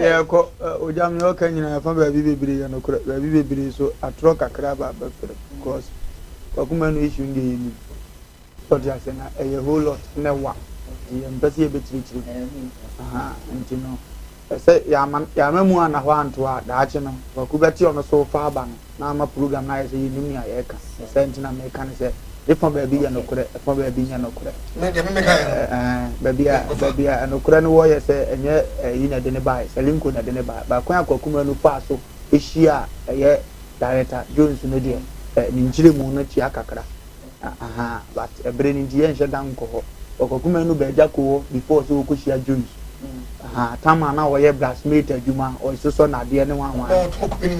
yɛkɔ ogya mi ɔka nyinaa ɛfa baabi bebree yɛ nokorɛ baabi bebree so atorɔ kakra ba bɛfrɛ because kwakuma no issue no deɛ yɛnim Wate aseɛ na ɛyɛ whole lot na ɛwa nti yɛmpɛ sɛ yɛbɛkyirikyiri mu ahaa nti no sɛ yɛama yɛama mu anna hɔ anto a daakye no kwaku bɛte ɔno so fa aba no na ama program no ayɛ sɛ yɛnim nea yɛreka ne sɛ nti na meka ne sɛ ne fa baabi yɛ nokorɛ ɛfa baabi nyɛ nokorɛ baabi a baabi a nokorɛ no wɔ yɛ sɛ ɛnyɛ ɛyi na ɛde ne baeɛ Salinko na ɛde ne baeɛ baako a kwaku manu faa so hyia a ɛyɛ director Jones no deɛ ne nkyerɛmu no tia kakra Ahaa but ɛberɛ no nti yɛnhyɛ da nkɔ hɔ. Ɔkwaku Manu baa Gyako hɔ before sɛ ɔkɔhyia Jones. Ahaa tam a na ɔyɛ brassmate adwuma, ɔsosɔ nnadeɛ ne hwan hwan.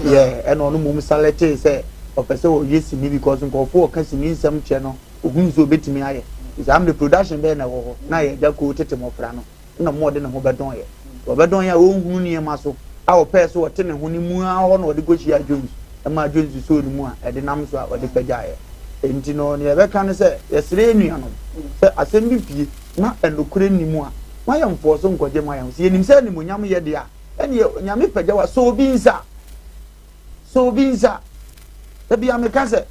Yeah, ɛna ɔno mmom saletee sɛ ɔpɛ sɛ ɔyɛ sini because nkurɔfoɔ ɔka sini nsɛm kyerɛ no, ɔhunu sɛ ɔbɛtumi ayɛ. Nti saa mmerɛ production bɛn na ɛwɔ hɔ? Na ɛyɛ Gyako tete mmɔfra no. na ɔma ɔde ne ho bɛdɔn yɛ. Ɔbɛdɔn yɛ a ɔnhunu nneɛma so a ɔpɛɛ sɛ ɔte ne ho no mu ara hɔ na ɔde kɔhyiaa Jones maa Jones soo ne mu a ɛde nam so a ɔde pagyaeɛ. Enti no nea yɛbɛka ne sɛ yɛsrɛ yɛn nuanom sɛ asɛm bi pue na nokorɛ nni mu a, ma yɛmfɔɔ so nkɔgye ma yɛn ho. Sɛ yɛnim sɛ animuonyam yɛ deɛ a, ɛnneɛ Nyame pagya wo a, sɔ obi nsa. Sɛ obi nsa. Da bi a meka sɛ,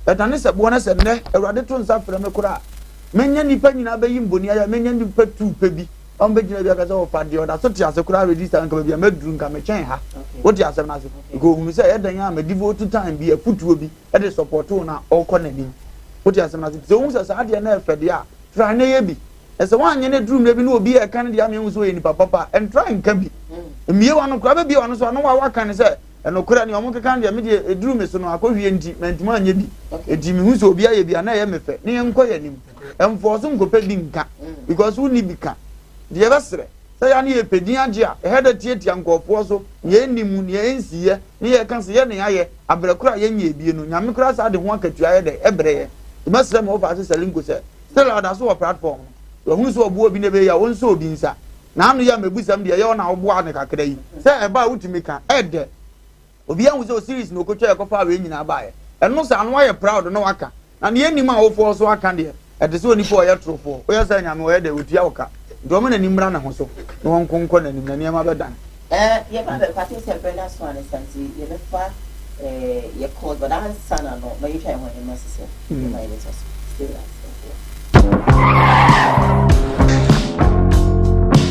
ɛdane sɛ boɔ na sɛ nnɛ Awurade to nsa frɛ me koraa a, mɛnya nnipa nyinaa bɛyi mboni ayɛ, mɛnya nnipa tuu pɛ bi a wɔbɛgyina bi aka sɛ ɔfa deɛ ɔda so te ase koraa register nka baabi a mɛduru nka mekyɛn ha. Wote asɛm no ase? Because ohunu sɛ ɛyɛ dɛn a mɛ devote time bi, afutuo bi de support wo na ɔkɔ n'anim. Wote asɛm no ase? Sɛ wohu sɛ saa adeɛ no ɛfɛ deɛ a, try na yɛ bi. Na sɛ woanyɛ no aduru mmerɛ bi na obi reka no deɛ ama yɛahu sɛ ɔyɛ nipa papa a, ɛntra nka bi. Mmue w'ano koraa, bɛbue w'ano so a na waka no sɛ, ɛnokorɛ nea wɔkeka no deɛ me deɛ ɛduru me so no akɔhwie nti mantumi anyɛ bi. Enti mehu sɛ obi ayɛ bi a na ɛyɛ me fɛ na yɛnkɔ yɛn anim. Ɛmfɔɔ so nkɔpɛ bi nka because wonni bi ka. Nti yɛbɛsrɛ sɛ yɛ a na yɛpɛ din agye a, ɛhɛ da tiatia nkurɔfoɔ so, nea ɛnni mu, nea ɛnsiiɛ, ne yɛka sɛ yɛ na yɛayɛ, abrɛ koraa a yɛnyɛɛ bie no, Nyame koraa saa de ho akatua yɛ dɛn? Ɛbrɛ yɛn. Nti mɛsrɛ me wɔfa ase Salinko sɛ, Still ɔda so wɔ platform no. Wahunu sɛ ɔboa obi na ɛbɛyɛ a ɔnsɔ obi nsa. N'ano yɛ mmebusɛm deɛ ɛyɛ wo na woboa no kakra yi. Sɛ ɛba a wotumi ka. Ɛdɛ. Obiara hu sɛ osiris na ɔkɔtwaeɛ kɔfaa wei nyinaa baeɛ. Ɛno saa no woayɛ proud na waka. Na deɛ ɛnnim a wofoɔ nso aka deɛ, ɛte sɛ onipa a ɔyɛ torofoɔ. Woyɛ sɛ anyame ɔyɛ dɛ ɔtua wo ka. Nti ɔmma n'ani mmra ne ho so na ɔnko nkɔ n'anim na nneɛma bɛdane. Ɛɛ yɛba bɛfa I think sɛ berɛ no aso ansa nti yɛbɛfa. eh, yɛ calls but ansa na no ma yɛtwa yɛn ho ɛma sisɛ ɛma yɛbɛtɔ so. Stay with us.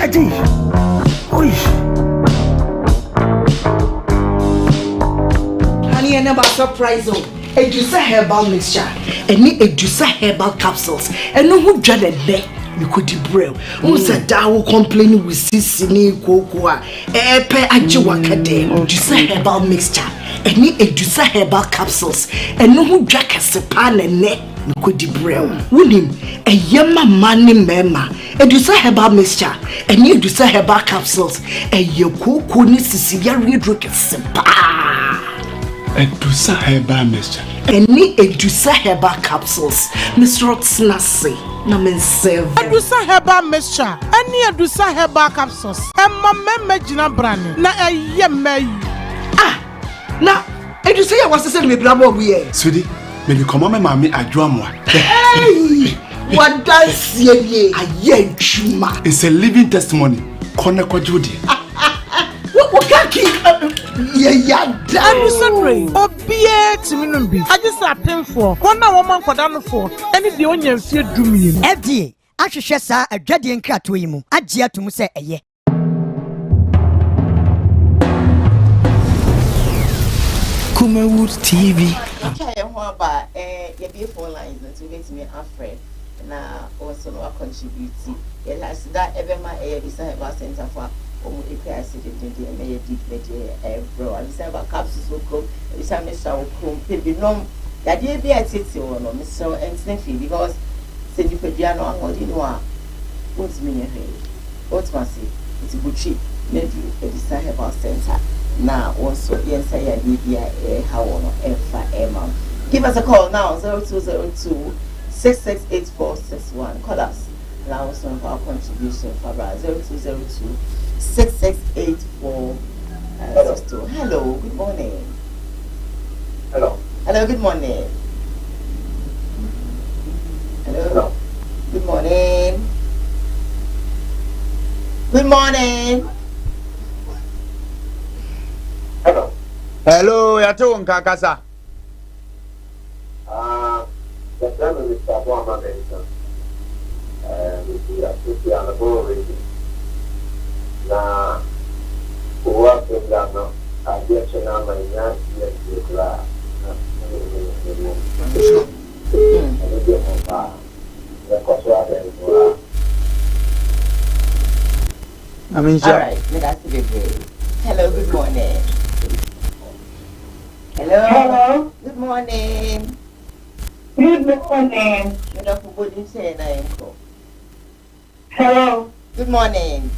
Eddie! Oi! Honey, ɛnɛ ma surprise o. Edusa herbal mixture ɛne Edusa herbal capsules ɛno ho dwa na ɛnɛ mekɔdi brɛ wo sɛ daa wo complain wo sisi ne kooko a ɛɛpɛ agye waka dɛ Edusa herbal mixture ɛne Edusa herbal capsules ɛno ho dwa kɛse paa na ɛnɛ mekɔdi brɛ wo. Wonim, ɛyɛ ma mmaa ne mmarima. Adusa herbal mixture ɛne Adusa herbal capsules, ɛyɛ kooko ne sisi yareɛ duro kɛse paa. Adusa herbal mixture. Ɛne Adusa herbal capsules. Mesrɛ wo tena ase na me nsɛve. Adusa herbal mixture ɛne Adusa herbal capsules, ɛma mmarima gyina brane na ɛyɛ mmaa yi. Ah! Na ɛdu sɛ yɛ wɔsesɛ no mebira bɔ ɔmo yɛ. Sweetie, mede kɔma me maame Adwo Amoah. Hey! Wadanseɛ nie ayɛ adwuma. It's a living testimony. Kɔ na kɔgye wo deɛ. Wo kaki yɛ yada. Ɛdu sɛ duro yi, obiara tumi nom bi, agye sɛ apemfoɔ, wɔn a wɔma nkwadaa nofoɔ, ne deɛ ɔnya mfeɛ dumienu. FDA ahwehwɛ saa adwadie nkratoɔ yi mu agye ato mu sɛ ɛyɛ. Kumawood TV. Yɛatwa yɛn ho aba eh, yɛbie phone lines nti wobɛtumi afrɛ na wo nso no wacontribute. Yɛde aseda ɛbɛma ɛyɛ Abisa Herbal Center fo a wɔn ekura ase dendenden ɛnɛ yɛde dwumadie ɛbrɛ wo. Abisa Herbal capsules wɔ kurom, Abisa Mixture wɔ kurom, pɛ bi nom. Yadeɛ bi a ɛtete wo no, mesrɛ wo ɛntena fie because sɛ nipadua no ahoɔden ni hɔ a, wontumi nyɛ hwee. Wote ase? Nti Botwe na du Adisa Herbal Centre na wo nso yɛnsa yadeɛ bi a ɛreha wo no ɛmfa ɛmma wo. Give us a call now 0202 668461. Call us na wo nso mfa wo contribution fa bra 0202 668462. Hello, good morning. Hello. Hello, good morning. Hello. Hello. Good morning. Good morning. Hello. Hello, yɛate wo nka kasa. Ah, yɛfrɛ me Mr. Boama Mensah. Eh, mefi Asese Anaboro region. Na Owura program no adeɛ kye no ama nya yɛ koraa na na me ne me wɔ mu. Ɛno deɛ ho paa. Yɛkɔ so abɛn so a. Nyame nhyira. Alright, me da ase bebree. Hello, good morning. Hello. Hello. Good morning. Good morning. Me dɔfo bɔ din kyerɛ na yɛnkɔ. Hello. Good morning.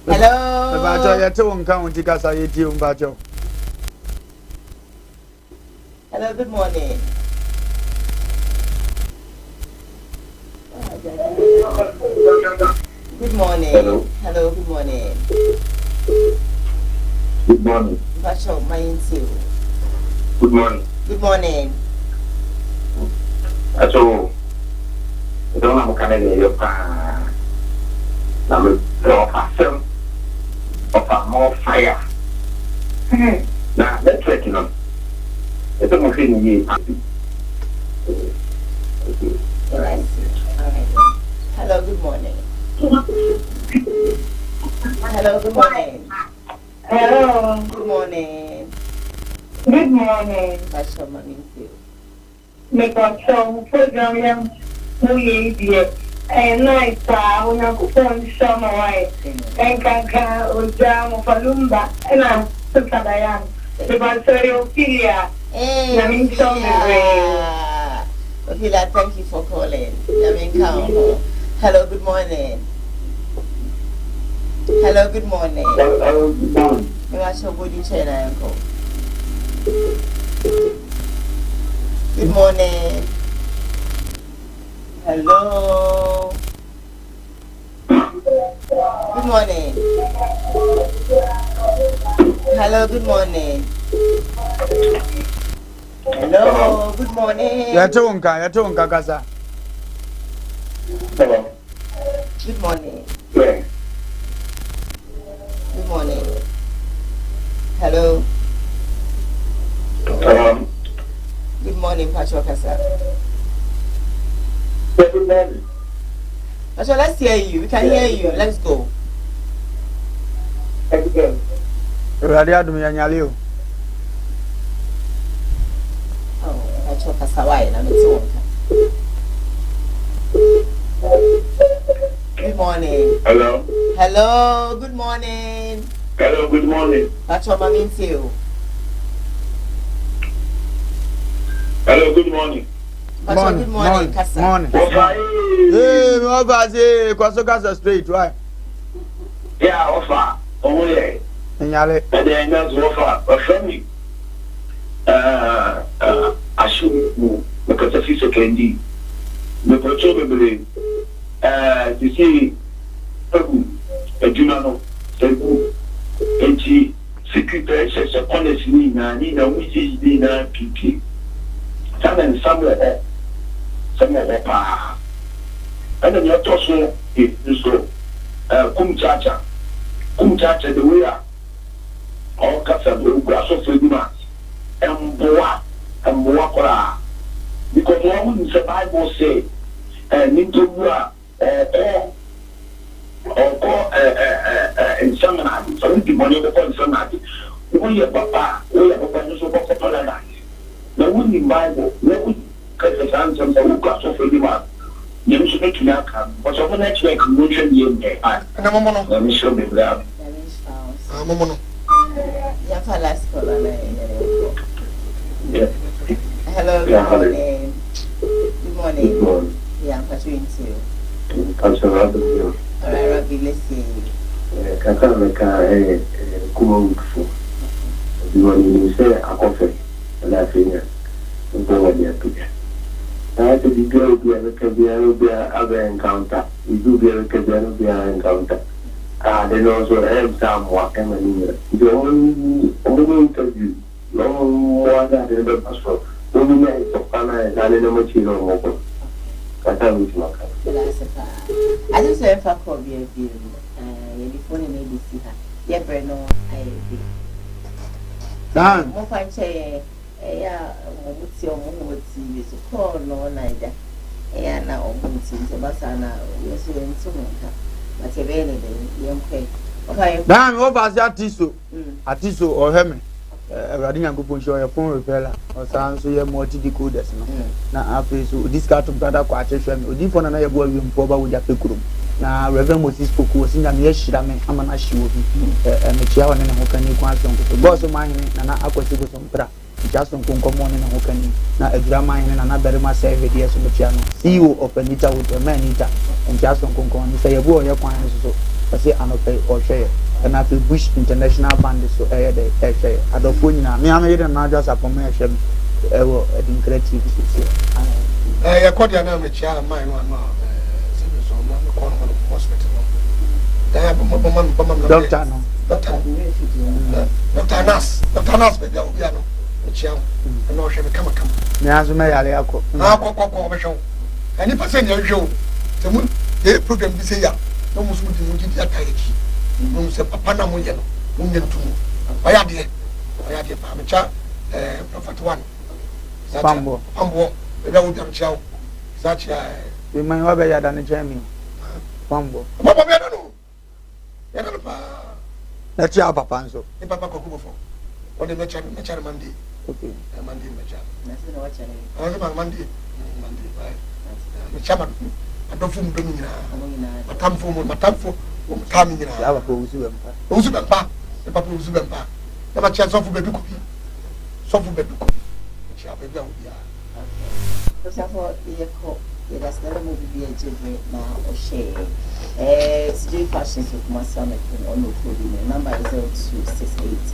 Hello. Mpakyɛw yɛte wo nka wo nti kasa yɛtie wo mpakyɛw. Hello, good morning. Good morning. Hello. Hello, good morning. Good morning. Mpakyɛw ma yɛntie wo. Good morning. Good morning. Aso, ɛdɔm na moka no deɛ ɛyɛ paa. Na mepɛ ɔfa asɛm, ɔfa more fire. Na network no, ɛsɛ mohwɛ no yie paa. Okay. All right. All right. Hello, good morning. Hello, good morning. Hello. Good morning. Good morning. Pastor Mami Nti. Mepakyɛw program yi a moyɛ yi deɛ ɛyɛ nice paa Onyankopɔn nhyira mo wai ɛnkanka Ogya, Mofalumba ɛna Sister Diane mepakyɛw ɛyɛ Ophelia Nyame nhyira mo bebree. Ophelia, thank you for calling. Nyame nka wo ho. Hello, good morning. Hello, good morning. Hello, good morning. Mepakyɛw bɔ din kyerɛ na yɛnkɔ. Good morning. Hello. Good morning. Hello, good morning. Hello, good morning. Yɛte wo nka, yɛte wo nka kasa. Hello. Good morning. Yeah. Good morning. Hello. Mpacho kasa. Mpacho, let's hear you. We can hear you. Let's go. Awurade adom yɛ nyale o. Oh, mpacho kasa why na me te won ka. Good morning. Hello. Hello, good morning. Hello, good morning. Mpacho ma me ntie o. Hello, good morning. Mpacho good morning kasa. Morning. Hey, me wɔfa se kɔ so kasa straight why? Yeah, wɔfa ɔmo yɛ. Nyale. Ɛdɛ ɛnya so wɔfa ɔfrɛ mi ahyew mekasa fi sɛkɛndi mepɔtɔ bebree ɛɛ sisi egu adwuma no egu eti. Secret a ɛhyɛ hyɛ corners no nyinaa ne nyinaa wɔn yiyi ne nyinaa piepie. Saa na nsɛm wɔ hɔ, nsɛm wɔ hɔ paa. Ɛna nea ɛtɔ so nso ɛɛ kum kyaakya, kum kyaakya the way a ɔkasa no ɔgu asɔfo anim a ɛmboa, ɛmboa koraa because wɔn nim sɛ bible se ɛɛ nipa wu a Ɔɔkɔ ɔɔkɔ ɛ ɛ ɛ ɛ nsamena ade. Sɛ wodi bɔne wobɛkɔ nsamena ade. Woyɛ papa a, woyɛ papa nso so wobɛkɔ paradise. Na wonim Bible, na woka sɛ saa nsɛm sɛ wokɔ asɔfo anim a, Nyame nso bɛtumi aka. Because ɔmo network no monhwɛ no yie mmerɛ. Ae. Ɛna momo no. Nyame nhyira wo bebree amen. Nyame nhyira wo nso. Ah momo no. Yɛmfa last caller na yɛnyɛ ne nkɔ. Yeah. Hello, good Yeah, hello. morning. Good morning. Good morning. Yeah, mpacho nti o. Pastor Rabbi. All right, Rabbi, let's hear you. Eh, kakra a mɛka ɛyɛ eh, Kumawoodfo. Adwuma no nim sɛ akɔfɛ ɛna afei nya mpo wɔde apagya. Na ayɛ sɛ biribiara obi a bɛka biara obi a abɛ encounter, biribi obi a bɛka biara obi a encounter. A ade no nso ɛyɛ sɛ amoa ɛma ne nyina. Nti wɔn wɔn nyɛ interview na wɔn mmoa sɛ ade no bɛba so. Wɔn nya ntɔkwa no ayɛ saa ne nam akyi na wɔn kɔ. Kasa a mɛtumi aka no. Yɛda ase paa. Ade nso yɛmfa kɔɔ bia bio no, yɛde fone no abɛsi ha. Yɛbrɛ no ayɛ bi. Dan. Momfa nkyɛ yɛn. Ɛyɛ a wɔn tie wɔn ho wɔ TV so kɔɔ no na agya. Ɛyɛ a na wɔn nti nti ɛba saa na yɛn nso yɛn nte ho nka. But yɛbɛyɛ ne dɛn yɛn kɔɛ. Ɔfa yɛn. Dan wɔfa ase ati so. Ati so ɔhwɛ me. Awurade Nyankopɔn nhyira ɔyɛ phone repairer ɔsan nso yɛ multi decoders no na afei so odi sika atom brada kɔ akye hwɛ me odiifoɔ nana yɛboa wiemfoɔ ba wogya pɛ kurom na Reverend Moses Poku ɔsi nyame ahyira me ama no ahye wɔ bi mekyia ɔne ne ho kani kwan sonko so gɔɔ so man hene nana akwasi bosompra Nkyia sonko nkɔmɔ ɔne ne ho kani na adwira man hene nana barima sɛve deɛ so mekyia no CEO of Anita Hotel ma Anita nkyia sonko nkɔmɔ Mr. Yabu ɔyɛ kwan no so so ɔse anɔpɛ yi ɔhwɛ yɛ ɛna afei Bush International Band so ɛyɛ dɛ ɛhwɛ yɛ adɔfoɔ nyinaa me ara me yere Nana Adwo Asapɔn ɛhwɛ me ɛwɔ Adinkra TV seesei Ɛɛ yɛkɔ deɛ na mekyia man no ano a ɛɛ sɛbi nso ɔmo mekɔ no hɔ hospital no dan a bɔma bɔma me bɔma me Doctor no doctor no doctor Anas doctor Anas baabi a obi ano mekyia wo ɛna ɔhwɛ me kama kama. Me ara nso mɛyare akɔ. Ah kɔ kɔ kɔ ɔbɛhwɛ wo. Nnipa sɛ nea nhwɛ o sɛ mo yɛyɛ program bi sɛ ya na mo nso mo di mo gyidi ata akyi mo sɛ papa na mo yɛ no mo nyɛ nto mu ɔyɛ adeɛ ɔyɛ adeɛ paa mekyɛ ɛɛ prophet one pamboɔ pamboɔ ebi a wo bi a mekyɛ wo saa kyerɛ ɛɛ. Bi man wa bɛ yada ne kyɛn mi pamboɔ. Pamboɔ mi yada no yada no paa. Na kyia wo papa nso. Ne papa kwaku bɔfɔ ɔde mɛkyɛ no mɛkyɛ no Monday. Okay. Ɛ Monday mɛkyɛ no. Na sɛ na wakyɛ no. Ɔno sɛ ma Monday Monday bye. Mɛkyɛ ma adɔfo mu dɔm nyinaa. Matamfo mu matamfo wɔn taa mi nyinaa. Kyia papa owusu bɛmpa. Owusu bɛmpa ne papa owusu bɛmpa. Na ma kyia sɔfo bɛbi kobi sɔfo bɛbi kobi. Kyia baabi a obiara. Abusuafo yɛkɔ yɛda sɛ na mo bibi agye bere na ɔhwɛ yɛn ɛɛ CJ Fashions wɔ Kumasi Amɛpem ɔno okuro bi mu namba yɛ 0268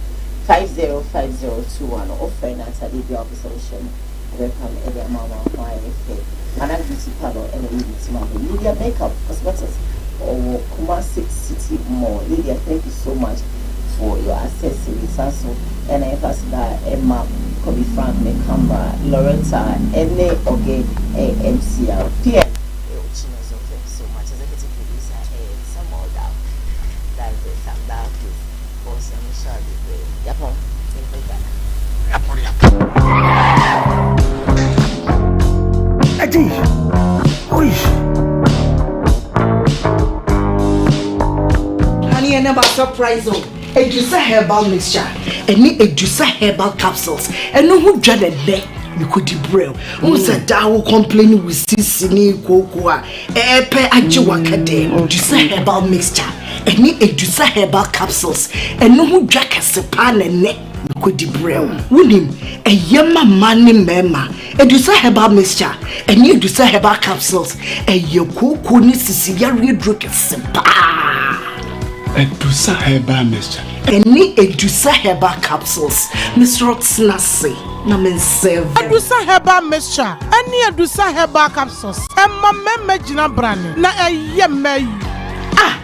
505021 ɔfrɛ na atade bi a ɔpɛ sɛ wohyɛ no ɔbɛpam ɛde ama wo ho ayɛ fɛ Madam Beauty Parlor ɛna ɛyɛ ne ti ma me Lydia Makeup Cosmetics ɔwɔ Kumasi City Mall Lydia thank you so much for your accessories san so ɛna yɛfa so da ɛma Kobe Frank ne camera Loretta ɛne Oge ɛyɛ MCR PM ɛyɛ Ochino so thank you so much executive producer ɛyɛ Samuel Dow that's it Sam Dow please boss na me hyɛ bebree yapɔn yɛnkɔ Ghana. Yapɔn yapɔn. Ɛneɛ na ba surprise o. Edusa herbal mixture ɛne Edusa herbal capsules ɛno ho dwa na ɛnɛ mekɔdi brɛ wo. Wohu sɛ daa wo complain wo sisi ne kooko a ɛɛpɛ agye w'akadɛ. Edusa herbal mixture ɛne Edusa herbal capsules ɛno ho dwa kɛse paa na ɛnɛ mekɔdi brɛ wo. Wonim ɛyɛ ma mmaa ne mmarima. Edusa herbal mixture ɛne Edusa herbal capsules ɛyɛ kooko ne sisi yareɛ duro kɛse paa. Edusa herbal mixture. Ɛne Edusa herbal capsules. Mesrɛ tena ase na mensɛve. Edusa herbal mixture ɛne Edusa herbal capsules ɛma mmarima gyina brane na ɛyɛ mmaa yi. Ah!